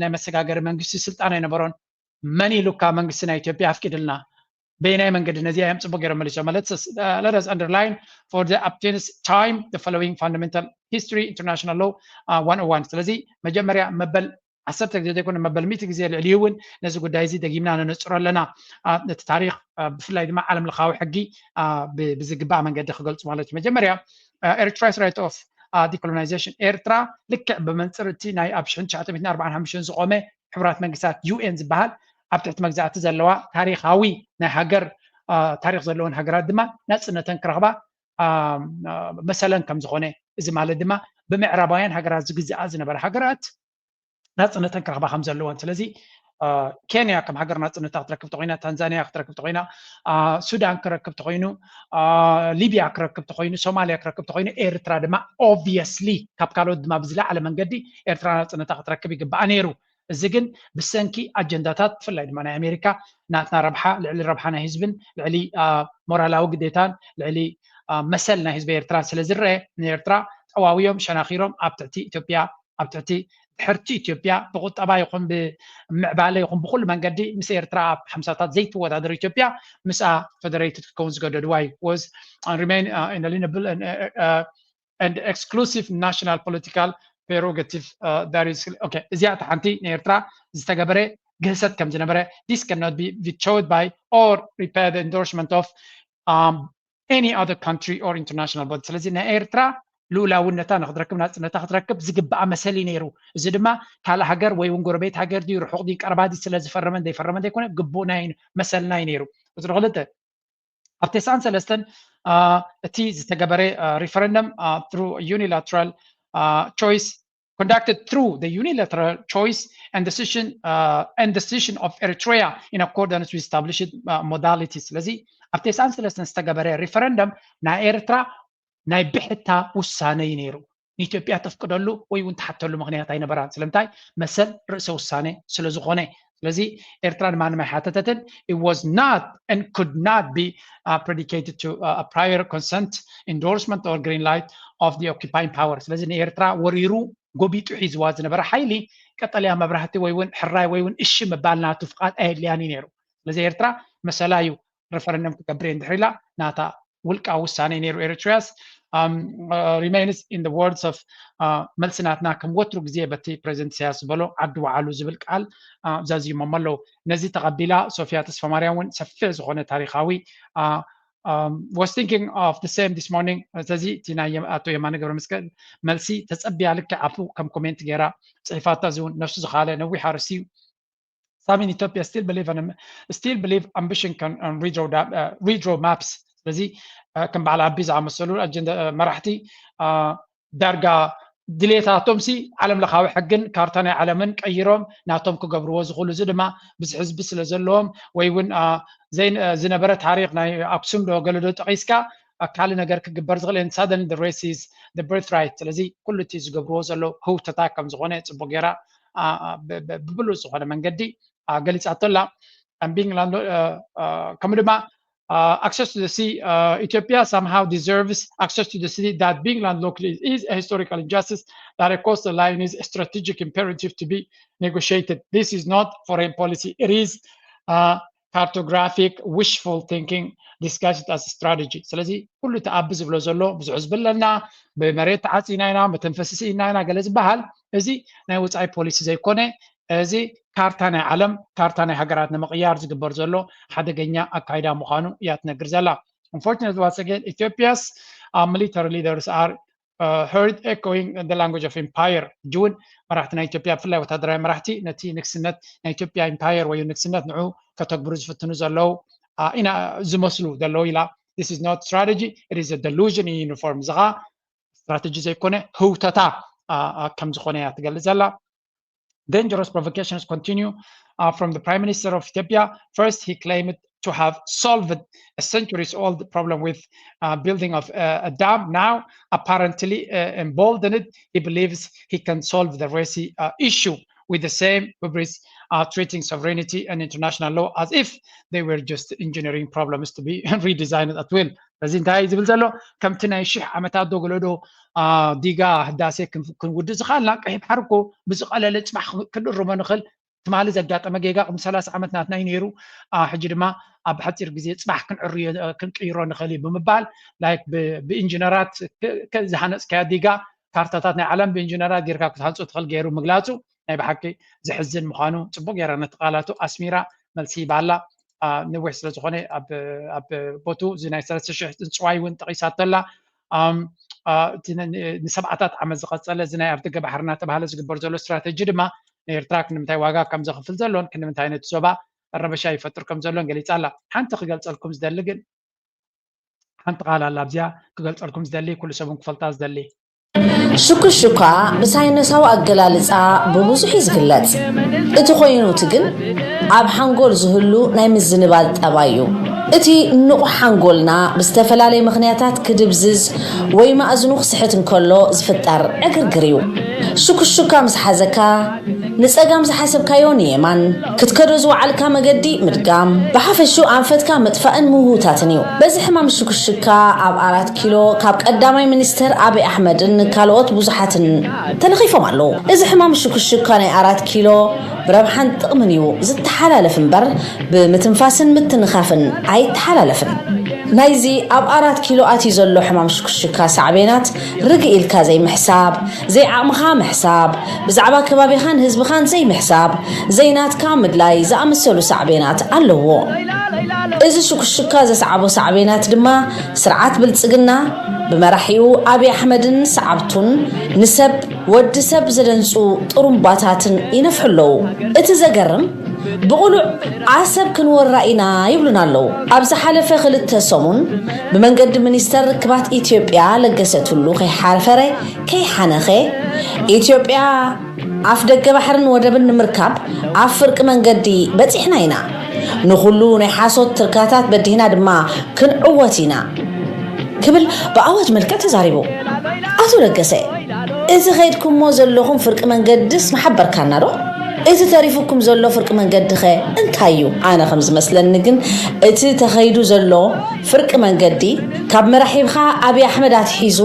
ናይ መሰጋገሪ መንግስቲ ስልጣን ኣይነበሮን። መን ኢሉካ መንግስቲ ናይ ኢትዮጵያ ኣፍቂድልና? በየናይ መንገዲ ነዚ እዮም ፅቡቅ ገይሮም መሊሶም ማለት let us underline for the obtained time the following fundamental history international law one oh one። ስለዚ መጀመሪያ መበል ዓሰርተ ግዜ ዘይኮነ መበል ሚእቲ ግዜ ልዕሊኡ እውን ነዚ ጉዳይ እዚ ደጊምና ነነፅሮ ኣለና። ነቲ ታሪክ ብፍላይ ድማ ዓለም ለኻዊ ሕጊ ብዝግባእ መንገዲ ክገልፁ ማለት እዩ። መጀመርያ ኤርትራስ right of decolonization ኤርትራ ልክዕ ብመንፅር እቲ ናይ ኣብ ሽሕን ትሽዓተ ሚእትን ኣርባዓን ሓሙሽተን ዝቆመ ሕቡራት መንግስታት ዩ ኤን ዝበሃል ኣብ ትሕቲ መግዛእቲ ዘለዋ ታሪካዊ ናይ ሃገር ታሪክ ዘለወን ሃገራት ድማ ናፅነተን ክረኽባ መሰለን ከም ዝኾነ እዚ ማለት ድማ ብምዕራባውያን ሃገራት ዝግዝኣ ዝነበረ ሃገራት ናፅነተን ክረኽባ ከም ዘለወን ስለዚ ኬንያ ከም ሃገር ናፅነታ ክትረክብ ተኮይና ታንዛኒያ ክትረክብ ተኮይና ሱዳን ክረክብ ተኮይኑ ሊብያ ክረክብ ተኮይኑ ሶማሊያ ክረክብ ተኮይኑ ኤርትራ ድማ obviously ካብ ካልኦት ድማ ብዝለዓለ መንገዲ ኤርትራ ናፅነታ ክትረክብ ይግባኣ ነይሩ። እዚ ግን ብሰንኪ ኣጀንዳታት ብፍላይ ድማ ናይ ኣሜሪካ ናትና ረብሓ ልዕሊ ረብሓ ናይ ህዝብን ልዕሊ ሞራላዊ ግዴታን ልዕሊ መሰል ናይ ህዝቢ ኤርትራን ስለ ዝረአ ንኤርትራ ጠዋውዮም ሸናኪሮም ኣብ ትሕቲ ኢትዮጵያ ኣብ ትሕቲ ድሕርቲ ኢትዮጵያ ብቁጠባ ይኹን ብምዕባለ ይኹን ብኩሉ መንገዲ ምስ ኤርትራ ኣብ ሓምሳታት ዘይትወዳደር ኢትዮጵያ ምስኣ federated ክትከውን ዝገደድዋ እዩ was remain inalienable and exclusive national political prerogative እዚኣ እታ ሓንቲ ንኤርትራ ዝተገበረ ግህሰት ከም ዝነበረ this cannot be vetoed by or repair the endorsement of any other country or international body ስለዚ ናይ ኤርትራ ልኡላውነታ ንክትረክብ ናፅነታ ክትረክብ ዝግበኣ መሰል እዩ ነይሩ። እዚ ድማ ካልእ ሃገር ወይ እውን ጎረቤት ሃገር ድዩ ርሑቕ ድዩ ቀረባ ድዩ ስለ ዝፈረመን ዘይፈረመን ዘይኮነ ግቡእና እዩ መሰልና እዩ ነይሩ። ቁፅሪ ክልተ ኣብ ተስዓን ሰለስተን እቲ ዝተገበረ referendum through unilateral choice conducted through the unilateral choice and decision uh, and decision of Eritrea in accordance with established uh, modalities ስለዚ ኣብ ተስዓን ሰለስተን ዝተገበረ referendum ናይ ኤርትራ ናይ ብሕታ ውሳነ እዩ ነይሩ። ንኢትዮጵያ ተፍቅደሉ ወይ እውን ትሓተሉ ምክንያት ኣይነበራን። ስለምንታይ? መሰል ርእሰ ውሳነ ስለ ዝኾነ። ስለዚ ኤርትራ ንማንም ኣይሓተተትን። It was not and could not be uh, predicated to uh, a prior consent, endorsement or green light of the occupying power። ስለዚ ንኤርትራ ወሪሩ ጎቢጡ ሒዝዋ ዝነበረ ሓይሊ ቀጠልያ መብራህቲ ወይ እውን ሕራይ ወይ እውን እሺ ምባል ናቱ ፍቓድ ኣየድልያን እዩ ነይሩ። ስለዚ ኤርትራ መሰላ እዩ referendum ክገብር እየ እንድሕር ኢላ ናታ ውልቃዊ ውሳነ ነይሩ። Eritrea's um, uh, remains in the words of uh, መልሲ ናትና ከም ወትሩ ግዜ በቲ ፕሬዚደንት ኢሳያስ ዝበሎ ዓዲ ወዓሉ ዝብል ቃል uh, ዛዚሞሞ ኣለዉ። ነዚ ተቐቢላ ሶፊያ ተስፋማርያም እውን ሰፊሕ ዝኾነ ታሪካዊ uh, was thinking of the same this morning። ስለዚ እቲ ናይ ኣቶ የማነ ገብረ መስቀል መልሲ ተፀቢያ ልክዕ ኣፉ ከም ኮሜንት ገይራ ፅሒፋታ፣ እዚ እውን ነፍሱ ዝኻለ ነዊሕ ኣርእስቲ እዩ። Some in Ethiopia still believe in, still believe ambition can, um, redraw, da- uh, redraw maps። ስለዚ ከም በዓል ኣቢ ዝኣመሰሉ ኣጀንዳ መራሕቲ ዳርጋ ድሌታቶም ሲ ዓለም ለኻዊ ሕግን ካርታ ናይ ዓለምን ቀይሮም ናቶም ክገብርዎ ዝኽእሉ፣ እዚ ድማ ብዙሕ ህዝቢ ስለ ዘለዎም ወይ እውን ዝነበረ ታሪክ ናይ ኣክሱም ዶ ገለ ዶ ጠቂስካ ካልእ ነገር ክግበር ዝኽእል፣ and suddenly the race is the birthright። ስለዚ ኩሉ እቲ ዝገብርዎ ዘለዉ ህውተታ ከም ዝኾነ ፅቡቅ ገይራ ብብሉፅ ዝኾነ መንገዲ ገሊፃቶ ኣላ። ከምኡ ድማ access to the sea, Ethiopia somehow deserves access to the sea. That being landlocked is a historical injustice, that a coastal line is a strategic imperative to be negotiated. This is not foreign policy. It is cartographic wishful thinking disguised as strategy. ስለዚ ኩሉ እቲ ኣቢ ዝብሎ ዘሎ ብዙሕ ህዝቢ ኣለና፣ ብመሬት ተዓፂና ኢና፣ መተንፈሲ ስኢና ኢና ገለ ዝበሃል፣ እዚ ናይ ወፃኢ ፖሊሲ ዘይኮነ፣ እዚ ካርታ ናይ ዓለም፣ ካርታ ናይ ሃገራት ንምቕያር ዝግበር ዘሎ ሓደገኛ ኣካይዳ ምዃኑ እያ ትነግር ዘላ። Unfortunately, once again, Ethiopia's military leaders are heard echoing the language of empire. ሕጂ እውን መራሕቲ ናይ ኢትዮጵያ፣ ብፍላይ ወታደራዊ መራሕቲ፣ ነቲ ንግስነት ናይ ኢትዮጵያ፣ ኢምፓየር ወይ ንግስነት ንዑ ከተግብሩ ዝፍትኑ ዘለዉ ኢና ዝመስሉ ዘለዉ ኢላ። This is not strategy, it is a delusion in uniform። እዚ ኸዓ ስትራተጂ ዘይኮነ ህውተታ ከም ዝኾነ እያ ትገልጽ ዘላ። Dangerous provocations continue from the Prime Minister of Ethiopia. First, he claimed to have solved a centuries old problem with building of a dam. Now, apparently emboldened, he believes he can solve the Resi issue with the same hubris, treating sovereignty and international law as if they were just engineering problems to be redesigned at will. እዚ እንታይ እዩ ዝብል ዘሎ? ከምቲ ናይ ሽሕ ዓመታት ዶ ገለ ዶ ዲጋ ህዳሴ ክንውድእ ዝኽኣልና፣ ቀይሕ ባሕሪ እኮ ብዝቐለለ ፅባሕ ክንእርሞ ንኽእል። ትማሊ ዘጋጠመ ጌጋ ቅድሚ ሰላሳ ዓመት ናትና እዩ ነይሩ። ሕጂ ድማ ኣብ ሓፂር ግዜ ፅባሕ ክንዕርዮ ክንቅይሮ ንኽእል እዩ ብምባል፣ ላይክ ብኢንጂነራት ዝሃነፅካያ ዲጋ፣ ካርታታት ናይ ዓለም ብኢንጂነራት ጌርካ ክትሃንፆ ትኽእል ገይሩ ምግላፁ ናይ ብሓቂ ዘሕዝን ምዃኑ ፅቡቅ ገይራ ነቲ ቃላቱ ኣስሚራ መልሲ ሂባ ኣላ። ነዊሕ ስለ ዝኾነ ኣብ ቦቱ እዚ ናይ ሰለስተ ሽሕ ፅንፅዋይ እውን ጠቂሳቶ ኣላ። ንሰብዓታት ዓመት ዝቐፀለ እዚ ናይ ኣፍደገ ባሕሪ እናተባሃለ ዝግበር ዘሎ ስትራተጂ ድማ ንኤርትራ ክንምንታይ ዋጋ ከም ዘኽፍል ዘሎን ክንምንታይ ነቲ ዞባ ረበሻ ይፈጥር ከም ዘሎን ገሊፃ ኣላ። ሓንቲ ክገልፀልኩም ዝደሊ ግን ሓንቲ ቃል ኣላ ኣብዚኣ ክገልፀልኩም ዝደሊ፣ ኩሉ ሰብ እውን ክፈልጣ ዝደሊ። ሽኩሽኳ ብሳይነሳዊ ኣገላልፃ ብብዙሕ እዩ ዝግለፅ። እቲ ኮይኑ እቲ ግን ኣብ ሓንጎል ዝህሉ ናይ ምዝንባል ጠባይ እዩ። እቲ ንቑሕ ሓንጎልና ብዝተፈላለየ ምኽንያታት ክድብዝዝ ወይ ማእዝኑ ክስሕት እንከሎ ዝፍጠር ዕግርግር እዩ። ሽኩሽኳ ምስ ሓዘካ ንፀጋም ዝሓሰብካዮ ንየማን ክትከዶ ዝወዓልካ መገዲ ምድጋም፣ ብሓፈሽኡ ኣንፈትካ ምጥፋእን ምህውታትን እዩ። በዚ ሕማም ሽኩሽካ ኣብ ኣራት ኪሎ ካብ ቀዳማይ ሚኒስተር ኣብይ ኣሕመድን ካልኦት ብዙሓትን ተለኺፎም ኣለዉ። እዚ ሕማም ሽኩሽካ ናይ ኣራት ኪሎ ብረብሓን ጥቕምን እዩ ዝተሓላለፍ እምበር ብምትንፋስን ምትንኻፍን ኣይተሓላለፍን። ናይዚ ኣብ ኣራት ኪሎ ኣትዩ ዘሎ ሕማም ሽኩሽካ ሳዕቤናት ርግእ ኢልካ ዘይምሕሳብ፣ ዘይዓቕምኻ ምሕሳብ፣ ብዛዕባ ከባቢኻን ህዝብኻን ዘይምሕሳብ፣ ዘይናትካ ምድላይ ዝኣመሰሉ ሳዕቤናት ኣለዎ። እዚ ሽኩሽካ ዘስዓቦ ሳዕቤናት ድማ ስርዓት ብልጽግና ብመራሒኡ ኣብይ ኣሕመድን ሰዓብቱን ንሰብ ወዲ ሰብ ዘደንጹ ጥሩምባታትን ይነፍሑ ኣለዉ። እቲ ዘገርም ብቕሉዕ ዓሰብ ክንወራ ኢና ይብሉና ኣለዉ። ኣብ ዝሓለፈ ክልተ ሰሙን ብመንገዲ ሚኒስተር ርክባት ኢትዮጵያ ለገሰ ቱሉ ከይሓፈረ ከይሓነኸ ኢትዮጵያ ኣፍ ደገ ባሕርን ወደብን ንምርካብ ኣብ ፍርቂ መንገዲ በጺሕና ኢና። ንኹሉ ናይ ሓሶት ትርካታት በዲህና ድማ ክንዕወት ኢና ክብል ብኣዋጅ መልክዕ ተዛሪቡ። ኣቶ ለገሰ፣ እቲ ኸይድኩሞ ዘለኹም ፍርቂ መንገድስ ምሓበርካና ዶ? እቲ ተሪፉኩም ዘሎ ፍርቂ መንገዲ ኸ እንታይ እዩ? ኣነ ከም ዝመስለኒ ግን እቲ ተኸይዱ ዘሎ ፍርቂ መንገዲ ካብ መራሒብኻ ኣብይ ኣሕመድ ኣትሒዙ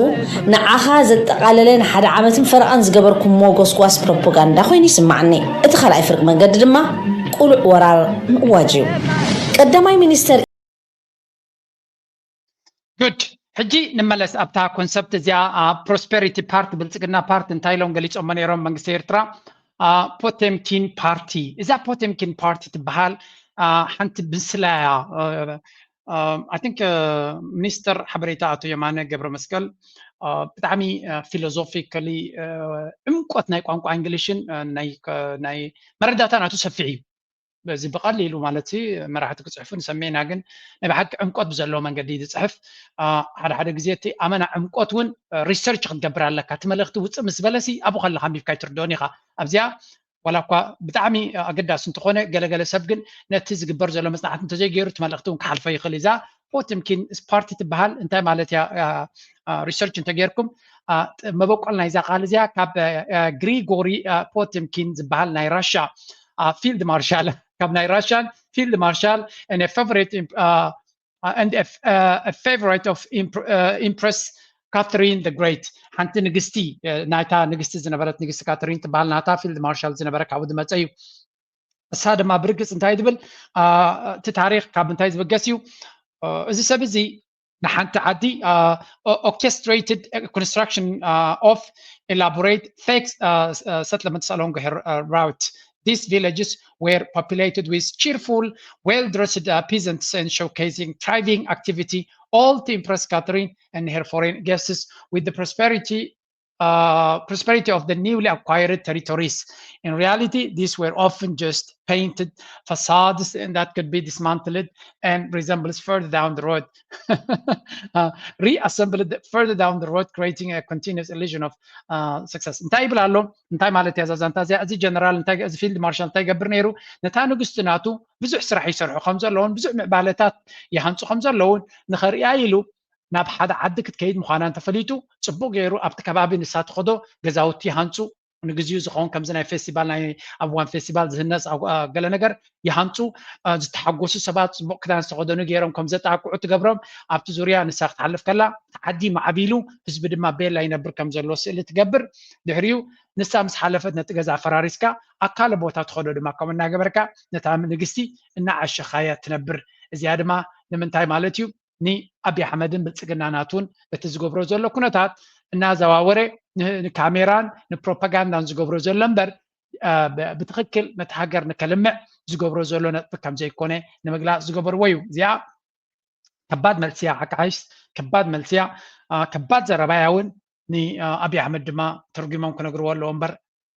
ንዓኻ ዘጠቓለለ ንሓደ ዓመትን ፈረቓን ዝገበርኩሞ ጎስጓስ ፕሮፓጋንዳ ኮይኑ ይስማዓኒ። እቲ ካልኣይ ፍርቂ መንገዲ ድማ ቁሉዕ ወራር ምእዋጅ እዩ። ቀዳማይ ሚኒስተር ጉድ። ሕጂ ንመለስ ኣብታ ኮንሰፕት እዚኣ። ፕሮስፐሪቲ ፓርቲ፣ ብልፅግና ፓርቲ እንታይ ኢሎም ገሊፆሞ ነይሮም መንግስቲ ኤርትራ? ፖቴምኪን ፓርቲ። እዛ ፖቴምኪን ፓርቲ ትበሃል ሓንቲ ምስላ እያ። I think ሚኒስተር ሓበሬታ ኣቶ የማነ ገብረ መስቀል ብጣዕሚ ፊሎዞፊካሊ ዕምቆት ናይ ቋንቋ እንግሊሽን ናይ መረዳእታ ናቱ ሰፊሕ እዩ። በዚ ብቐሊሉ ማለት መራሕቲ ክፅሕፉ ንሰምዕ ኢና፣ ግን ናይ ብሓቂ ዕምቆት ብዘለዎ መንገዲ እዩ ዝፅሕፍ። ሓደ ሓደ ግዜ እቲ ኣመና ዕምቆት እውን ሪሰርች ክትገብር ኣለካ። እቲ መልእኽቲ ውፅእ ምስ በለሲ ኣብኡ ከለካ ኣንቢብካ ኣይትርድኦን ኢኻ። ኣብዚኣ ዋላ እኳ ብጣዕሚ ኣገዳሲ እንተኾነ፣ ገለገለ ሰብ ግን ነቲ ዝግበር ዘሎ መፅናዕቲ እንተዘይገይሩ እቲ መልእኽቲ እውን ክሓልፎ ይኽእል። እዛ ፖቲምኪን ፓርቲ ትበሃል እንታይ ማለት እያ? ሪሰርች እንተገይርኩም፣ መበቆል ናይዛ ቃል እዚኣ ካብ ግሪጎሪ ፖቲምኪን ዝበሃል ናይ ራሻ ፊልድ ማርሻል፣ ካብ ናይ ራሻን ፊልድ ማርሻል and a favorite and a favorite of Empress Catherine the Great፣ ሓንቲ ንግስቲ ናይታ ንግስቲ ዝነበረት ንግስቲ ካተሪን ትበሃል ናታ ፊልድ ማርሻል ዝነበረ ካብኡ ዝመፀ እዩ። እሳ ድማ ብርግፅ እንታይ ትብል? እቲ ታሪክ ካብ እንታይ ዝብገስ እዩ? እዚ ሰብ እዚ ንሓንቲ ዓዲ orchestrated construction of elaborate fake settlements along her route. These villages were populated with cheerful, well-dressed peasants and showcasing thriving activity, all to impress Catherine and her foreign guests with the prosperity uh, prosperity of the newly acquired territories. In reality, these were often just painted facades and that could be dismantled and resembles further down the road. uh, reassembled further down the road, creating a continuous illusion of uh, success. እንታይ ይብል ኣሎ? እንታይ ማለት እያ እዛ ዛንታ እዚኣ? እዚ ጀነራል እንታይ፣ እዚ ፊልድ ማርሻል እንታይ ይገብር ነይሩ? ነታ ንግስቲ ናቱ ብዙሕ ስራሕ ይሰርሑ ከም ዘለውን ብዙሕ ምዕባለታት ይሃንፁ ከም ዘለውን ንኸርእያ ኢሉ ናብ ሓደ ዓዲ ክትከይድ ምዃና እንተፈሊጡ፣ ጽቡቕ ገይሩ ኣብቲ ከባቢ ንሳ ትኸዶ ገዛውቲ ይሃንጹ። ንግዚኡ ዝኸውን ከምዚ ናይ ፌስቲቫል፣ ናይ ኣብ እዋን ፌስቲቫል ዝህነጽ ኣብ፣ ኣ፣ ገለ ነገር ይሃንጹ። ኣ፣ ዝተሓጎሱ ሰባት ጽቡቕ ክዳን ዝተኸደኑ ገይሮም ከም ዘጣቅዑ ትገብሮም። ኣብቲ ዙርያ ንሳ ክትሓልፍ ከላ፣ እቲ ዓዲ ማዕቢሉ፣ ህዝቢ ድማ ቤላ ይነብር ከም ዘሎ ስእሊ ትገብር። ድሕሪኡ ንሳ ምስ ሓለፈት ነቲ ገዛ ፈራሪስካ ኣብ ካልእ ቦታ ትኸዶ ድማ ከምኡ እናገበርካ ነታ ንግስቲ እናዓሸኻያ ትነብር። እዚኣ ድማ ንምንታይ ማለት እዩ? ንኣብይ ኣሕመድን ብልጽግና ናቱን በቲ ዝገብሮ ዘሎ ኩነታት እናዘዋወረ ን-፣ ንካሜራን ንፕሮፓጋንዳን ዝገብሮ ዘሎ እምበር፣ አ፣ ብ-፣ ብትኽክል ነቲ ሃገር ንከልምዕ ዝገብሮ ዘሎ ነጥቢ ከም ዘይኮነ ንምግላጽ ዝገበርዎ እዩ። እዚኣ ከባድ መልሲ እያ፣ ሓቂ ሓይሽ ከባድ መልሲ እያ። አ፣ ከባድ ዘረባ እያ እውን። ንኣብይ ኣሕመድ ድማ ተርጉሞም ክነግርዎ ኣለዎ እምበር፣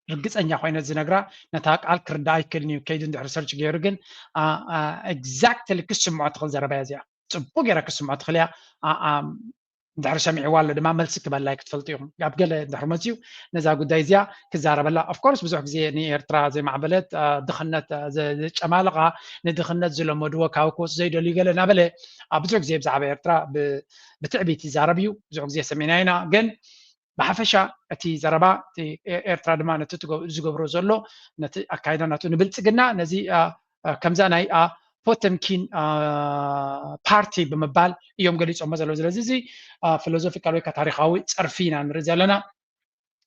ርግጸኛ ኮይነ ዝነግራ ነታ ቃል ክርዳኣ ኣይክእልን እዩ። ከይዱ እንድሕር ሰርች ገይሩ ግን፣ አ፣ አ፣ ኤግዛክትሊ ክስምዖ ትኽእል ዘረባ እያ እዚኣ። ጽቡቅ ገይራ ክስምዖ ትኽእል እያ። አ፣ አ፣ እንድሕር ሰሚዕዋ ኣሎ ድማ መልሲ ክበላ ክትፈልጡ ኢኹም። ኣብ ገለ እንድሕር መጽዩ ነዛ ጉዳይ እዚኣ ክዛረበላ። ኦፍ ኮርስ ብዙሕ ግዜ ንኤርትራ ዘይማዕበለት፣ አ፣ ድኽነት፣ አ፣ ዘ-፣ ዘጨማልቓ፣ ንድኽነት ዝለመድዎ ካብ ክወጽ ዘይደልዩ ገለ እናበለ ኣብ ብዙሕ ግዜ ብዛዕባ ኤርትራ ብ-፣ ብትዕቢት ይዛረብ እዩ። ብዙሕ ግዜ ሰሚዕና ኢና። ግን ብሓፈሻ እቲ ዘረባ፣ እቲ ኤ-፣ ኤርትራ ድማ ነቲ ትገ-፣ ዝገብሮ ዘሎ፣ ነቲ ኣካይዳ ናቱ ንብልጽግና፣ ነዚ፣ አ፣ አ፣ ከምዛ ናይ፣ አ፣ ፖተምኪን፣ አ፣ ፓርቲ ብምባል እዮም ገሊጾሞ ዘለዉ። ስለዚ እዚ፣ አ፣ ፊሎዞፊካል ወይ ከኣ ታሪኻዊ ጸርፊ ኢና ንርኢ ዘለና።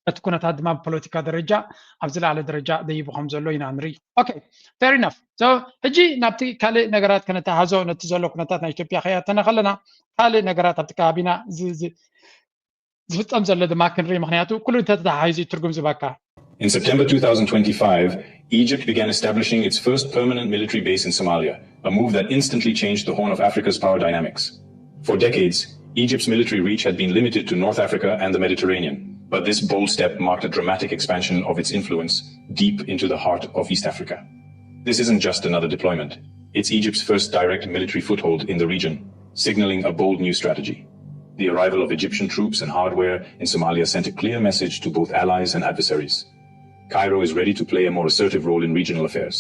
እቲ ኩነታት ድማ ብፖለቲካ ደረጃ ኣብ ዝለዓለ ደረጃ ደይቡ ከም ዘሎ ኢና ንርኢ። ኦኬ፣ ፌር ኢናፍ። ሶ፣ ሕጂ ናብቲ ካልእ ነገራት ከነተሓዞ፣ ነቲ ዘሎ ኩነታት ናይ ኢትዮጵያ ከይኣተና ከለና፣ ካልእ ነገራት ኣብቲ ከባቢና ዝ-፣ ዝ-፣ ዝፍጸም ዘሎ ድማ ክንርኢ፣ ምኽንያቱ ኩሉ እንተተተሓሒዙ እዩ ትርጉም ዝህበካ። In September two thousand twenty-five, Egypt began establishing its first permanent military base in Somalia, a move that instantly changed the Horn of Africa's power dynamics. For decades, Egypt's military reach had been limited to North Africa and the Mediterranean, but this bold step marked a dramatic expansion of its influence deep into the heart of East Africa. This isn't just another deployment. It's Egypt's first direct military foothold in the region, signaling a bold new strategy. The arrival of Egyptian troops and hardware in Somalia sent a clear message to both allies and adversaries. Cairo is ready to play a more assertive role in regional affairs.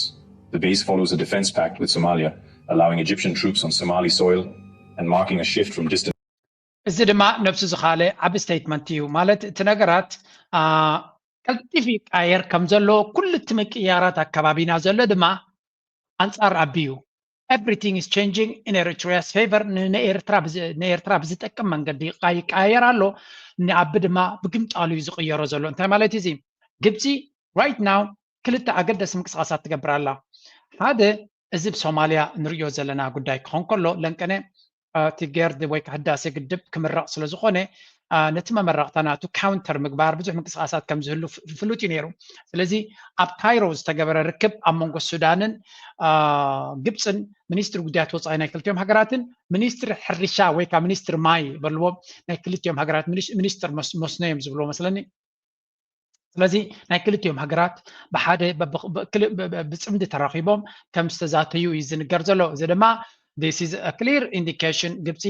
The base follows a defense pact with Somalia, allowing Egyptian troops on Somali soil and marking a shift from distant እዚ ድማ ነብሱ ዝኻለ ዓቢ ስቴትመንት እዩ። ማለት እቲ ነገራት፣ አ፣ ቀልጢፉ ይቀያየር ከም ዘሎ፣ ኩሉ እቲ ምቅያራት ኣብ ከባቢና ዘሎ ድማ ኣንጻር ኣቢ እዩ። Everything is changing in Eritrea's favor። ን-፣ ንኤርትራ ብዝ-፣ ንኤርትራ ብዝጠቅም መንገዲ ይቃ-፣ ይቀያየር ኣሎ። ንኣቢ ድማ ብግምጣሉ እዩ ዝቕየሮ ዘሎ። እንታይ ማለት እዩ እዚ? ግብጺ right now ክልተ ኣገደሲ ምንቅስቃሳት ትገብር ኣላ። ሓደ፣ እዚ ብሶማልያ ንርእዮ ዘለና ጉዳይ ክኾን ከሎ፣ ለንቀነ፣ አ፣ እቲ ገርድ ወይ ከዓ ህዳሴ ግድብ ክምረቕ ስለ ዝኾነ፣ ነቲ መመረቕታ ናቱ ካውንተር ምግባር ብዙሕ ምንቅስቃሳት ከም ዝህሉ ፍሉጥ እዩ ነይሩ። ስለዚ ኣብ ካይሮ ዝተገበረ ርክብ ኣብ መንጎ ሱዳንን ግብፅን ሚኒስትሪ ጉዳያት ወፃኢ ናይ ክልቲኦም ሃገራትን ሚኒስትሪ ሕርሻ ወይ ከዓ ሚኒስትሪ ማይ በልዎም ናይ ክልቲኦም ሃገራት ሚኒስትር መስኖ እዮም ዝብልዎ መስለኒ። ስለዚ ናይ ክልቲኦም ሃገራት ብሓደ ብፅምዲ ተራኺቦም ከም ዝተዛተዩ እዩ ዝንገር ዘሎ። እዚ ድማ this is a clear indication ግብፂ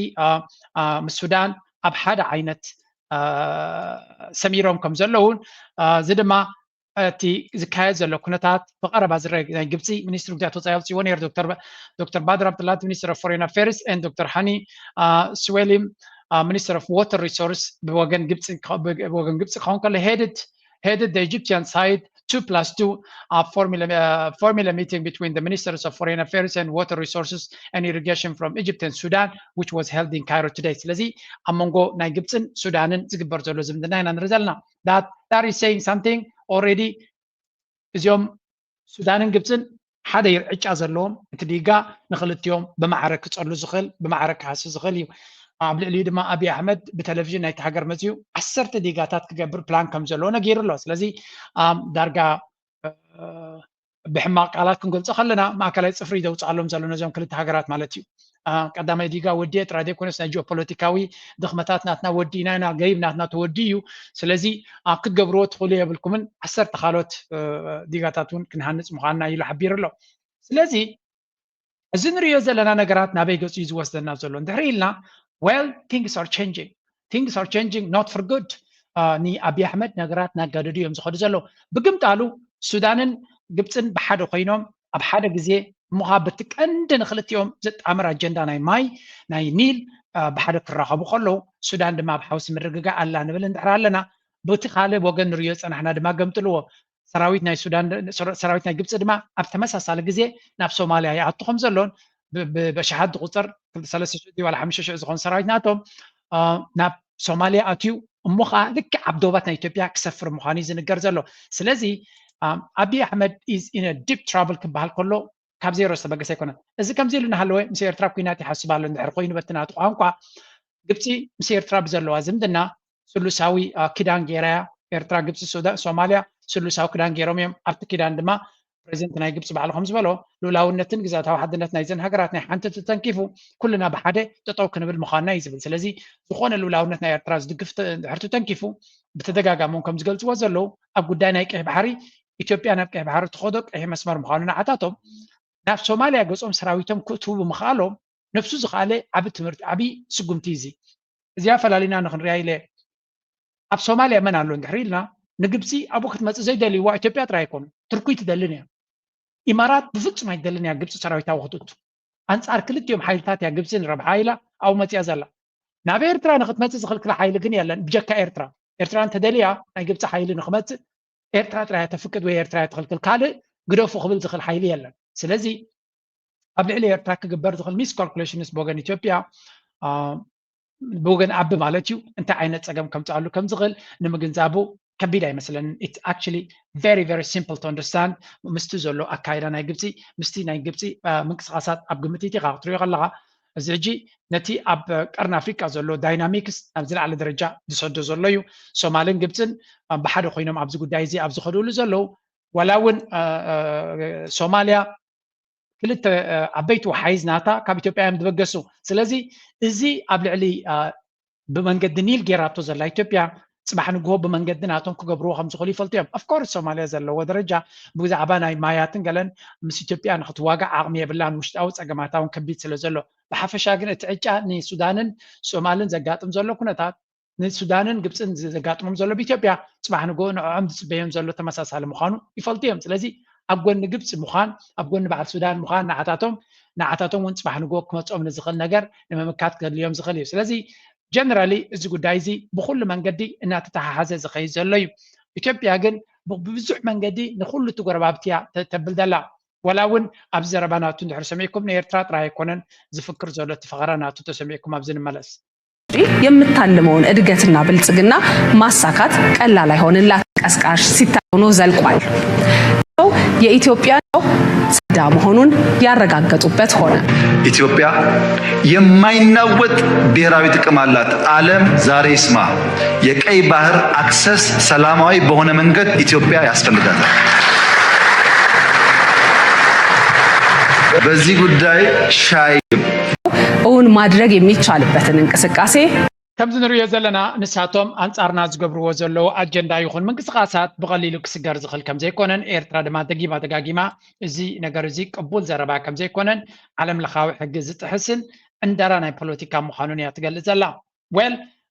ምስ ሱዳን ኣብ ሓደ ዓይነት ሰሚሮም ከም ዘለውን እዚ ድማ እቲ ዝካየድ ዘሎ ኩነታት ብቐረባ ዝረአ ናይ ግብፂ ሚኒስትሪ ጉዳያት ወፃኢ ኣውፅዎ ነይሩ ዶክተር ባድር ኣብጥላት ሚኒስትር of foreign affairs and ዶክተር ሃኒ ስዌሊም ሚኒስትር of water resource ብወገን ግብፂ ክኸውን ከሎ headed headed the Egyptian side two plus two uh, formula, uh, formula meeting between the ministers of foreign affairs and water resources and irrigation from Egypt and Sudan, which was held in Cairo today. ስለዚ ኣብ መንጎ ናይ ግብፅን ሱዳንን ዝግበር ዘሎ ዝምድና ኢና ንርኢ ዘለና። That that is saying something already። እዚኦም ሱዳንን ግብፅን ሓደ ይርዕጫ ዘለዎም እቲ ዲጋ ንክልቲኦም ብማዕረ ክፀሉ ዝኽእል ብማዕረ ክሃሲ ዝኽእል እዩ። ኣብ ልዕሊኡ ድማ ኣብይ ኣሕመድ ብቴሌቪዥን ናይቲ ሃገር መፅዩ ዓሰርተ ዲጋታት ክገብር ፕላን ከም ዘለዎ ነጊሩ ኣሎ። ስለዚ ዳርጋ ብሕማቕ ቃላት ክንገልፆ ከለና ማእከላይ ፅፍሪ ዘውፅኣሎም ዘሎ ነዞም ክልተ ሃገራት ማለት እዩ። ቀዳማይ ዲጋ ወዲኤ ጥራይ ዘይኮነስ ናይ ጂኦፖለቲካዊ ድኽመታት ናትና ወዲእና ኢና፣ ገይብ ናትና ተወዲ እዩ። ስለዚ ክትገብርዎ ትኽእሉ የብልኩምን፣ ዓሰርተ ካልኦት ዲጋታት እውን ክንሃንፅ ምዃንና ኢሉ ሓቢሩ ኣሎ። ስለዚ እዚ ንሪኦ ዘለና ነገራት ናበይ ገፁ እዩ ዝወስደና ዘሎ እንድሕሪ ኢልና well things are changing things are changing not for good። ንኣብይ ኣሕመድ ነገራት እናጋደዱ እዮም ዝኸዱ ዘለዉ። ብግምጣሉ ሱዳንን ግብፅን ብሓደ ኮይኖም ኣብ ሓደ ግዜ እሞ ከዓ በቲ ቀንዲ ንክልቲኦም ዘጣምር ኣጀንዳ ናይ ማይ ናይ ኒል ብሓደ ክራኸቡ ከለዉ ሱዳን ድማ ኣብ ሓውሲ ምርግጋእ ኣላ ንብል እንድሕር ኣለና። በቲ ካልእ ወገን ንሪኦ ዝፀናሕና ድማ ገምጥልዎ ሰራዊት ናይ ሱዳን ሰራዊት ናይ ግብፂ ድማ ኣብ ተመሳሳሊ ግዜ ናብ ሶማልያ ይኣቱ ከም ዘሎን ብኣሽሓት ዝቁፀር ሰለስተ ሽሕ ዋላ ሓሙሽተ ሽሕ ዝኾን ሰራዊት ናቶም ናብ ሶማልያ ኣትዩ እሞ ከዓ ልክዕ ኣብ ዶባት ናይ ኢትዮጵያ ክሰፍር ምዃኑ እዩ ዝንገር ዘሎ። ስለዚ ኣብይ ኣሕመድ is in deep trouble ክበሃል ከሎ ካብ ዜሮ ዝተበገሰ ኣይኮነን። እዚ ከምዚ ኢሉ እናሃለወ ምስ ኤርትራ ኩናት ይሓስብ ኣሎ እንድሕር ኮይኑ በቲ ናቱ ቋንቋ ግብፂ ምስ ኤርትራ ብዘለዋ ዝምድና ስሉሳዊ ክዳን ገይራ እያ። ኤርትራ፣ ግብፂ፣ ሶማልያ ስሉሳዊ ክዳን ገይሮም እዮም። ኣብቲ ክዳን ድማ ፕሬዚደንት ናይ ግብፂ ባዕሉ ከም ዝበሎ ልኡላውነትን ግዛታዊ ሓድነት ናይዘን ሃገራት ናይ ሓንቲ ተተንኪፉ ኩልና ብሓደ ጠጠው ክንብል ምዃንና እዩ ዝብል። ስለዚ ዝኾነ ልኡላውነት ናይ ኤርትራ ዝድግፍ ድሕርቱ ተንኪፉ ብተደጋጋሚ ከም ዝገልፅዎ ዘለዉ ኣብ ጉዳይ ናይ ቀይ ባሕሪ ኢትዮጵያ ናብ ቀይ ባሕሪ ትኸዶ ቀይሕ መስመር ምዃኑ ንዓታቶም ናብ ሶማልያ ገፆም ሰራዊቶም ክእትዉ ብምኽኣሎም ነብሱ ዝኸኣለ ዓቢ ትምህርቲ ዓቢ ስጉምቲ እዚ እዚኣ ፈላሊና ንክንሪያ ኢለ ኣብ ሶማልያ መን ኣሎ እንድሕር ኢልና ንግብፂ ኣብኡ ክትመፅእ ዘይደልይዋ ኢትዮጵያ ጥራይ ኣይኮኑ ትርኩይ ትደልን እያ። ኢማራት ብፍፁም ኣይትደልን እያ ግብፂ ሰራዊታ ወክትእቱ ኣንፃር ክልቲኦም ሓይልታት እያ ግብፂ ንረብሓ ኢላ ኣብኡ መፅያ ዘላ። ናብ ኤርትራ ንክትመፅእ ዝኽልክላ ሓይሊ ግን የለን ብጀካ ኤርትራ። ኤርትራ እንተደልያ ናይ ግብፂ ሓይሊ ንክመፅእ ኤርትራ ጥራይ ተፍቅድ ወይ ኤርትራ ትኽልክል ካልእ ግደፉ ክብል ዝኽእል ሓይሊ የለን። ስለዚ ኣብ ልዕሊ ኤርትራ ክግበር ዝኽእል ሚስ ካልኩሌሽንስ ብወገን ኢትዮጵያ ብወገን ኣቢ ማለት እዩ እንታይ ዓይነት ፀገም ከምፅኣሉ ከም ዝኽእል ንምግንዛቡ ከቢድ ኣይመስለንን። It's actually very very simple to understand ምስቲ ዘሎ ኣካይዳ ናይ ግብፂ ምስቲ ናይ ግብፂ ምንቅስቃሳት ኣብ ግምት ኢኻ ክትሪኦ ከለኻ እዚ ሕጂ ነቲ ኣብ ቀርኒ ኣፍሪቃ ዘሎ ዳይናሚክስ ናብ ዝለዓለ ደረጃ ዝሰዶ ዘሎ እዩ። ሶማልን ግብፅን ብሓደ ኮይኖም ኣብዚ ጉዳይ እዚ ኣብ ዝኸድሉ ዘለዉ ዋላ እውን ሶማልያ ክልተ ዓበይቲ ወሓይዝ ናታ ካብ ኢትዮጵያ እዮም ዝበገሱ። ስለዚ እዚ ኣብ ልዕሊ ብመንገዲ ኒል ጌራቶ ዘላ ኢትዮጵያ ፅባሕ ንግሆ ብመንገዲ ናቶም ክገብርዎ ከም ዝኽእሉ ይፈልጡ እዮም። ኦፍኮርስ ሶማልያ ዘለዎ ደረጃ ብዛዕባ ናይ ማያትን ገለን ምስ ኢትዮጵያ ንክትዋጋእ ዓቕሚ የብላን። ውሽጣዊ ፀገማታ እውን ከቢድ ስለ ዘሎ ብሓፈሻ ግን እቲ ዕጫ ንሱዳንን ሶማልን ዘጋጥም ዘሎ ኩነታት ንሱዳንን ግብፅን ዘጋጥሞም ዘሎ ብኢትዮጵያ ፅባሕ ንግሆ ንዕኦም ዝፅበዮም ዘሎ ተመሳሳሊ ምዃኑ ይፈልጡ እዮም። ስለዚ ኣብ ጎኒ ግብፂ ምዃን ኣብ ጎኒ በዓል ሱዳን ምዃን ንዓታቶም ንዓታቶም እውን ፅባሕ ንግሆ ክመፅኦም ንዝኽእል ነገር ንምምካት ከድልዮም ዝኽእል እዩ። ስለዚ ጀነራሊ እዚ ጉዳይ እዚ ብኩሉ መንገዲ እናተተሓሓዘ ዝኸይድ ዘሎ እዩ። ኢትዮጵያ ግን ብብዙሕ መንገዲ ንኩሉ እቲ ጎረባብቲ እያ ተብል ዘላ። ዋላ እውን ኣብዚ ዘረባ ናቱ እንድሕር ሰሚዕኩም ንኤርትራ ጥራይ ኣይኮነን ዝፍክር ዘሎ እቲ ፈኸራ ናቱ ተሰሚዕኩም ኣብዚ ንመለስ። የምታልመውን እድገትና ብልጽግና ማሳካት ቀላል አይሆንላት። ቀስቃሽ ሲታውኖ ዘልቋል። የኢትዮጵያ ነው። መሆኑን ያረጋገጡበት ሆነ። ኢትዮጵያ የማይናወጥ ብሔራዊ ጥቅም አላት። ዓለም ዛሬ ይስማ። የቀይ ባህር አክሰስ ሰላማዊ በሆነ መንገድ ኢትዮጵያ ያስፈልጋታል። በዚህ ጉዳይ ሻይ እውን ማድረግ የሚቻልበትን እንቅስቃሴ ከምዚ ንሪኦ ዘለና ንሳቶም ኣንጻርና ዝገብርዎ ዘለዉ ኣጀንዳ ይኹን ምንቅስቃሳት ብቐሊሉ ክስገር ዝኽእል ከም ዘይኮነን ኤርትራ ድማ ደጊማ ደጋጊማ እዚ ነገር እዚ ቅቡል ዘረባ ከም ዘይኮነን ዓለም ለኻዊ ሕጊ ዝጥሕስን ዕንደራ ናይ ፖለቲካ ምዃኑን እያ ትገልጽ ዘላ። ዌል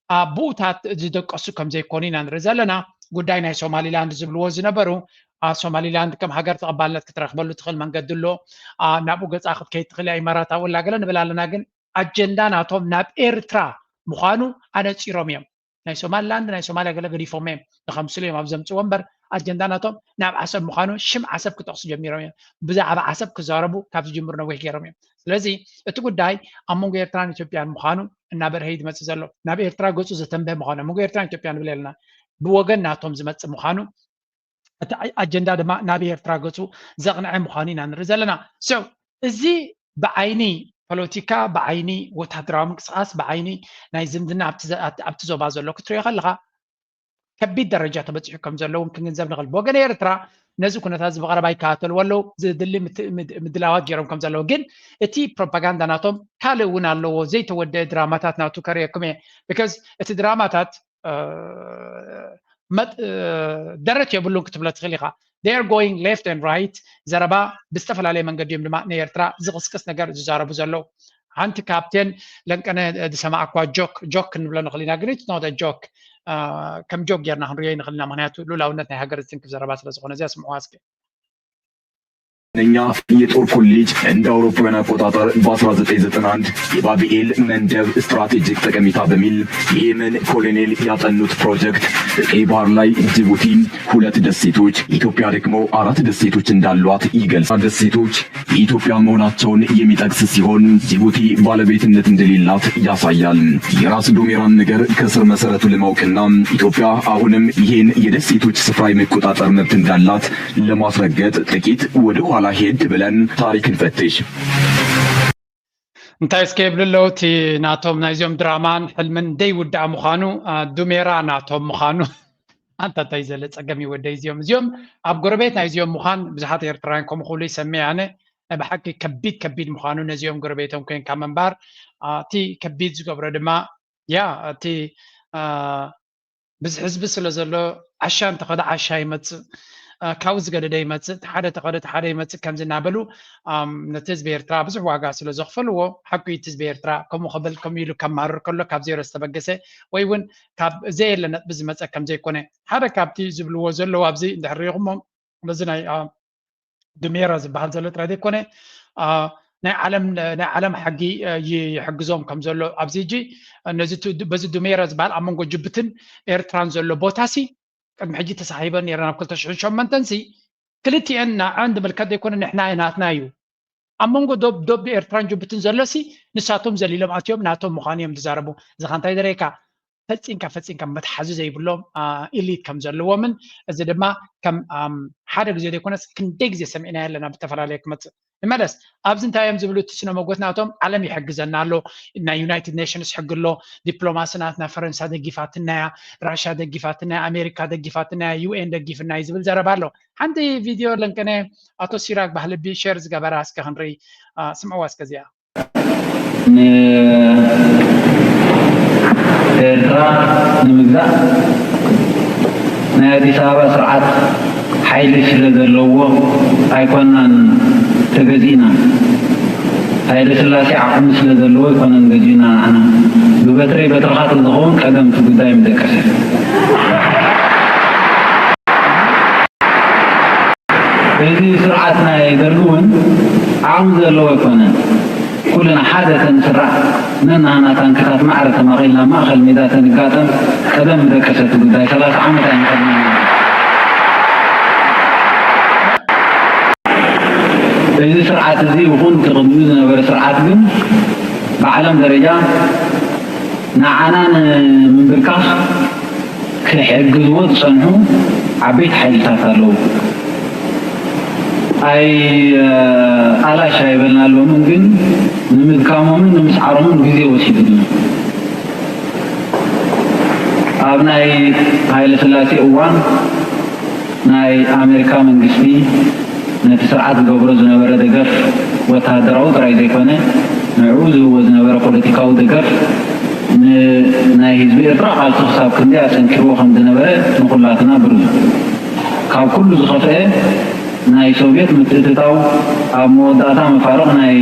ብኡታት ዝደቀሱ ከም ዘይኮኑ ኢና ንርኢ ዘለና። ጉዳይ ናይ ሶማሊላንድ ዝብልዎ ዝነበሩ ሶማሊላንድ ከም ሃገር ተቐባልነት ክትረኽበሉ ትኽእል መንገዲ ኣሎ። ናብኡ ገጻ ክትከይድ ትኽእል እያ ኢማራት ኣብኡ ኣላ ገለ ንብል ኣለና ግን ኣጀንዳ ናቶም ናብ ኤርትራ ምዃኑ ኣነጺሮም እዮም። ናይ ሶማሊላንድ ናይ ሶማልያ ገለ ገዲፎም እዮም ንኸምስሉ እዮም ኣብ ዘምፅዎ እምበር ኣጀንዳ ናቶም ናብ ዓሰብ ምዃኑ ሽም ዓሰብ ክጠቕሱ ጀሚሮም እዮም። ብዛዕባ ዓሰብ ክዛረቡ ካብ ዝጅምሩ ነዊሕ ገይሮም እዮም። ስለዚ እቲ ጉዳይ ኣብ መንጎ ኤርትራን ኢትዮጵያን ምዃኑ እናበርሀ እዩ ዝመፅእ ዘሎ። ናብ ኤርትራ ገፁ ዘተንበህ ምዃኑ ኣብ መንጎ ኤርትራን ኢትዮጵያን ንብል ኣለና። ብወገን ናቶም ዝመፅእ ምዃኑ እቲ ኣጀንዳ ድማ ናብ ኤርትራ ገፁ ዘቕንዐ ምዃኑ ኢና ንርኢ ዘለና። So እዚ ብዓይኒ ፖለቲካ፣ ብዓይኒ ወታደራዊ ምንቅስቃስ፣ ብዓይኒ ናይ ዝምድና ኣብቲ ዞባ ዘሎ ክትሪኦ ከለኻ ከቢድ ደረጃ ተበፂሑ ከም ዘሎ እውን ክንግንዘብ ንኽእል። ብወገን ኤርትራ ነዚ ኩነታት እዚ ብቐረባ ይከታተልዎ ኣለዉ። ዝድሊ ምድላዋት ገይሮም ከም ዘለዉ ግን እቲ ፕሮፓጋንዳ ናቶም ካልእ እውን ኣለዎ። ዘይተወደአ ድራማታት ናቱ ከርእየኩም እየ። Because እቲ ድራማታት ደረት የብሉን ክትብሎ ትኽእል ኢኻ። They are going left and right ዘረባ ብዝተፈላለየ መንገዲ እዮም ድማ ንኤርትራ ዝቕስቅስ ነገር ዝዛረቡ ዘለዉ። ሓንቲ ካብተን ለንቀነ ዝሰማዕኳ ጆክ ጆክ ክንብሎ ንኽእል ኢና ግን it's not a joke ከም ጆክ ጌርና ክንሪኦ ንኽእል ኢና ምክንያቱ ሉላውነት ናይ ሃገር ዝትንክፍ ዘረባ ስለ ዝኾነ እዚኣ ስምዕዋ እስኪ። እኛ የጦር ኮሌጅ እንደ አውሮፓውያን አቆጣጠር በ1991 የባብኤል መንደብ ስትራቴጂክ ጠቀሜታ በሚል የየመን ኮሎኔል ያጠኑት ፕሮጀክት በቀይ ባህር ላይ ጅቡቲ ሁለት ደሴቶች ኢትዮጵያ ደግሞ አራት ደሴቶች እንዳሏት ይገልጻል። ደሴቶች የኢትዮጵያ መሆናቸውን የሚጠቅስ ሲሆን ጅቡቲ ባለቤትነት እንደሌላት ያሳያል። የራስ ዱሜራን ነገር ከስር መሰረቱ ለማወቅና ኢትዮጵያ አሁንም ይሄን የደሴቶች ስፍራ የመቆጣጠር መብት እንዳላት ለማስረገጥ ጥቂት ወደ ኋላ ሄድ ብለን ታሪክ እንፈትሽ። እንታይ እስከ ይብሉ ኣለዉ እቲ ናቶም ናይዚኦም ድራማን ሕልምን ደይውዳእ ምዃኑ ዱሜራ ናቶም ምዃኑ ኣንታ እንታይ ዘለ ጸገም እዩ ወደይ እዚኦም እዚኦም ኣብ ጎረቤት ናይዚኦም ምዃን ብዙሓት ኤርትራውያን ከምኡ ክብሉ ይሰምዕ ኣነ ብሓቂ ከቢድ ከቢድ ምዃኑ ነዚኦም ጎረቤቶም ኮይንካ ምንባር እቲ ከቢድ ዝገብሮ ድማ ያ እቲ ብዙሕ ህዝቢ ስለ ዘሎ ዓሻ እንተኸደ ዓሻ ይመፅእ ካብኡ ዝገደደ ይመፅእ ሓደ ተኸደ ሓደ ይመፅእ ከምዚ እናበሉ ነቲ ህዝቢ ኤርትራ ብዙሕ ዋጋ ስለ ዘኽፈልዎ ሓቂ እቲ ህዝቢ ኤርትራ ከምኡ ክብል ከምኡ ኢሉ ከማርር ከሎ ካብ ዜሮ ዝተበገሰ ወይ እውን ካብ ዘየለ ነጥቢ ዝመፀ ከም ዘይኮነ ሓደ ካብቲ ዝብልዎ ዘለዉ ኣብዚ እንድሕር ሪኢኹሞ በዚ ናይ ዱሜራ ዝበሃል ዘሎ ጥራይ ዘይኮነ ናይ ዓለም ናይ ዓለም ሕጊ ይሕግዞም ከም ዘሎ ኣብዚ ሕጂ ነዚ በዚ ዱሜራ ዝበሃል ኣብ መንጎ ጅቡትን ኤርትራን ዘሎ ቦታ ሲ ቅድሚ ሕጂ ተሳሒበን ነይረን ኣብ ክልተ ሽሕን ሸሞንተን ሲ ክልቲኤን ንዐን ዝምልከት ዘይኮነ ንሕና ናትና እዩ ኣብ መንጎ ዶብ ዶብ ኤርትራን ጅቡትን ዘሎ ሲ ንሳቶም ዘሊሎም ኣትዮም ናቶም ምዃኑ እዮም ዝዛረቡ እዚ ካ እንታይ ዘርእየካ ፈፂምካ ፈፂምካ መትሓዚ ዘይብሎም ኢሊት ከም ዘለዎምን እዚ ድማ ከም ሓደ ግዜ ዘይኮነስ ክንደይ ግዜ ሰሚዕና ኣለና ብተፈላለየ ክመፅእ ንመለስ ኣብዚ እንታይ እዮም ዝብሉ እቲ ስነ መጎት ናቶም ዓለም ይሕግዘና ኣሎ ናይ ዩናይትድ ኔሽንስ ሕጊ ኣሎ ዲፕሎማሲ ናትና ፈረንሳ ደጊፋትናያ ራሻ ደጊፋትናያ ኣሜሪካ ደጊፋትናያ ዩኤን ደጊፍና እዩ ዝብል ዘረባ ኣሎ ሓንቲ ቪድዮ ለንቀነ ኣቶ ሲራክ ባህልቢ ሸር ዝገበራ እስከ ክንርኢ ስምዕዋ እስከ እዚኣ ንኤርትራ ንምግዛእ ናይ ኣዲስ ኣበባ ስርዓት ሓይሊ ስለ ዘለዎ ኣይኮናን ተገዚእና። ሃይለ ስላሴ ዓቕሚ ስለ ዘለዎ ኣይኮነን ገዚኡና ንዓና። ብበትረይ በትርኻ ተዝኸውን ቀደም እቲ ጉዳይ ምደቀሰ። እዚ ስርዓት ናይ ደርጊ እውን ዓቕሚ ዘለዎ ኣይኮነን። ኩልና ሓደ ተንስራዕ ነናህና ታንክታት ማዕረ ተማቒልና ማእኸል ሜዳ ተንጋጠም ቀደም ምደቀሰ እቲ ጉዳይ ሰላሳ ዓመት ኣይንኸድን ኢና። እዚ ስርዓት እዚ ይኹን እቲ ቅድሚኡ ዝነበረ ስርዓት ግን ብዓለም ደረጃ ንዓና ንምንብርካኽ ክሕግዝዎ ዝጸንሑ ዓበይቲ ሓይልታት ኣለዉ። ኣይ ኣላሽ ኣይበልናሎምን፣ ግን ንምድካሞምን ንምስዓሮምን ግዜ ወሲድና። ኣብ ናይ ሃይለ ስላሴ እዋን ናይ ኣሜሪካ መንግስቲ ነቲ ስርዓት ዝገብሮ ዝነበረ ደገፍ፣ ወተሃደራዊ ጥራይ ዘይኮነ ንዕኡ ዝህቦ ዝነበረ ፖለቲካዊ ደገፍ ንናይ ህዝቢ ኤርትራ ቃልሲ ክሳብ ክንደይ ኣጸንኪርዎ ከም ዝነበረ ንኹላትና ብሩህ እዩ። ካብ ኩሉ ዝኸፍአ ናይ ሶቭየት ምትእትታው ኣብ መወዳእታ መፋርቕ ናይ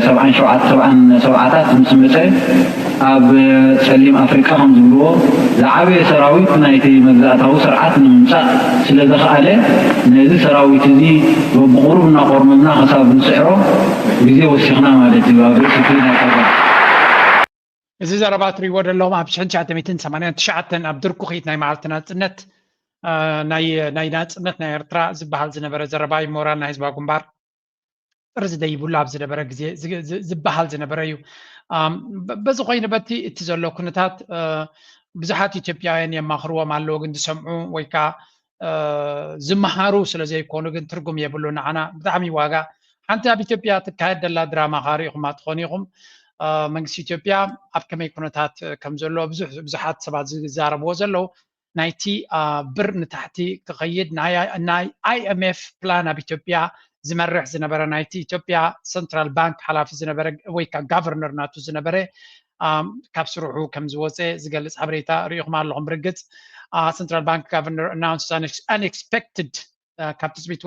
ሰብዓን ሸውዓተ ሰብዓን ሰብዓታት ምስ መጸ ኣብ ጸሊም ኣፍሪቃ ከም ዝብልዎ ዝዓበየ ሰራዊት ናይቲ መግዛእታዊ ስርዓት ንምምጻእ ስለ ዘኽኣለ ነዚ ሰራዊት እዚ በብቑሩብ እናቖርመምና ክሳብ ንስዕሮ ግዜ ወሲኽና ማለት እዩ ኣብ ርእሲ እቲ ናይ ቀደም። እዚ ዘረባ እትሪእዎ ዘለኹም ኣብ ሽሕን ትሽዓተ ሚእትን ሰማንያን ትሽዓተን ኣብ ድርኩኺት ናይ መዓልቲ ናጽነት ናይ ናይ ናጽነት ናይ ኤርትራ ዝበሃል ዝነበረ ዘረባ እዩ። ሞራል ናይ ህዝባዊ ግንባር ጥርዚ ደይብሉ ኣብ ዝነበረ ግዜ ዝበሃል ዝነበረ እዩ። በዚ ኮይኑ በቲ እቲ ዘሎ ኩነታት ብዙሓት ኢትዮጵያውያን የማኽርዎም ኣለዉ፣ ግን ዝሰምዑ ወይ ከዓ ዝመሃሩ ስለ ዘይኮኑ ግን ትርጉም የብሉ። ንዓና ብጣዕሚ ዋጋ ሓንቲ ኣብ ኢትዮጵያ ትካየድ ደላ ድራማ ካሪኢኹማ ትኾኑ ኢኹም። መንግስቲ ኢትዮጵያ ኣብ ከመይ ኩነታት ከም ዘሎ ብዙሓት ሰባት ዝዛረብዎ ዘለዉ ናይቲ ብር ንታሕቲ ክኸይድ ናይ ኣይኤምኤፍ ፕላን ኣብ ኢትዮጵያ ዝመርሕ ዝነበረ ናይቲ ኢትዮጵያ ሰንትራል ባንክ ሓላፊ ዝነበረ ወይ ከዓ ጋቨርነር ናቱ ዝነበረ ካብ ስርሑ ከም ዝወፀ ዝገልፅ ሓበሬታ ርኢኹም ኣለኹም። ብርግፅ ሰንትራል ባንክ ጋቨርነር ኣናውንስ ኣንኤክስፔክትድ ካብ ትፅቢት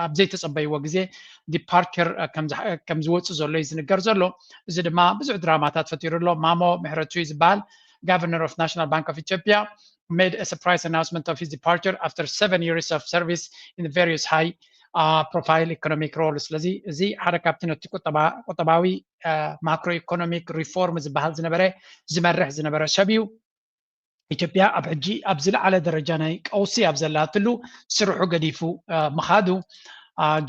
ኣብ ዘይተፀበይዎ ግዜ ዲፓርቸር ከም ዝወፅእ ዘሎ እዩ ዝንገር ዘሎ። እዚ ድማ ብዙሕ ድራማታት ፈጢሩ ኣሎ። ማሞ ምሕረቱ እዩ ዝበሃል። Governor of National Bank of Ethiopia made a surprise announcement of his departure after seven years of service in the various high uh, profile economic role። ስለዚ እዚ ሓደ ካብቲ ነቲ ቁጠባዊ ማክሮ ኢኮኖሚክ ሪፎርም ዝበሃል ዝነበረ ዝመርሕ ዝነበረ ሰብ እዩ። ኢትዮጵያ ኣብ ሕጂ ኣብ ዝለዓለ ደረጃ ናይ ቀውሲ ኣብ ዘላትሉ ስርሑ ገዲፉ ምኻዱ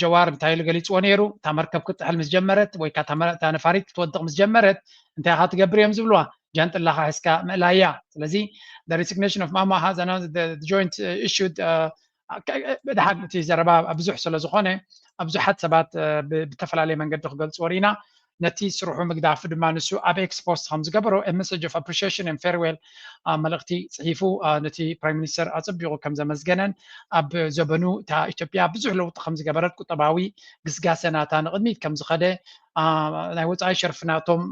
ጀዋር እንታይ ኢሉ ገሊፅዎ ነይሩ? እታ መርከብ ክትጥሕል ምስ ጀመረት ወይ እታ ነፋሪት ክትወድቕ ምስ ጀመረት እንታይ ኢኻ ትገብር እዮም ዝብልዋ? ጃንጥላኻ ሒዝካ ምእላያ። ስለዚ resignation of Mamo has announced the joint issued ብድሓን እቲ ዘረባ ብዙሕ ስለ ዝኾነ ብዙሓት ሰባት ብተፈላለየ መንገዲ ክገልፅዎ ርኢና። ነቲ ስርሑ ምግዳፉ ድማ ንሱ ኣብ ኤክስ ፖስት ከም ዝገበሮ message of appreciation and farewell መልእኽቲ ፅሒፉ ነቲ ፕራይም ሚኒስተር ኣፀቢቑ ከም ዘመስገነን ኣብ ዘበኑ እታ ኢትዮጵያ ብዙሕ ለውጢ ከም ዝገበረት ቁጠባዊ ግስጋሰ ናታ ንቕድሚት ከም ዝኸደ ናይ ወፃኢ ሸርፊ ናቶም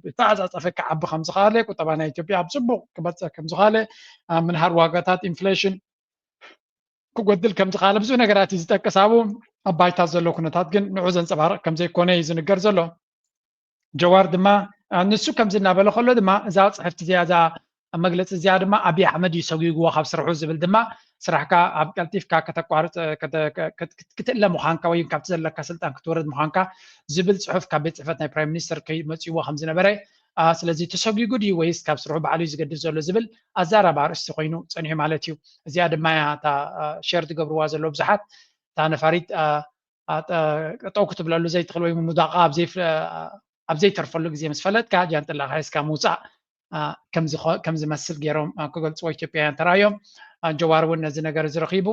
ዝተዓፃፀፈ ክዓቢ ከም ዝኸኣለ ቁጠባ ናይ ኢትዮጵያ ኣብ ፅቡቕ ክበፅሕ ከም ዝኸኣለ ምንሃር ዋጋታት ኢንፍሌሽን ክጎድል ከም ዝኸኣለ ብዙሕ ነገራት እዩ ዝጠቅስ። ኣብኡ ኣብ ባይታ ዘሎ ኩነታት ግን ንዑ ዘንፀባርቕ ከም ዘይኮነ እዩ ዝንገር ዘሎ። ጀዋር ድማ ንሱ ከምዚ እናበለ ከሎ ድማ እዛ ፅሕፍቲ እዚኣ እዛ መግለፂ እዚኣ ድማ ኣብይ ኣሕመድ እዩ ሰጒግዎ ካብ ስርሑ ዝብል ድማ ስራሕካ ኣብ ቀልጢፍካ ከተቋርፅ ክትእለ ምዃንካ ወይ ካብቲ ዘለካ ስልጣን ክትወርድ ምዃንካ ዝብል ፅሑፍ ካብ ቤት ፅሕፈት ናይ ፕራይም ሚኒስተር መፅእዎ ከም ዝነበረ ስለዚ ተሰጒጉ ድዩ ወይስ ካብ ስርሑ ባዕሉ እዩ ዝገድፍ ዘሎ ዝብል ኣዛራቢ ኣርእስቲ ኮይኑ ፀኒሑ ማለት እዩ። እዚኣ ድማ እያ እታ ሸር ትገብርዋ ዘሎ ብዙሓት እታ ነፋሪት ጠው ክትብለሉ ዘይትኽእል ወይ ምውዳቕኣ ኣብ ዘይተርፈሉ ግዜ ምስ ፈለጥካ ጃንጥላኻ ሒዝካ ምውፃእ ከም ዝመስል ገይሮም ክገልፅዎ ኢትዮጵያውያን ተራእዮም። ጀዋር እውን ነዚ ነገር እዚ ረኺቡ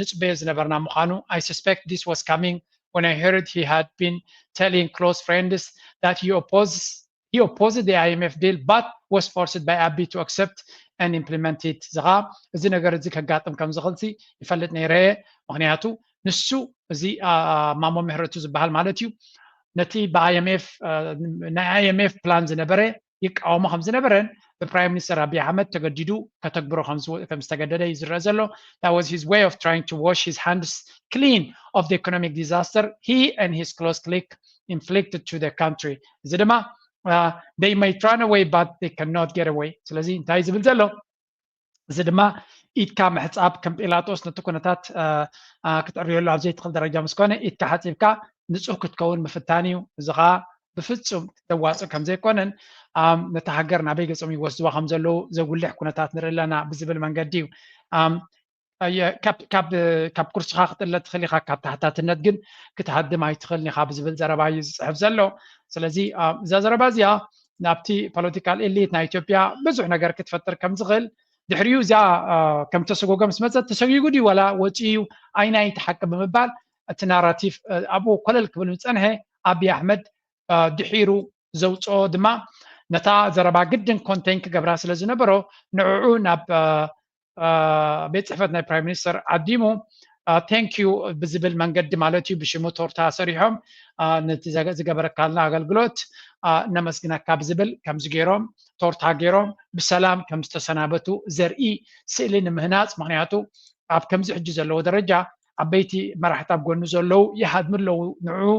ንፅበዮ ዝነበርና ምዃኑ I suspect this was coming when I heard he had been telling close friends that he opposes he opposed the I M F deal but was forced by Abiy to accept and implement it። እዚ ከዓ እዚ ነገር እዚ ከጋጥም ከም ዝኽእል ይፈልጥ ነይረ። ምክንያቱ ንሱ እዚ ማሞ ምህረቱ ዝበሃል ማለት እዩ ነቲ ብ I M F ናይ I M F ፕላን ዝነበረ ይቃወሞ ከም ዝነበረን ብፕራይም ሚኒስተር ኣብይ ኣሕመድ ተገዲዱ ከተግብሮ ከም ዝተገደደ እዩ ዝረአ ዘሎ። That was his way of trying to wash his hands clean of the economic disaster he and his close clique inflicted to the country። እዚ ድማ they might run away but they cannot get away። ስለዚ እንታይ ዝብል ዘሎ እዚ ድማ ኢድካ ምሕፃብ ከም ጲላጦስ ነቲ ኩነታት ክትዕርየሉ ኣብ ዘይትኽእል ደረጃ ምስ ኮነ ኢድካ ሓፂብካ ንፁህ ክትከውን ምፍታን እዩ። እዚ ከዓ ብፍፁም ዘዋፅእ ከም ዘይኮነን ነቲ ሃገር ናበይ ገፆም ይወስድዋ ከም ዘለዉ ዘጉልሕ ኩነታት ንርኢ ኣለና ብዝብል መንገዲ እዩ። ካብ ኩርስኻ ክትእለ ትኽእል ኢኻ፣ ካብ ተሓታትነት ግን ክትሃድም ኣይትኽእልን ኢኻ ብዝብል ዘረባ እዩ ዝፅሕፍ ዘሎ። ስለዚ እዛ ዘረባ እዚኣ ናብቲ ፖለቲካል ኤሊት ናይ ኢትዮጵያ ብዙሕ ነገር ክትፈጥር ከም ዝኽእል ድሕሪኡ እዚኣ ከም ተሰጎገ ምስ መፀት ተሰጊጉ ድዩ ዋላ ወፂኡ እዩ ኣይናይ ተሓቂ ብምባል እቲ ናራቲቭ ኣብኡ ኮለል ክብል ዝፀንሐ ኣብይ ኣሕመድ ድሒሩ ዘውፅኦ ድማ ነታ ዘረባ ግድን ኮንቴን ክገብራ ስለ ዝነበሮ ንዕዑ ናብ ቤት ፅሕፈት ናይ ፕራይም ሚኒስተር ዓዲሙ ቴንክ ዩ ብዝብል መንገዲ ማለት እዩ ብሽሙ ቶርታ ሰሪሖም ነቲ ዝገበረካልና ኣገልግሎት ነመስግነካ ብዝብል ከምዚ ገይሮም ቶርታ ገይሮም ብሰላም ከም ዝተሰናበቱ ዘርኢ ስእሊ ንምህናፅ ምክንያቱ ኣብ ከምዚ ሕጂ ዘለዎ ደረጃ ዓበይቲ መራሕቲ ኣብ ጎኑ ዘለዉ ይሃድሙ ኣለዉ ንዑ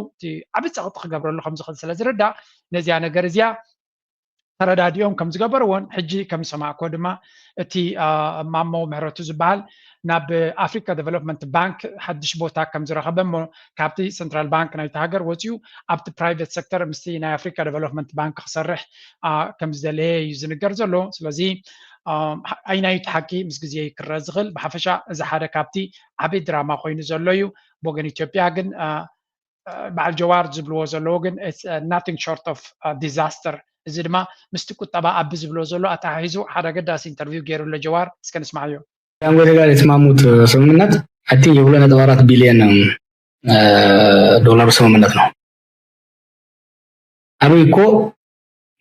ዓብ ፀቕጢ ክገብረሉ ከምዝኽእል ስለ ዝርዳእ ነዚኣ ነገር እዚኣ ተረዳዲኦም ከም ዝገበርዎን ሕጂ ከም ዝሰማዕኮ ድማ እቲ ማሞ ምህረቱ ዝበሃል ናብ ኣፍሪካ ዴቨሎፕመንት ባንክ ሓድሽ ቦታ ከም ዝረኸበ እሞ ካብቲ ሰንትራል ባንክ ናይቲ ሃገር ወፂኡ ኣብቲ ፕራይቨት ሴክተር ምስቲ ናይ ኣፍሪካ ዴቨሎፕመንት ባንክ ክሰርሕ ከም ዝደለየ እዩ ዝንገር ዘሎ ስለዚ ኣይናዩ ተሓቂ ምስ ግዜ ክረአ ዝኽእል ብሓፈሻ እዚ ሓደ ካብቲ ዓብይ ድራማ ኮይኑ ዘሎ እዩ ብወገን ኢትዮጵያ ግን በዓል ጀዋር ዝብልዎ ዘለዎ ግን nothing short of disaster እዚ ድማ ምስቲ ቁጠባ ኣቢ ዝብሎ ዘሎ ኣተሓሒዙ ሓደ ኣገዳሲ ኢንተርቪው ገይሩ ኣሎ ጀዋር እስከ ንስማዓዮ ዳንጎቴ ጋር የተስማሙት ስምምነት I think የሁለት ነጥብ አራት ቢሊዮን ዶላር ስምምነት ነው። አብይ እኮ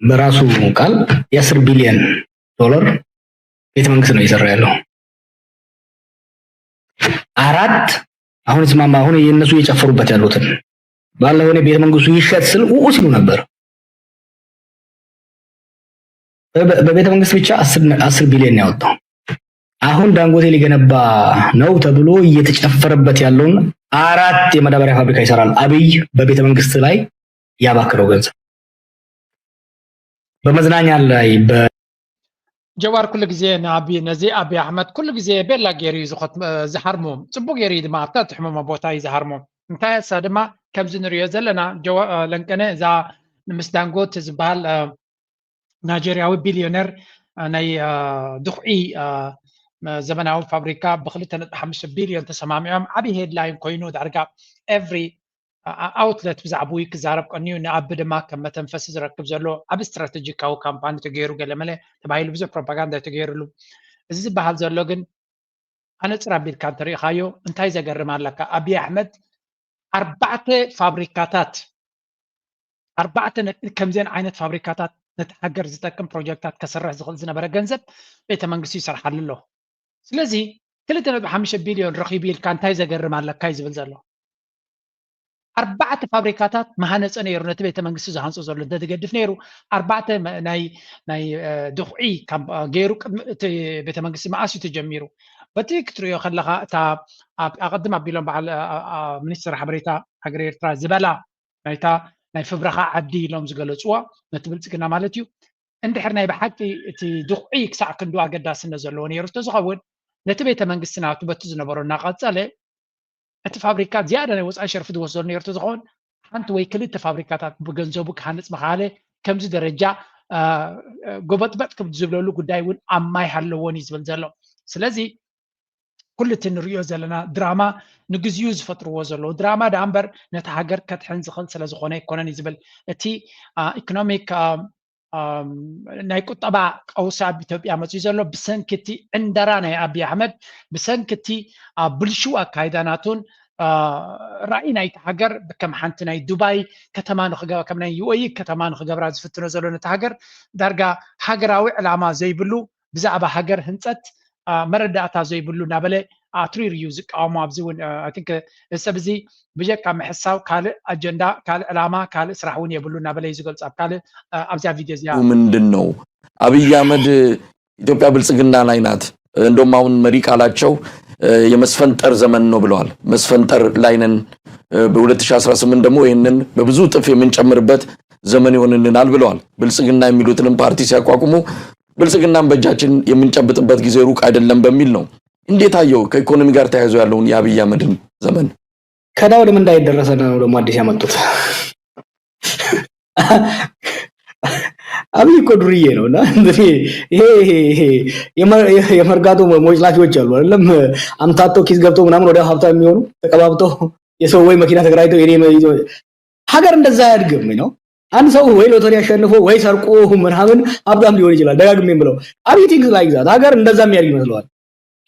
በራሱ ቃል የአስር ቢሊዮን ዶላር ቤተመንግስት ነው እየሰራ ያለው። አራት አሁን የተስማማ አሁን የእነሱ እየጨፈሩበት ያሉትን ባለፈው እኔ ቤተመንግስቱ ይሸጥ ስል ኡ ሲሉ ነበር። በቤተመንግስት ብቻ አስር ቢሊዮን ያወጣው። አሁን ዳንጎቴ ሊገነባ ነው ተብሎ እየተጨፈረበት ያለውን አራት የማዳበሪያ ፋብሪካ ይሰራል አብይ በቤተመንግስት ላይ ያባከነው ገንዘብ በመዝናኛ ላይ ጀዋር ኩሉ ግዜ ንኣቢ ነዚ ኣቢ ኣሕመድ ኩሉ ግዜ ቤላ ገይሩ እዩ ዝኸት ዝሃርሞም ፅቡቅ ገይሩ እዩ ድማ ኣብታ ትሕመሞ ቦታ እዩ ዝሃርሞም እንታይ እሳ ድማ ከምዚ ንሪኦ ዘለና ለንቀነ እዛ ምስ ዳንጎት ዝበሃል ናይጀርያዊ ቢልዮነር ናይ ድኹዒ ዘመናዊ ፋብሪካ ብ2.5 ቢልዮን ተሰማሚዖም ዓብዪ ሄድላይን ኮይኑ ዳርጋ ኤቭሪ ኣውትለት ብዛዕባኡ ክዛረብ ቀንዩ ንኣቢ ድማ ከም መተንፈሲ ዝረክብ ዘሎ ዓብ ስትራተጂካዊ ካምፓኒ ተገይሩ ገለመለ ተባሂሉ ብዙሕ ፕሮፓጋንዳ ተገይሩሉ እዚ ዝበሃል ዘሎ ግን ኣነፅር ኣቢልካ እንተሪኢኻዮ እንታይ ዘገርም ኣለካ ኣብይ ኣሕመድ ኣርባዕተ ፋብሪካታት ኣርባዕተ ከምዚአን ዓይነት ፋብሪካታት ነቲ ሃገር ዝጠቅም ፕሮጀክታት ከስርሕ ዝኽእል ዝነበረ ገንዘብ ቤተ መንግስቲ ይሰርሓሉ ኣሎ ስለዚ ክልተ ነጥቢ ሓሙሽተ ቢልዮን ረኺቡ ኢልካ እንታይ ዘገርም ኣለካ እዩ ዝብል ዘሎ ኣርባዕተ ፋብሪካታት መሃነፀ ነይሩ ነቲ ቤተ መንግስቲ ዝሃንፆ ዘሎ እንተትገድፍ ነይሩ ኣርባዕተ ናይ ናይ ድኹዒ ገይሩ ቅድሚ እቲ ቤተ መንግስቲ መኣስ እዩ ተጀሚሩ በቲ ክትሪኦ ከለካ እታ ኣቐድም ኣቢሎም በዓል ሚኒስትር ሓበሬታ ሃገር ኤርትራ ዝበላ ናይታ ናይ ፍብረኻ ዓዲ ኢሎም ዝገለፅዋ ነቲ ብልፅግና ማለት እዩ እንድሕር ናይ ብሓቂ እቲ ድኹዒ ክሳዕ ክንዱ ኣገዳስነት ዘለዎ ነይሩ እንተዝኸውን ነቲ ቤተ መንግስቲ ናቱ በቲ ዝነበሮ እናቐፀለ እቲ ፋብሪካ ዝያዳ ናይ ወፃኢ ሸርፊ ዝወስዶ ነይሩ እንተዝኸውን ሓንቲ ወይ ክልተ ፋብሪካታት ብገንዘቡ ክሃንፅ ምኻለ ከምዚ ደረጃ ጎበጥበጥ ክብ ዝብለሉ ጉዳይ እውን ኣብ ማይ ሃለዎን እዩ ዝብል ዘሎ ስለዚ ኩሉ እቲ ንሪኦ ዘለና ድራማ ንግዚኡ ዝፈጥርዎ ዘለዉ ድራማ ደኣ እምበር ነቲ ሃገር ከድሕን ዝኽእል ስለ ዝኾነ ኣይኮነን እዩ ዝብል እቲ ኢኮኖሚክ ናይ ቁጠባ ቀውሲ ኣብ ኢትዮጵያ መፅኡ ዘሎ ብሰንኪ እቲ ዕንደራ ናይ ኣብይ ኣሕመድ ብሰንኪ እቲ ብልሽው ኣካይዳ ናቱን ራእይ ናይቲ ሃገር ከም ሓንቲ ናይ ዱባይ ከተማ ከም ናይ ዩኤኢ ከተማ ንክገብራ ዝፍትኖ ዘሎ ነቲ ሃገር ዳርጋ ሃገራዊ ዕላማ ዘይብሉ ብዛዕባ ሃገር ህንፀት መረዳእታ ዘይብሉ እናበለ ኣትሪር እዩ ዝቃወሞ ኣብዚ እውን ሰብ እዚ ብጀካ ምሕሳው ካልእ ኣጀንዳ ካልእ ዕላማ ካልእ ስራሕ እውን የብሉ እናበለ እዩ ዝገልፁ ኣብ ካልእ ኣብዚኣ ቪድዮ እዚኣ ምንድን ነው አብይ አህመድ ኢትዮጵያ ብልጽግና ላይ ናት እንደውም አሁን መሪ ቃላቸው የመስፈንጠር ዘመን ነው ብለዋል መስፈንጠር ላይ ነን በ2018 ደግሞ ይህንን በብዙ እጥፍ የምንጨምርበት ዘመን ይሆንልናል ብለዋል ብልጽግና የሚሉትንም ፓርቲ ሲያቋቁሙ ብልጽግናን በእጃችን የምንጨብጥበት ጊዜ ሩቅ አይደለም በሚል ነው። እንዴት አየው ከኢኮኖሚ ጋር ተያይዞ ያለውን የአብይ አህመድን ዘመን? ከዳ ወደ ምን እንዳይደረሰ ነው ደግሞ አዲስ ያመጡት። አብይ እኮ ዱርዬ ነው እና ይሄ የመርጋቶ ሞጭላፊዎች አሉ አይደለም አምታቶ ኪስ ገብቶ ምናምን ወደ ሀብታ የሚሆኑ ተቀባብተው የሰው ወይ መኪና ተከራይተው የኔ ሀገር እንደዛ አያድግም ነው አንድ ሰው ወይ ሎተሪ አሸንፎ ወይ ሰርቆ ምናምን ሀብታም ሊሆን ይችላል። ደጋግሜ የምለው አብይ ቲንክስ ላይክ ዛት። ሀገር እንደዛ የሚያድግ ይመስለዋል።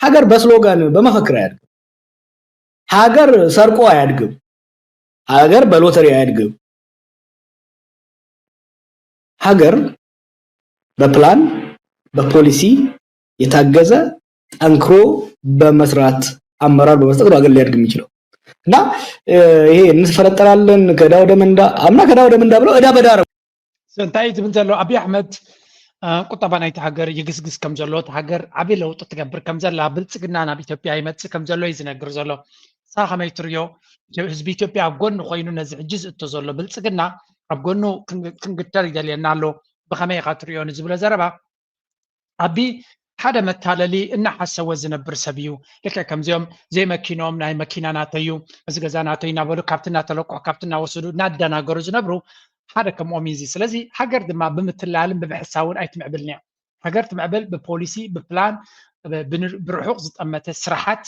ሀገር በስሎጋን በመፈክር አያድግም። ሀገር ሰርቆ አያድግም። ሀገር በሎተሪ አያድግም። ሀገር በፕላን በፖሊሲ የታገዘ ጠንክሮ በመስራት አመራር በመስጠት ነው ሀገር ሊያድግ የሚችለው። እና ይሄ እንፈረጠራለን ከዳ ወደ መንዳ አምና ከዳ ወደ መንዳ ብለው እዳ በዳ ረጉ። እንታይ ዝብል ዘሎ ኣብይ ኣሕመድ ቁጠባ ናይቲ ሃገር ይግስግስ ከም ዘሎ፣ እቲ ሃገር ዓብዪ ለውጢ ትገብር ከም ዘላ፣ ብልፅግና ናብ ኢትዮጵያ ይመፅእ ከም ዘሎ እዩ ዝነግር ዘሎ። ንስኻ ከመይ ትሪኦ? ህዝቢ ኢትዮጵያ ኣብ ጎኑ ኮይኑ ነዚ ሕጂ ዝእቶ ዘሎ ብልፅግና ኣብ ጎኑ ክንግተር ይደልየና ኣሎ። ብኸመይ ኢኻ ትሪኦ ንዝብሎ ዘረባ? ኣቢ ሓደ መታለሊ እናሓሰወ ዝነብር ሰብ እዩ። ልክዕ ከምዚኦም ዘይመኪኖም ናይ መኪና ናተይ እዩ፣ እዚ ገዛ ናተይ እናበሉ ካብቲ እናተለቅሑ ካብቲ እናወሰዱ እናደናገሩ ዝነብሩ ሓደ ከምኦም እዩ። ስለዚ ሃገር ድማ ብምትላልን ብምሕሳውን ኣይትምዕብልን እያ። ሃገር ትምዕብል ብፖሊሲ፣ ብፕላን፣ ብርሑቕ ዝጠመተ ስራሓት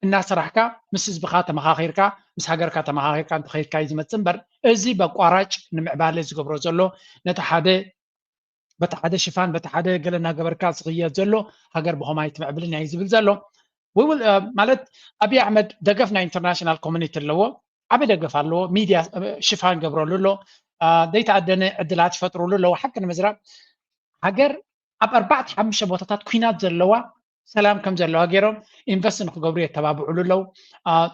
እናሰራሕካ ምስ ህዝብኻ ተመኻኺርካ ምስ ሃገርካ ተመኻኺርካ እንተኸይድካ እዩ ዝመፅእ እምበር እዚ በቋራጭ ንምዕባለ ዝገብሮ ዘሎ ነቲ ሓደ በቲ ሓደ ሽፋን በቲ ሓደ ገለ እናገበርካ ዝኽየድ ዘሎ ሃገር ብኸማይ ትምዕብልን እያ እዩ ዝብል ዘሎ። ውብል ማለት ኣብይ ኣሕመድ ደገፍ ናይ ኢንተርናሽናል ኮሚኒቲ ኣለዎ፣ ዓበ ደገፍ ኣለዎ፣ ሚድያ ሽፋን ገብረሉ ኣሎ፣ ዘይተኣደነ ዕድላት ይፈጥሩሉ ኣለዉ። ሓቂ ንምዝራብ ሃገር ኣብ ኣርባዕተ ሓሙሽተ ቦታታት ኩናት ዘለዋ ሰላም ከም ዘለዋ ገይሮም ኢንቨስት ንክገብሩ የተባብዕሉ ኣለዉ።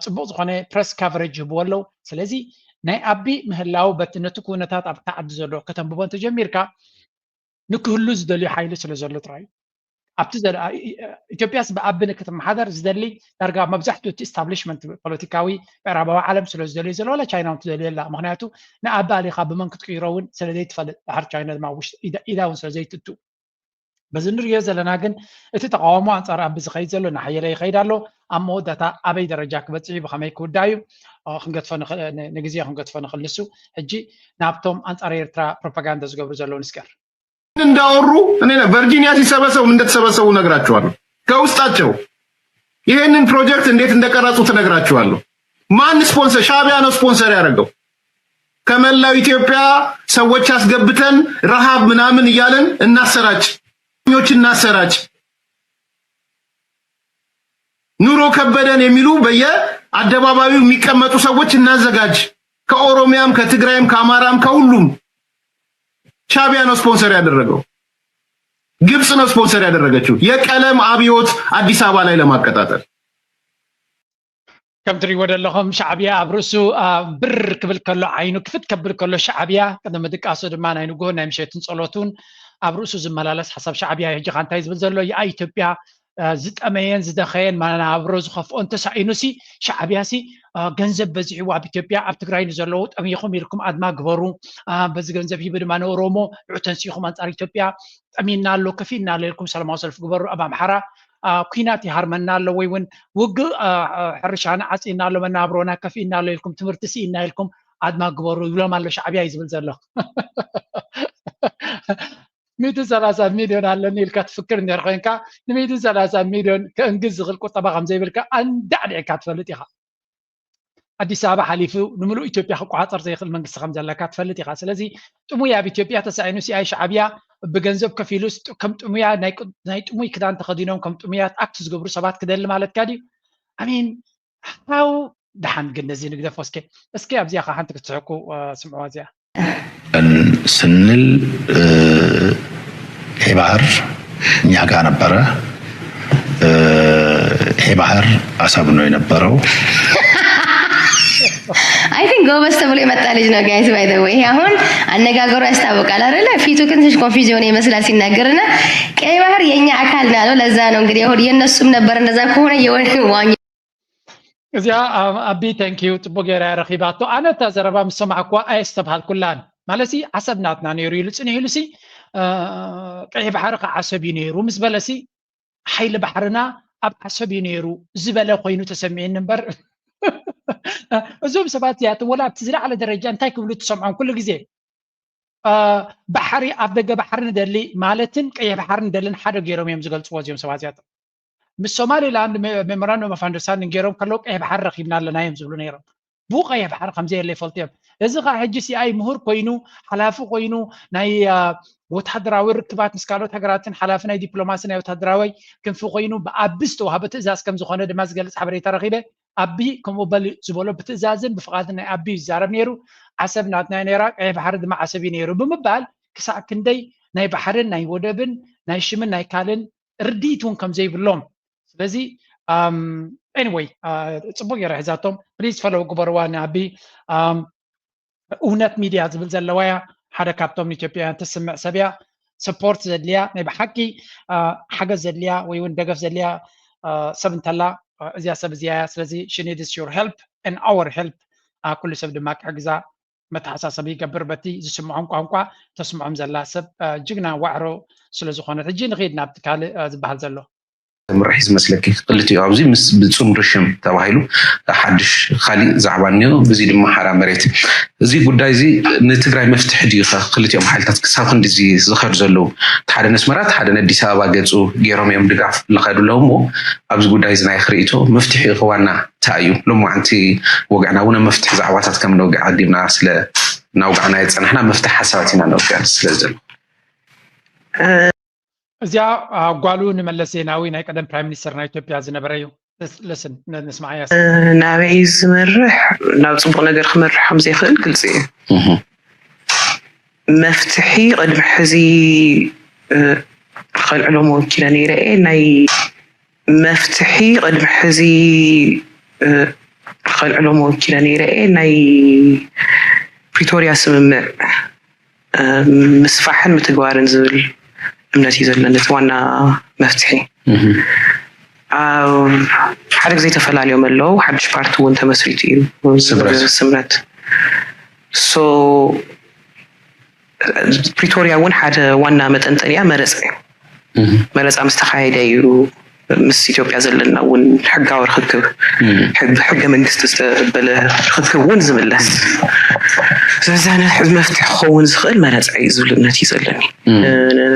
ፅቡቅ ዝኾነ ፕረስ ካቨሬጅ ይህብዎ ኣለዉ። ስለዚ ናይ ኣቢ ምህላው በቲ ነቲ ኩነታት ኣብታ ዓዲ ዘሎ ከተንብቦ እንተጀሚርካ ንክህሉ ዝደልዩ ሓይሊ ስለ ዘሎ ጥራይ እዩ። ኣብቲ ኢትዮጵያስ ብኣቢ ንክትመሓደር ዝደሊ ዳርጋ መብዛሕትኡ እቲ ኢስታብሊሽመንት ፖለቲካዊ ምዕራባዊ ዓለም ስለ ዝደልዮ ዘሎ ዋላ ቻይና እውን ትደልዮ ኣላ። ምክንያቱ ንኣቢ ኣሊኻ ብመን ክትቅይሮ እውን ስለ ዘይትፈልጥ ድሓር ቻይና ድማ ኢዳ እውን ስለ ዘይትእቱ በዚ ንሪኦ ዘለና ግን እቲ ተቃውሞ ኣንፃር ኣቢ ዝኸይድ ዘሎ እናሓየለ ይኸይድ ኣሎ። ኣብ መወዳእታ ኣበይ ደረጃ ክበፅሕ እዩ ብኸመይ ክውዳእ እዩ ክንገድፎ ንግዜ ክንገድፎ ንኽእል። ንሱ ሕጂ ናብቶም ኣንፃር ኤርትራ ፕሮፓጋንዳ ዝገብሩ ዘለዉ ንስገር። እንዳወሩ እኔ ቨርጂኒያ ሲሰበሰቡ እንደተሰበሰቡ ነግራችኋለሁ። ከውስጣቸው ይሄንን ፕሮጀክት እንዴት እንደቀረጹ ትነግራችኋለሁ። ማን ስፖንሰር? ሻቢያ ነው ስፖንሰር ያደረገው። ከመላው ኢትዮጵያ ሰዎች አስገብተን ረሃብ ምናምን እያለን እናሰራጭ ኞች እናሰራጭ ኑሮ ከበደን የሚሉ በየአደባባዩ የሚቀመጡ ሰዎች እናዘጋጅ። ከኦሮሚያም ከትግራይም ከአማራም ከሁሉም ሻቢያ ነው ስፖንሰር ያደረገው። ግብጽ ነው ስፖንሰር ያደረገችው የቀለም አብዮት አዲስ አበባ ላይ ለማቀጣጠል። ከም ትሪእዎ ዘለኹም ሻዕብያ ኣብ ርእሱ ብር ክብል ከሎ ዓይኑ ክፍት ከብል ከሎ ሻዕብያ ቅድሚ ምድቃሱ ድማ ናይ ንግሆን ናይ ምሸትን ጸሎቱን ኣብ ርእሱ ዝመላለስ ሓሳብ ሻዕብያ ሕጂ ካ እንታይ ዝብል ዘሎ ይኣ ኢትዮጵያ ዝጠመየን ዝደኸየን መናብሮ ዝኸፍኦን ተሳኢኑ ሲ ሻዕብያ ሲ ገንዘብ በዚሕዎ ኣብ ኢትዮጵያ ኣብ ትግራይ ንዘለዉ ጠሚኹም ኢልኩም ኣድማ ግበሩ በዚ ገንዘብ ሂቡ ድማ ንኦሮሞ ንዑ ተንሲኹም ኣንፃር ኢትዮጵያ ጠሚና ኣሎ ከፊእና ኣሎ ኢልኩም ሰላማዊ ሰልፊ ግበሩ ኣብ ኣምሓራ ኩናት ይሃርመና ኣሎ ወይ እውን ውግእ ሕርሻና ዓፂና ኣሎ መናብሮና ከፊእና ኣሎ ኢልኩም ትምህርቲ ስኢና ኢልኩም ኣድማ ግበሩ ይብሎም ኣሎ ሻዕብያ እዩ ዝብል ዘሎ ሚእትን ሰላሳ ሚልዮን ኣለኒ ኢልካ ትፍክር እንድሕር ኮይንካ ንሚእትን ሰላሳ ሚልዮን ከእንግዝ ዝኽእል ቁጠባ ከም ዘይብልካ ኣንዳዕዲዕካ ትፈልጥ ኢኻ። ኣዲስ ኣበባ ሓሊፉ ንምሉእ ኢትዮጵያ ክቆፃፀር ዘይኽእል መንግስቲ ከም ዘለካ ትፈልጥ ኢኻ። ስለዚ ጥሙይ ኣብ ኢትዮጵያ ተሳኢኑ ሲኣይ ሻዕብያ ብገንዘብ ከፊሉስ ከም ጥሙያ ናይ ጥሙይ ክዳን ተኸዲኖም ከም ጥሙያት ኣክት ዝገብሩ ሰባት ክደሊ ማለትካ ድዩ? ኣሚን ሓው ደሓን ግን ነዚ ንግደፎ እስከ እስከ ኣብዚኣ ከዓ ሓንቲ ክትስሕቁ ስምዕዋ እዚኣ ስንል ይሄ ባህር እኛ ጋር ነበረ። ይሄ ባህር አሰብ ነው የነበረው። I think ጎበዝ ተብሎ የመጣ ልጅ ነው guys by the way። አሁን አነጋገሩ ያስታውቃል አይደለ? ፊቱ ግን ትንሽ ኮንፊውዝ የሆነ ይመስላል ሲናገርና ቀይ ባህር የኛ አካል ነው ያለው። ለዛ ነው እንግዲህ የእነሱም ነበር እንደዛ ከሆነ የሆነ ዋኝ እዚኣ ኣቢ thank you ጽቡቅ ገይራ እያ ረኺባቶ። ኣነ እታ ዘረባ ምስ ሰማዕኩዋ ኣየስተብሃልኩላን። ማለትሲ ዓሰብ ናትና ነይሩ ኢሉ ጽኒሕ ኢሉሲ ቀይሕ ባሕሪ ከ ዓሰብ እዩ ነይሩ ምስ በለሲ ሓይሊ ባሕርና ኣብ ዓሰብ እዩ ነይሩ ዝበለ ኮይኑ ተሰሚዕኒ እምበር እዞም ሰባት እዚኣቶም ወላ ኣብቲ ዝለዓለ ደረጃ እንታይ ክብሉ ትሰምዖም ኩሉ ግዜ ባሕሪ ኣፍ ደገ ባሕሪ ንደሊ ማለትን ቀይሕ ባሕሪ ንደልን ሓደ ገይሮም እዮም ዝገልፅዎ እዚኦም ሰባት እዚኣቶም። ምስ ሶማሊላንድ memorandum of understanding ገይሮም ከለዉ ቀይሕ ባሕሪ ረኺብና ኣለና እዮም ዝብሉ ነይሮም። ብኡ ቀይሕ ባሕሪ ከምዘየለ ይፈልጡ እዮም። እዚ ከዓ ሕጂ ሲኣይ ምሁር ኮይኑ፣ ሓላፊ ኮይኑ፣ ናይ ወታደራዊ ርክባት ምስ ካልኦት ሃገራትን ሓላፊ ናይ ዲፕሎማሲ ናይ ወታደራዊ ክንፊ ኮይኑ ብኣቢ ዝተዋህበ ትእዛዝ ከም ዝኾነ ድማ ዝገልፅ ሓበሬታ ረኺበ። ኣቢ ከምኡ በል ዝበሎ ብትእዛዝን ብፍቓድን ናይ ኣቢ እዩ ዝዛረብ ነይሩ። ዓሰብ ናትና ነይራ፣ ቀይሕ ባሕሪ ድማ ዓሰብ እዩ ነይሩ ብምባል ክሳዕ ክንደይ ናይ ባሕርን ናይ ወደብን ናይ ሽምን ናይ ካልእን ርድኢት እውን ከም ዘይብሎም። ስለዚ anyway፣ ፅቡቅ ገይራ ሒዛቶም። ፕሊዝ ፈለው ግበርዋ ንኣቢ። እውነት ሚድያ ዝብል ዘለዋ እያ። ሓደ ካብቶም ንኢትዮጵያውያን ተስምዕ ሰብ እያ። ሰፖርት ዘድልያ፣ ናይ ብሓቂ ሓገዝ ዘድልያ ወይ እውን ደገፍ ዘድልያ ሰብ እንተላ፣ እዚኣ ሰብ እዚኣ እያ። ስለዚ she needs your help and our help። ኩሉ ሰብ ድማ ክሕግዛ መተሓሳሰቢ ይገብር። በቲ ዝስምዖም ቋንቋ ተስምዖም ዘላ ሰብ ጅግና ዋዕሮ ስለዝኾነት። ሕጂ ንኸይድ ናብቲ ካልእ ዝበሃል ዘሎ። ምርሒ ዝመስለኪ ክልቲኡ ኣብዚ ምስ ብፅምሪ ሽም ተባሂሉ ሓድሽ ካሊእ ዛዕባ እኒኦ። ብዚ ድማ ሓራ መሬት። እዚ ጉዳይ እዚ ንትግራይ መፍትሒ ድዩ ክልቲኦም ሓይልታት ክሳብ ክንዲ እዚ ዝኸዱ ዘለዉ? ሓደ ነስመራ ሓደ ነኣዲስ ኣበባ ገፁ ገይሮም እዮም ድጋፍ ዝኸዱ ኣለዉ እሞ ኣብዚ ጉዳይ እዚ ናይ ክርእቶ መፍትሒ ክዋና እንታይ እዩ? ሎማዓንቲ ወግዕና እውን መፍትሒ ዛዕባታት ከም ነውግዕ ኣዲምና ስለ ናውጋዕና የፀናሕና መፍትሒ ሓሳባት ኢና ነውግዕ ስለ ዘሎ እዚኣ ጓሉ ንመለስ ዜናዊ ናይ ቀደም ፕራይም ሚኒስተር ናይ ኢትዮጵያ ዝነበረ እዩ። ልስን ንስማዓያ። ናበይ ዝመርሕ ናብ ፅቡቅ ነገር ክመርሖም ዘይኽእል ግልፂ እዩ። መፍትሒ ቅድሚ ሕዚ ከልዕሎም ወኪለ ነይረ እየ ናይ መፍትሒ ቅድሚ ሕዚ ከልዕሎም ወኪለ ነይረ እየ ናይ ፕሪቶርያ ስምምዕ ምስፋሕን ምትግባርን ዝብል እምነት እዩ ዘለኒ። እቲ ዋና መፍትሒ ኣብ ሓደ ግዜ ተፈላልዮም ኣለዉ። ሓድሽ ፓርቲ እውን ተመስሪቱ እዩ ስምረት። ሶ ፕሪቶርያ እውን ሓደ ዋና መጠንጠንያ መረፃ እዩ። መረፃ ምስ ተኻየደ እዩ ምስ ኢትዮጵያ ዘለና እውን ሕጋዊ ርክክብ ሕገ መንግስቲ ዝተበለ ርክክብ እውን ዝምለስ ስለዚ መፍትሒ ክኸውን ዝኽእል መረፃ እዩ ዝብል እምነት እዩ ዘለኒ።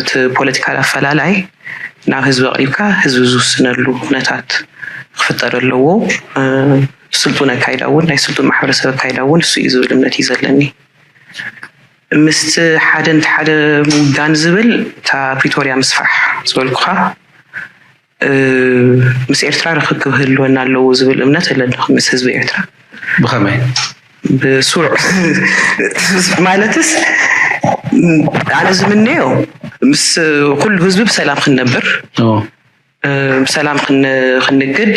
እቲ ፖለቲካል ኣፈላላይ ናብ ህዝቢ ኣቕሪብካ ህዝቢ ዝውስነሉ ኩነታት ክፍጠር ኣለዎ። ስልጡን ኣካይዳ እውን ናይ ስልጡን ማሕበረሰብ ኣካይዳ እውን እሱ እዩ ዝብል እምነት እዩ ዘለኒ። ምስቲ ሓደ ንቲ ሓደ ምውጋን ዝብል እታ ፕሪቶርያ ምስፋሕ ዝበልኩኻ ምስ ኤርትራ ርክክብ ክህልወና ኣለዎ ዝብል እምነት ኣለኒ ምስ ህዝቢ ኤርትራ። ብኸመይ? ብስሩዕ ማለትስ ኣነ ዝምነዮ ምስ ኩሉ ህዝቢ ብሰላም ክንነብር ብሰላም ክንግድ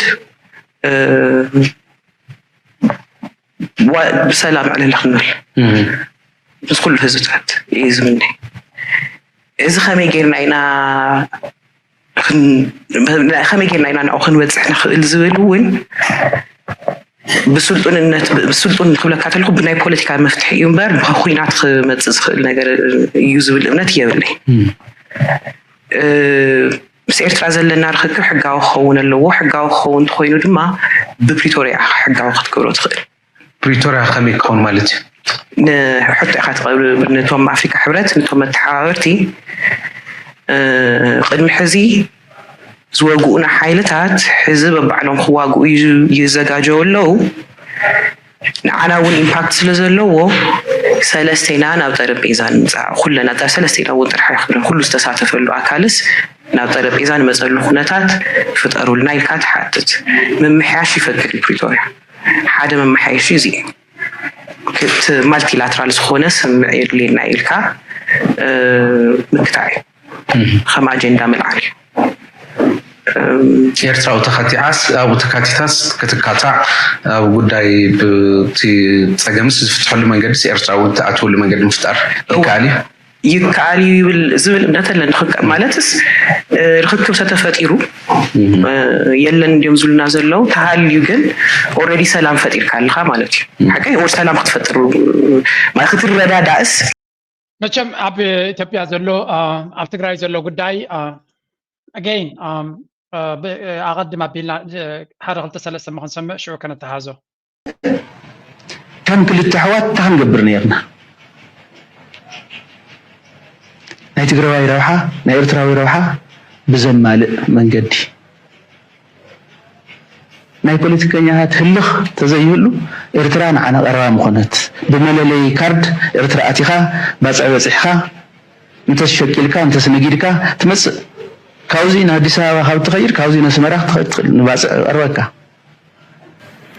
ብሰላም ዕልል ክንብል ምስ ኩሉ ህዝብታት እየ ዝምነ። እዚ ከመይ ጌርና ኢና ከመይ ጌርና ኢና ንዕኡ ክንበፅሕ ንኽእል ዝብል እውን ብስልጡንነት ብስልጡን ክብለካ ተለኩ ብናይ ፖለቲካ መፍትሒ እዩ እምበር ብኩናት ክመፅእ ዝኽእል ነገር እዩ ዝብል እምነት የብለይ። ምስ ኤርትራ ዘለና ርክክብ ሕጋዊ ክኸውን ኣለዎ። ሕጋዊ ክኸውን እንተኮይኑ ድማ ብፕሪቶርያ ኢኻ ሕጋዊ ክትገብሮ ትኽእል። ፕሪቶርያ ከመይ ክኸውን ማለት እዩ? ንሕቶ ኢኻ ትቐርብ ነቶም ኣፍሪካ ሕብረት ነቶም መተሓባበርቲ ቅድሚ ሕዚ ዝወግኡና ሓይልታት ሕዚ በባዕሎም ክዋግኡ ይዘጋጀው ኣለዉ። ንዓና እውን ኢምፓክት ስለ ዘለዎ ሰለስቴና ናብ ጠረጴዛ ንምፃእ ኩለና እዛ ሰለስቴና እውን ጥራሕ ኣይኮነን ኩሉ ዝተሳተፈሉ ኣካልስ ናብ ጠረጴዛ ንመፀሉ ኩነታት ፍጠሩልና ኢልካ ትሓትት። ምምሕያሽ ይፈቅድ እዩ ፕሪቶርያ። ሓደ መመሓየሺ እዚ እቲ ማልቲላትራል ዝኾነ ስምምዕ የድልየና ኢልካ ምክታዕ እዩ ከም ኣጀንዳ ምልዓል እዩ። ኤርትራ ኣብኡ ተካቲዓስ ኣብኡ ተካቲታስ ክትካታዕ ኣብ ጉዳይ ብቲ ፀገምስ ዝፍትሐሉ መንገዲ ኤርትራ እውን ትኣትወሉ መንገዲ ምፍጣር ይከኣል እዩ። ይከኣል እዩ ይብል ዝብል እምነት ኣለኒ። ማለትስ ርክክብ ተተፈጢሩ የለን እንዲዮም ዝብሉና ዘለዉ ተሃልዩ ግን ኦልሬዲ ሰላም ፈጢርካ ኣለካ ማለት እዩ። ሓቀይ ወር ሰላም ክትፈጥር ክትረዳዳእስ መቸም ኣብ ኢትዮጵያ ዘሎ ኣብ ትግራይ ዘሎ ጉዳይ ኣገይን ኣቐድም ኣቢልና ሓደ ክልተ ሰለስተ ምክንሰምዕ ሽዑ ከነተሃዞ። ከም ክልተ ኣሕዋት እንታይ ክንገብር ነይርና? ናይ ትግራዋይ ረብሓ ናይ ኤርትራዊ ረብሓ ብዘማልእ መንገዲ ናይ ፖለቲከኛታት ህልኽ ተዘይህሉ ኤርትራ ንዓና ቀረባ ምኾነት። ብመለለይ ካርድ ኤርትራ ኣቲኻ ባጽዕ በጺሕካ እንተስ ሸቂልካ እንተስ ነጊድካ ትመጽእ። ካብዚ ንኣዲስ ኣበባ ካብ ትኸይድ ካብዚ ነስመራ ክትኸይድ ትኽእል ንባጽዕ ቀርበካ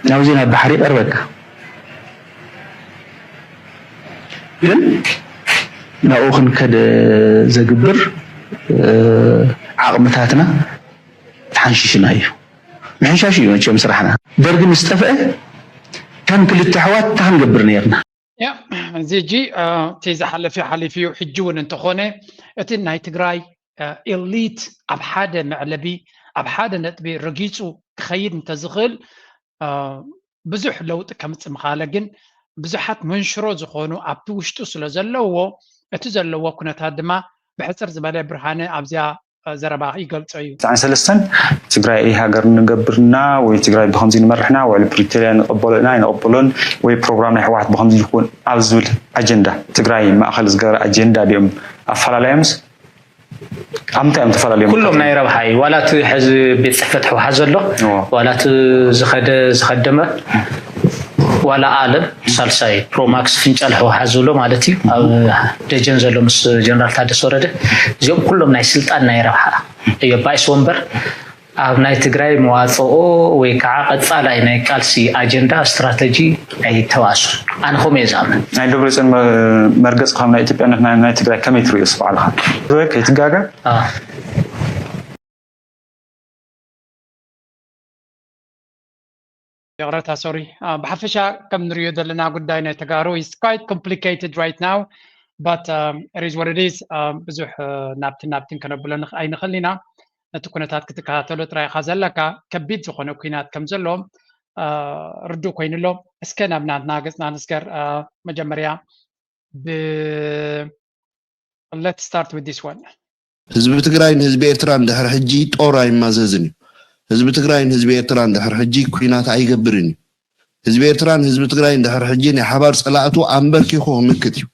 ናብዚ ናብ ባሕሪ ቀርበካ ግን ናብኡ ክንከድ ዘግብር ዓቕምታትና ተሓንሺሽና እዩ። ምሕንሻሽ እዩ መቸም ስራሕና። ደርጊ ምስ ጠፍአ ከም ክልተ ኣሕዋት እንታይ ክንገብር ነርና? ያ እዚ ሕጂ እቲ ዝሓለፈ ሓሊፉ እዩ። ሕጂ እውን እንተኾነ እቲ ናይ ትግራይ ኤሊት ኣብ ሓደ መዕለቢ ኣብ ሓደ ነጥቢ ረጊፁ ክኸይድ እንተዝኽእል ብዙሕ ለውጢ ከምፅእ ምኻለ ግን ብዙሓት መንሽሮ ዝኾኑ ኣብቲ ውሽጡ ስለ ዘለዎ እቲ ዘለዎ ኩነታት ድማ ብሕፅር ዝበለ ብርሃነ ኣብዚኣ ዘረባ ይገልፆ እዩ። ትስዓን ሰለስተን ትግራይ ሃገር ንገብርና ወይ ትግራይ ብከምዚ ንመርሕና ውዕሊ ፕሪቶርያ ንቐበሎ ኢና ኣይንቐበሎን ወይ ፕሮግራም ናይ ህወሓት ብከምዚ ይኹን ኣብ ዝብል ኣጀንዳ ትግራይ ማእኸል ዝገበረ ኣጀንዳ ድዮም ኣፈላላዮምስ ኣብ ምንታይ እዮም ተፈላለዮም? ኩሎም ናይ ረብሓ እዩ። ዋላ እቲ ሕዚ ቤት ፅሕፈት ህወሓት ዘሎ ዋላ እቲ ዝኸደ ዝኸደመ ዋላ ኣለም ሳልሳይ ፕሮማክስ ፍንጫል ህወሓት ዝብሎ ማለት እዩ ኣብ ደጀን ዘሎ ምስ ጀነራል ታደሰ ወረደ እዚኦም ኩሎም ናይ ስልጣን ናይ ረብሓ እዮም ባይስ ወንበር ኣብ ናይ ትግራይ መዋፅኦ ወይ ከዓ ቀፃላይ ናይ ቃልሲ ኣጀንዳ ስትራተጂ ኣይተዋእሱን ኣነ ከምኡ እየ ዝኣምን ናይ ደብረፅዮን መርገፂ ካብ ናይ ኢትዮጵያነት ናይ ትግራይ ከመይ ትሪኦ ስባዕልካ ከይትጋገ ይቕረታ ሶሪ ብሓፈሻ ከም ንሪኦ ዘለና ጉዳይ ናይ ተጋሩ is quite complicated right now but it is what it is ብዙሕ ናብትን ናብትን ከነብሎ ኣይንኽእል ኢና ነቲ ኩነታት ክትከታተሎ ጥራይ ኢኻ ዘለካ ከቢድ ዝኾነ ኩናት ከም ዘሎ ርዱእ ኮይኑ ኣሎ እስከ ናብ ናትና ገፅና ንስገር መጀመርያ ብ let's start with this one ህዝቢ ትግራይ ንህዝቢ ኤርትራ ንድሕሪ ሕጂ ጦር ኣይማዘዝን እዩ። ህዝቢ ትግራይ ንህዝቢ ኤርትራ ንድሕሪ ሕጂ ኩናት ኣይገብርን እዩ። ህዝቢ ኤርትራ ንህዝቢ ትግራይ ንድሕሪ ሕጂ ናይ ሓባር ጸላእቱ ኣንበርኪኹ ክምክት እዩ።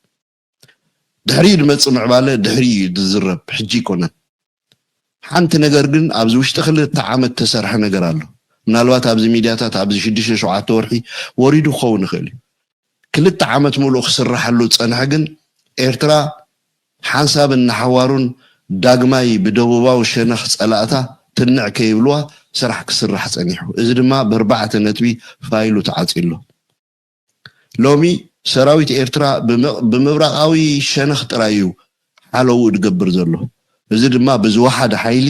ድሕሪኡ ዝመጽእ ምዕባለ ድሕሪኡ እዩ ዝዝረብ፣ ሕጂ ኣይኮነን። ሓንቲ ነገር ግን ኣብዚ ውሽጢ ክልተ ዓመት ተሰርሐ ነገር ኣሎ። ምናልባት ኣብዚ ሚድያታት ኣብዚ ሽዱሽተ ሸውዓተ ወርሒ ወሪዱ ክኸውን ይኽእል እዩ። ክልተ ዓመት ሙሉእ ክስረሓሉ ዝጸንሐ ግን ኤርትራ ሓንሳብን ንሓዋሩን ዳግማይ ብደቡባዊ ሸነኽ ጸላእታ ትንዕ ከይብልዋ ስራሕ ክስራሕ ጸኒሑ። እዚ ድማ ብኣርባዕተ ነጥቢ ፋይሉ ተዓጽዩ ኣሎ። ሎሚ ሰራዊት ኤርትራ ብምብራቓዊ ሸነኽ ጥራይ እዩ ሓለውኡ ዝገብር ዘሎ። እዚ ድማ ብዝወሓደ ሓይሊ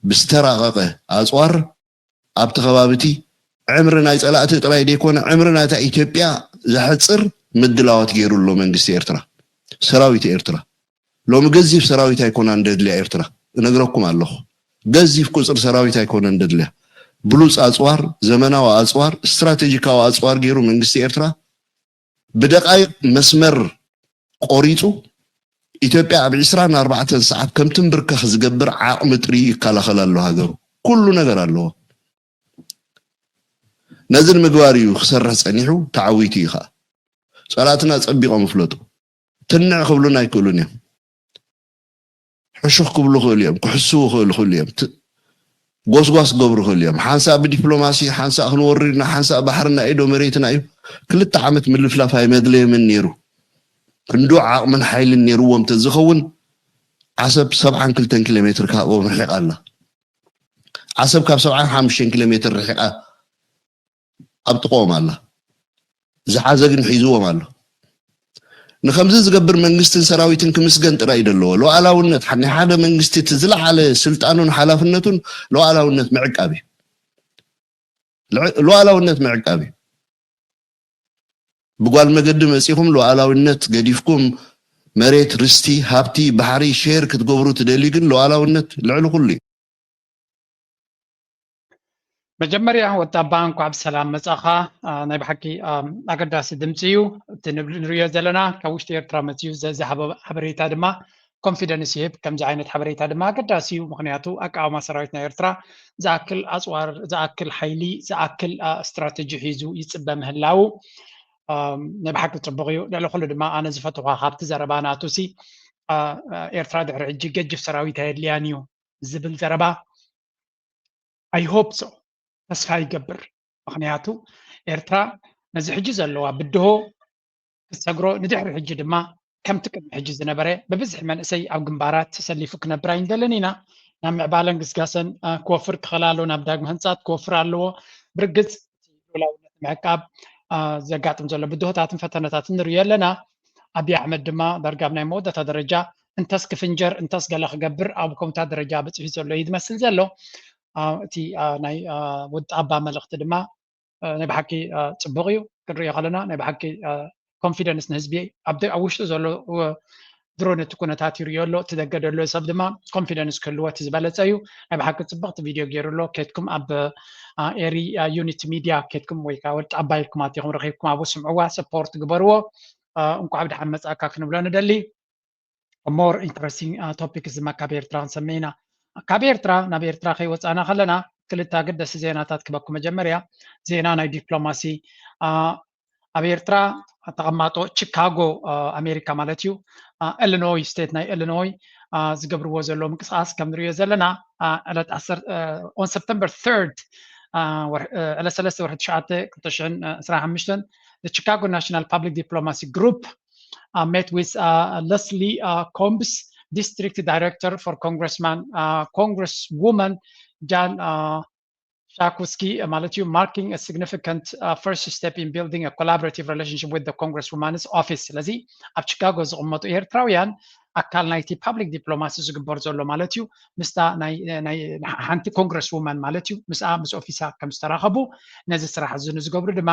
ብዝተራቐቐ ኣጽዋር ኣብቲ ከባቢ እቲ ዕምሪ ናይ ፀላእቲ ጥራይ ዘይኮነ ዕምሪ ናይታ ኢትዮጵያ ዘሕፅር ምድላዋት ገይሩ ኣሎ መንግስቲ ኤርትራ፣ ሰራዊት ኤርትራ። ሎሚ ገዚፍ ሰራዊት ኣይኮናን ደድልያ ኤርትራ፣ እነግረኩም ኣለኹ። ገዚፍ ቁፅሪ ሰራዊት ኣይኮነን ደድልያ። ብሉፅ ኣፅዋር፣ ዘመናዊ ኣፅዋር፣ ስትራቴጂካዊ ኣፅዋር ገይሩ መንግስቲ ኤርትራ ብደቃይቕ መስመር ቆሪፁ ኢትዮጵያ ኣብ ዕስራን ኣርባዕተን ሰዓት ከም ትንብርከኽ ዝገብር ዓቕሚ ጥርዩ ይከላኸል ኣሎ ሃገሩ። ኩሉ ነገር ኣለዎ። ነዚ ንምግባር እዩ ክሰርሕ ፀኒሑ፣ ተዓዊቱ እዩ ከዓ። ፀላእትና ፀቢቖም ይፍለጡ። ትንዕ ክብሉና ኣይክእሉን እዮም። ሕሹኽ ክብሉ ክእሉ እዮም፣ ክሕስዉ ክእሉ ክእሉ እዮም። ጎስጓስ ክገብሩ ክእሉ እዮም። ሓንሳእ ብዲፕሎማሲ፣ ሓንሳእ ክንወርድ ኢና፣ ሓንሳእ ባሕርና ኢዶ መሬትና እዩ። ክልተ ዓመት ምልፍላፍ ኣይመድለየምን ነይሩ። ክንድኡ ዓቕምን ሓይልን ነይርዎም ተዝኸውን ዓሰብ ሰብዓን ክልተን ኪሎ ሜትር ካብኦም ርሒቓ ኣላ። ዓሰብ ካብ ሰብዓን ሓሙሽተን ኪሎ ሜትር ርሒቓ ኣብ ጥቕኦም ኣላ። ዝሓዘ ግን ሒዝዎም ኣሎ። ንኸምዚ ዝገብር መንግስትን ሰራዊትን ክምስገን ጥራይ እዩ ዘለዎ። ሉዓላውነት ናይ ሓደ መንግስቲ እቲ ዝለዓለ ስልጣኑን ሓላፍነቱን ሉዓላውነት ምዕቃብ እዩ። ሉዓላውነት ምዕቃብ እዩ። ብጓል መገዲ መፂኹም ሉዓላውነት ገዲፍኩም መሬት፣ ርስቲ፣ ሃብቲ፣ ባሕሪ ሼር ክትገብሩ ትደልዩ ግን ሉዓላውነት ልዕሊ ኩሉ እዩ። መጀመርያ ወጣባ እንኳዕ ብሰላም መጻኻ። ናይ ብሓቂ ኣገዳሲ ድምፂ እዩ እቲ ንሪኦ ዘለና ካብ ውሽጢ ኤርትራ መፅዩ ዘዚ ሓበሬታ ድማ ኮንፊደንስ ይህብ። ከምዚ ዓይነት ሓበሬታ ድማ ኣገዳሲ እዩ። ምክንያቱ ኣቃውማ ሰራዊት ናይ ኤርትራ ዝኣክል ኣፅዋር፣ ዝኣክል ሓይሊ፣ ዝኣክል ስትራተጂ ሒዙ ይፅበ ምህላው ናይ ብሓቂ ፅቡቅ እዩ። ልዕሊ ኩሉ ድማ ኣነ ዝፈትኳ ካብቲ ዘረባ ናቱ ሲ ኤርትራ ድሕሪ ሕጂ ገጅፍ ሰራዊት ኣየድልያን እዩ ዝብል ዘረባ I hope so ተስፋ ይገብር። ምኽንያቱ ኤርትራ ነዚ ሕጂ ዘለዋ ብድሆ ክትሰግሮ፣ ንድሕሪ ሕጂ ድማ ከምቲ ቅድሚ ሕጂ ዝነበረ ብብዝሒ መንእሰይ ኣብ ግንባራት ተሰሊፉ ክነብር ኣይንደልን ኢና። ናብ ምዕባለን ግስጋሰን ክወፍር ክኽእል ኣለዎ፣ ናብ ዳግመ ህንፃት ክወፍር ኣለዎ። ብርግፅ እቲ ልኡላውነት ምዕቃብ ዘጋጥም ዘሎ ብድሆታትን ፈተነታትን ንርእዮ ኣለና። ኣብይ ኣሕመድ ድማ ዳርጋ ኣብ ናይ መወዳእታ ደረጃ እንተስ ክፍንጀር እንተስ ገለ ክገብር ኣብ ከምታ ደረጃ በፂሑ ዘሎ እዩ ዝመስል ዘሎ። እቲ ናይ ወዲ ኣባ መልእኽቲ ድማ ናይ ብሓቂ ፅቡቕ እዩ። ክንሪኦ ከለና ናይ ብሓቂ ኮንፊደንስ ንህዝቢ ኣብ ውሽጡ ዘሎ ድሮ ነቲ ኩነታት ይርእዮ ኣሎ። እቲ ደገ ዘሎ ሰብ ድማ ኮንፊደንስ ክህልዎ እቲ ዝበለፀ እዩ። ናይ ብሓቂ ፅብቕቲ ቪድዮ ገይሩ ኣሎ። ኬድኩም ኣብ ኤሪ ዩኒቲ ሚድያ ኬድኩም ወይ ከዓ ወዲ ኣባ ኢልኩም ኣቲኹም ረኺብኩም ኣብኡ ስምዕዋ፣ ሰፖርት ግበርዎ። እንኳዕ ብደሓን መፃእካ ክንብሎ ንደሊ። ሞር ኢንተረስቲንግ ቶፒክስ ድማ ካብ ኤርትራ ክንሰምዕ ኢና። ካብ ኤርትራ ናብ ኤርትራ ከይወፃእና ከለና ክልተ ኣገደሲ ዜናታት ክበኩም። መጀመርያ ዜና ናይ ዲፕሎማሲ ኣብ ኤርትራ ተቐማጦ ቺካጎ ኣሜሪካ ማለት እዩ፣ ኢሊኖይ ስቴት ናይ ኢሊኖይ ዝገብርዎ ዘሎ ምንቅስቃስ ከም ንሪኦ ዘለና ዕለት on September third ዕለት ሰለስተ ወርሒ ትሽዓተ ክልተ ሽሕን ዕስራን ሓሙሽተን Chicago National Public Diplomacy Group uh, met with uh, Leslie uh, Combs, District Director for Congressman, uh, Congresswoman Jan uh, Schakowsky ማለት እዩ, marking a significant uh, first step in building a collaborative relationship with the Congresswoman's office. ስለዚ ኣብ ቺካጎ ዝቕመጡ ኤርትራውያን ኣካል ናይቲ ፓብሊክ ዲፕሎማሲ ዝግበር ዘሎ ማለት እዩ ምስታ ናይ ሓንቲ ኮንግረስ ውመን ማለት እዩ ምስኣ ምስ ኦፊሳ ከም ዝተራኸቡ ነዚ ስራሕ እዚ ንዝገብሩ ድማ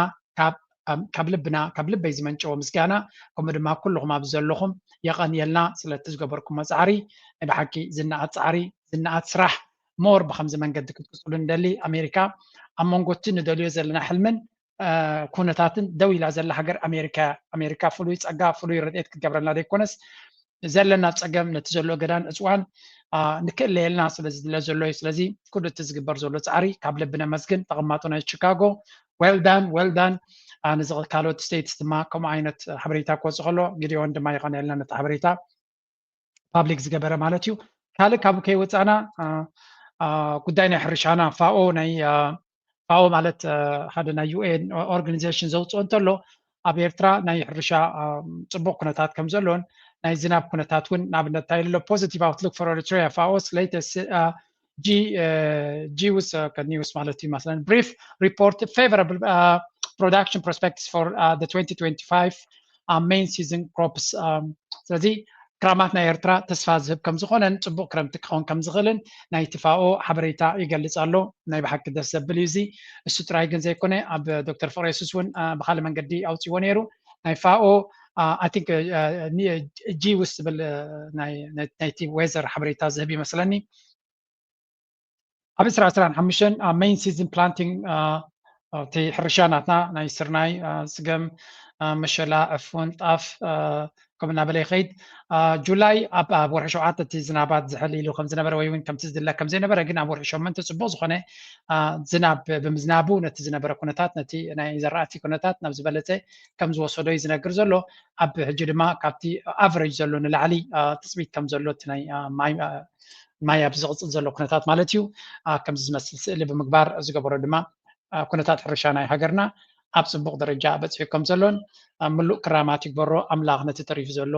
ካብ ልብና ካብ ልበይ ዝመንጨወ ምስጋና ከምኡ ድማ ኩልኹም ኣብዚ ዘለኹም የቐንየልና ስለቲ ዝገበርኩሞ ፃዕሪ። ናይ ብሓቂ ዝነኣት ፃዕሪ ዝነኣት ስራሕ ሞር ብከምዚ መንገዲ ክትቅፅሉ ንደሊ። ኣሜሪካ ኣብ መንጎ እቲ ንደልዮ ዘለና ሕልምን ኩነታትን ደው ኢላ ዘላ ሃገር ኣሜሪካ እያ። ኣሜሪካ ፍሉይ ፀጋ ፍሉይ ረድኤት ክትገብረልና ዘይኮነስ ዘለና ፀገም ነቲ ዘሎ ገዳን ዕፅዋን ንክእለየልና ስለ ዝድለ ዘሎ እዩ። ስለዚ ኩሉ እቲ ዝግበር ዘሎ ፃዕሪ ካብ ልቢ ነመስግን። ተቐማጦ ናይ ቺካጎ well done well done። ንዚ ካልኦት ስቴትስ ድማ ከምኡ ዓይነት ሓበሬታ ክወፅእ ከሎ ጊዲዮን ድማ የቐንየልና ነቲ ሓበሬታ ፓብሊክ ዝገበረ ማለት እዩ። ካልእ ካብኡ ከይወፃእና ጉዳይ ናይ ሕርሻና ፋኦ ናይ ፋኦ ማለት ሓደ ናይ ዩኤን ኦርጋኒዜሽን ዘውፅኦ እንተሎ ኣብ ኤርትራ ናይ ሕርሻ ፅቡቅ ኩነታት ከም ዘሎን ናይ ዝናብ ኩነታት እውን ንኣብነት እንታይ ኣሎ positive outlook for Eritrea ፋኦስ latest ጂ ጂ ውስ ከኒውስ ማለት እዩ መስለን brief report favorable production prospects for the twenty twenty-five main season crops። ስለዚ ክራማት ናይ ኤርትራ ተስፋ ዝህብ ከም ዝኾነን ፅቡቕ ክረምቲ ክኸውን ከም ዝኽእልን ናይ ትፋኦ ሓበሬታ ይገልፅ ኣሎ። ናይ ብሓቂ ደስ ዘብል እዩ እዚ። እሱ ጥራይ ግን ዘይኮነ ኣብ ዶክተር ፍቅረ የሱስ እውን ብካልእ መንገዲ ኣውፅዎ ነይሩ። ናይ ፋኦ I think ጂ ውስ ዝብል ናይቲ ዌዘር ሓበሬታ ዝህብ ይመስለኒ። ኣብ ዕስራ ዕስራን ሓሙሽተን ኣብ main season planting እቲ ሕርሻ ናትና ናይ ስርናይ፣ ስገም፣ መሸላ፣ ዕፉን፣ ጣፍ ከምኡ እናበለ ይኸይድ። ጁላይ ኣብ ወርሒ ሸውዓተ እቲ ዝናባት ዝሕል ኢሉ ከም ዝነበረ ወይ እውን ከምቲ ዝድለ ከም ዘይነበረ ግን ኣብ ወርሒ ሸሞንተ ፅቡቅ ዝኾነ ዝናብ ብምዝናቡ ነቲ ዝነበረ ኩነታት ነቲ ናይ ዘራእቲ ኩነታት ናብ ዝበለፀ ከም ዝወሰዶ እዩ ዝነግር ዘሎ። ኣብ ሕጂ ድማ ካብቲ ኣቨሬጅ ዘሎ ንላዕሊ ትፅቢት ከም ዘሎ እቲ ናይ ማይ ማይ ኣብ ዝቕፅል ዘሎ ኩነታት ማለት እዩ። ከምዚ ዝመስል ስእሊ ብምግባር ዝገበሮ ድማ ኩነታት ሕርሻ ናይ ሃገርና ኣብ ፅቡቕ ደረጃ በፂሑ ከም ዘሎን ምሉእ ክራማት ይግበሮ ኣምላኽ ነቲ ተሪፉ ዘሎ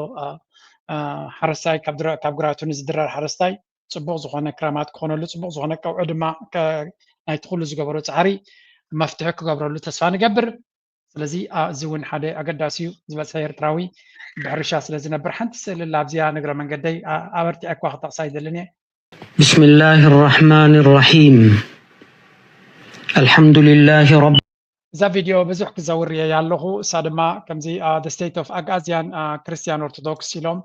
ሓረስታይ ካብ ግራቱ ንዝድረር ሓረስታይ ፅቡቕ ዝኾነ ክራማት ክኾነሉ ፅቡቕ ዝኾነ ቀውዒ ድማ ናይቲ ኩሉ ዝገበሮ ፃዕሪ መፍትሒ ክገብረሉ ተስፋ ንገብር። ስለዚ እዚ እውን ሓደ ኣገዳሲ እዩ። ዝበዝሐ ኤርትራዊ ብሕርሻ ስለ ዝነብር ሓንቲ ስእሊ ኣላ ኣብዚኣ ንግረ መንገደይ ኣበርቲዐ እኳ ክጠቕሳ ኣይደልን እየ። بسم الله الرحمن الرحيم. الحمد لله رب እዛ ቪድዮ ብዙሕ ክዘውር እየ ኣለኹ። እሳ ድማ ከምዚ the state of ኣግኣዝያን ክርስቲያን ኦርቶዶክስ ኢሎም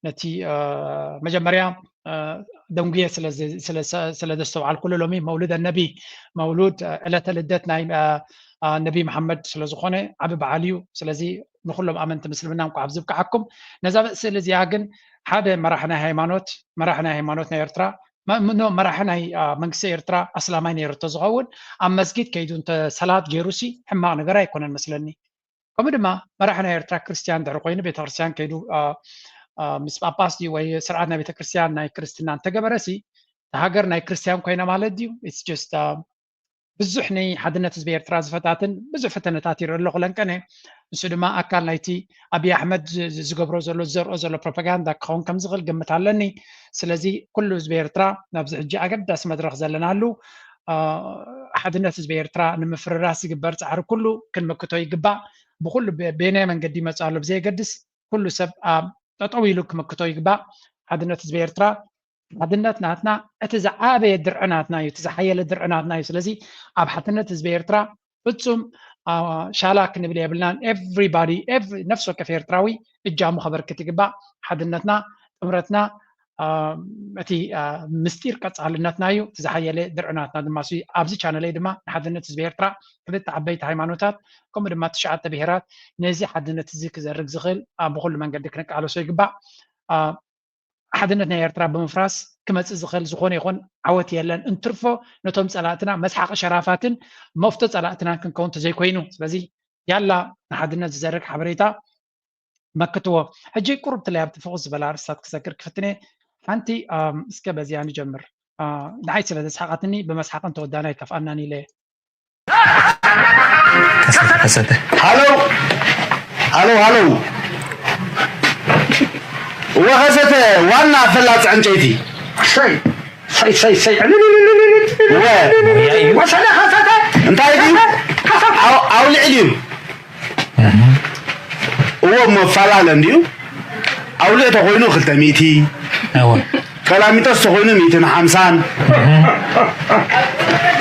ነቲ መጀመርያ ደንጉየ ስለ ዘስተውዓልኩሉ ሎሚ መውሉድ ነቢ መውሉድ ዕለተ ልደት ናይ ነቢ መሓመድ ስለ ዝኾነ ዓቢ በዓል እዩ። ስለዚ ንኩሎም ኣመንቲ ምስልምና እንኳዕ ኣብ ዝብቅዓኩም። ነዛ ስእሊ እዚኣ ግን ሓደ መራሕ ናይ ሃይማኖት መራሕ ናይ ሃይማኖት ናይ ኤርትራ መራሒ ናይ መንግስቲ ኤርትራ ኣስላማይ ነይሩ እንተዝኸውን ኣብ መስጊድ ከይዱ እንተ ሰላት ገይሩሲ ሕማቕ ነገር ኣይኮነን መስለኒ። ከምኡ ድማ መራሒ ናይ ኤርትራ ክርስትያን ድሕሪ ኮይኑ ቤተክርስትያን ከይዱ ምስ ጳጳስ ድዩ ወይ ስርዓት ናይ ቤተክርስትያን ናይ ክርስትና እንተገበረሲ ሃገር ናይ ክርስትያን ኮይና ማለት ድዩ? It's just ብዙሕ ናይ ሓድነት ህዝቢ ኤርትራ ዝፈታትን ብዙሕ ፈተነታት ይርኢ ኣለኹ ለንቀነ። ንሱ ድማ ኣካል ናይቲ ኣብይ ኣሕመድ ዝገብሮ ዘሎ ዝዘርኦ ዘሎ ፕሮፓጋንዳ ክኸውን ከም ዝኽእል ግምት ኣለኒ። ስለዚ ኩሉ ህዝቢ ኤርትራ ናብዚ ሕጂ ኣገዳሲ መድረኽ ዘለናሉ ሓድነት ህዝቢ ኤርትራ ንምፍርራስ ዝግበር ፃዕሪ ኩሉ ክንምክቶ ይግባእ። ብኩሉ በየናይ መንገዲ ይመፅእ ኣሎ ብዘየገድስ ኩሉ ሰብ ጠጠው ኢሉ ክምክቶ ይግባእ። ሓድነት ህዝቢ ኤርትራ ሓድነት ናትና እቲ ዝዓበየ ድርዒ ናትና እዩ፣ እቲ ዝሓየለ ድርዒ ናትና እዩ። ስለዚ ኣብ ሓድነት ህዝቢ ኤርትራ ፍጹም ሻላ ክንብል የብልናን። ኤቭሪባዲ ነፍሲ ወከፍ ኤርትራዊ እጃሙ ከበርክት ይግባእ። ሓድነትና፣ ጥምረትና እቲ ምስጢር ቀጻልነትና እዩ። እቲ ዝሓየለ ድርዒ ናትና ድማ እሱ እዩ። ኣብዚ ቻነለይ ድማ ንሓድነት ህዝቢ ኤርትራ ክልተ ዓበይቲ ሃይማኖታት ከምኡ ድማ ትሽዓተ ብሄራት ነዚ ሓድነት እዚ ክዘርግ ዝኽእል ብኩሉ መንገዲ ክንቃለሶ ይግባእ። ሓድነት ናይ ኤርትራ ብምፍራስ ክመፅእ ዝኽእል ዝኾነ ይኹን ዓወት የለን። እንትርፎ ነቶም ፀላእትና መስሓቂ ሸራፋትን መፍቶ ፀላእትናን ክንከውን ተዘይኮይኑ። ስለዚ ያላ ንሓድነት ዝዘርግ ሓበሬታ መክትዎ። ሕጂ ቁሩብ ትለይ ኣብቲ ፍኹስ ዝበለ ኣርስታት ክሰግር ክፍትነ ሓንቲ እስከ በዚያ ንጀምር። ንዓይ ስለ ዘስሓቃትኒ ብመስሓቅን ተወዳና ይከፍኣናን ኢለ ከሰተ ከሰተ ሃሎ ሃሎ ሃሎ ወኸሰተ ዋና ፈላፅ ዕንጨይቲ ሰይ ሰይ ሰይ ሰይ ዕልልልልልል ወ ሞያ እዩ። ወሰደ ከሰተ እንታይ ድዩ ከሰተ ኣው- ኣውልዕል እዩ እዎ መፈላለ እንድዩ ኣውልዕ ተኮይኑ ክልተ ሚእቲ እወ ቀላሚጦስ ተኮይኑ ሚእትን ሓምሳን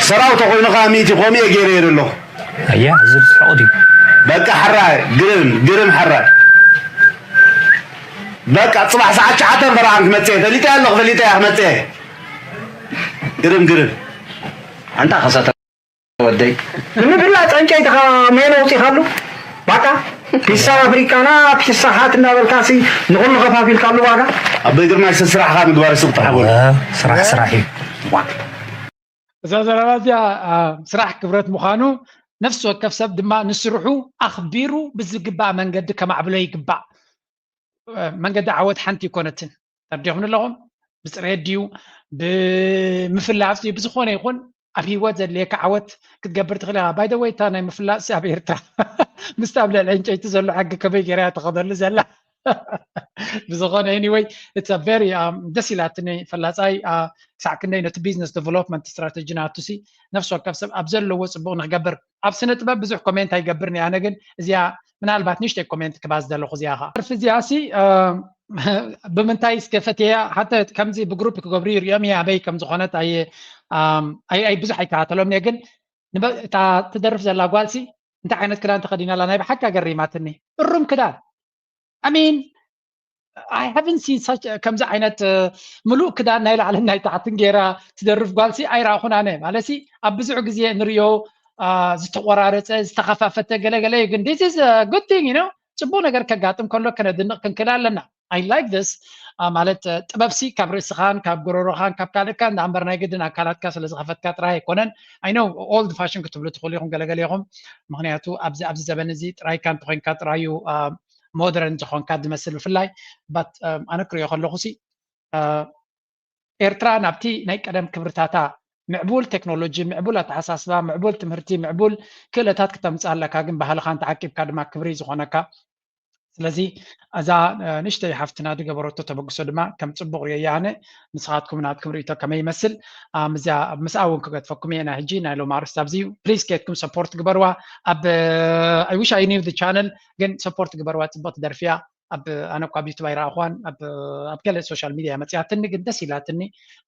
ሰራው ተኮይኑ ከዓ ሚእቲ ከምኡ እየ ገይረ ይር ኣለኹ ኣያ እዚ ስሕቁ ድዩ በቃ ሕራይ ግርም ግርም ሕራይ በቃ ፅባሕ ሰዓት ሸዓተን ፈረቓን ክመፅእ እየ ፈሊጠ ኣለኹ ፈሊጠ እያ ክመፅእ እየ ግርም ግርም ኣንታ ከሰተ ወደይ ንምፍላጥ ዕንጨይትኻ መን ኣውፂኻሉ ባቃ ፒሳ ኣፍሪቃና ፒሳ ሓት እናበልካሲ ንኹሉ ከፋፊልካሉ ዋጋ ኣቦይ ግርማይ ስራሕኻ ምግባር ስብጣሕ እወ ስራሕ ስራሕ እዩ እዛ ዘረባ እዚኣ ስራሕ ክብረት ምዃኑ ነፍሲ ወከፍ ሰብ ድማ ንስርሑ ኣኽቢሩ ብዝግባእ መንገዲ ከማዕብሎ ይግባእ። መንገዲ ዓወት ሓንቲ ይኮነትን። ተርዲኹም ኣለኹም ብፅሬት ድዩ ብምፍላፍ ድዩ ብዝኾነ ይኹን ኣብ ህይወት ዘድልየካ ዓወት ክትገብር ትኽእል ኢኻ። ባይ ወይ እታ ናይ ምፍላጥ ኣብ ኤርትራ ምስቲ ኣብ ልዕሊ ዕንጨይቲ ዘሎ ሕጊ ከመይ ገይራ እያ ትኸደሉ ዘላ ብዝኾነ anyway it's very ደስ ኢላትኒ ፈላፃይ ክሳዕ ክንደይ ነቲ business development strategy ናቱ ሲ ነፍሲ ወከፍ ሰብ ኣብ ዘለዎ ፅቡቅ ንክገብር ኣብ ስነ ጥበብ ብዙሕ ኮሜንት ኣይገብርን ኣነ ግን እዚኣ ምናልባት ንሽተይ ኮሜንት ክባዝ ዘለኹ እዚኣ ካ ደርፊ እዚኣ ሲ ብምንታይ እስከ ፈትያ ሓተ ከምዚ ብግሩፕ ክገብሩ ይሪኦም እየ ኣበይ ከም ዝኾነት ኣይ ኣይ ብዙሕ ኣይከታተሎም እየ ግን እታ ትደርፍ ዘላ ጓልሲ እንታይ ዓይነት ክዳን ተኸዲና ኣላ ናይ ብሓቂ ኣገሪማትኒ እሩም ክዳን I mean I haven't seen such ከምዚ ዓይነት ምሉእ ክዳን ናይ ላዕልን ናይ ታሕትን ገይራ ትደርፍ ጓልሲ ኣይረኣኹን ኣነ ማለትሲ ኣብ ብዙሕ ግዜ ንሪኦ ዝተቆራረፀ ዝተኸፋፈተ ገለገለ እዩ ግን this is good thing you know ፅቡቅ ነገር ከጋጥም ከሎ ከነድንቅ ክንክእል ኣለና I like this ማለት ጥበብሲ ካብ ርእስኻን ካብ ጎረሮኻን ካብ ካልእካ እንዳ እምበር ናይ ግድን ኣካላትካ ስለ ዝኸፈትካ ጥራይ ኣይኮነን I know old fashion ክትብሉ ትኽእሉ ኢኹም ገለገለ ኢኹም ምክንያቱ ኣብዚ ኣብዚ ዘበን እዚ ጥራይካ እንተኮይንካ ጥራዩ modern ዝኾንካ ዝመስል ብፍላይ but ኣነ ክሪኦ ከለኹ ሲ ኤርትራ ናብቲ ናይ ቀደም ክብርታታ ምዕቡል ቴክኖሎጂ ምዕቡል ኣተሓሳስባ ምዕቡል ትምህርቲ ምዕቡል ክእለታት ክተምፅእ ኣለካ ግን ባህልኻን ተዓቂብካ ድማ ክብሪ ዝኾነካ ስለዚ እዛ ንእሽተይ ሓፍትና ዝገበረቶ ተበግሶ ድማ ከም ፅቡቅ ሪኦ ኣነ ንስኻትኩም ናትኩም ርእቶ ከመይ ይመስል ምስኣ እውን ክገድፈኩም እየ ናይ ሕጂ ናይ ሎም ኣርስት ኣብዚ እዩ please ኬድኩም support ግበርዋ ኣብ I wish I knew the channel ግን support ግበርዋ ፅቡቅ ትደርፍያ ኣብ ኣነ እኳ ኣብ ዩቱብ ኣይረኣኽዋን ኣብ ገለ social media መፅያትኒ ግን ደስ ኢላትኒ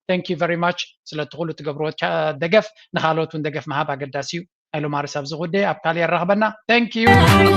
thank you very much ስለቲ ኩሉ ትገብርዎ ደገፍ ንካልኦት እውን ደገፍ ምሃብ ኣገዳሲ እዩ ናይ ሎም ኣርስ ኣብዚ ጉዳይ ኣብ ካልእ የራኽበና thank you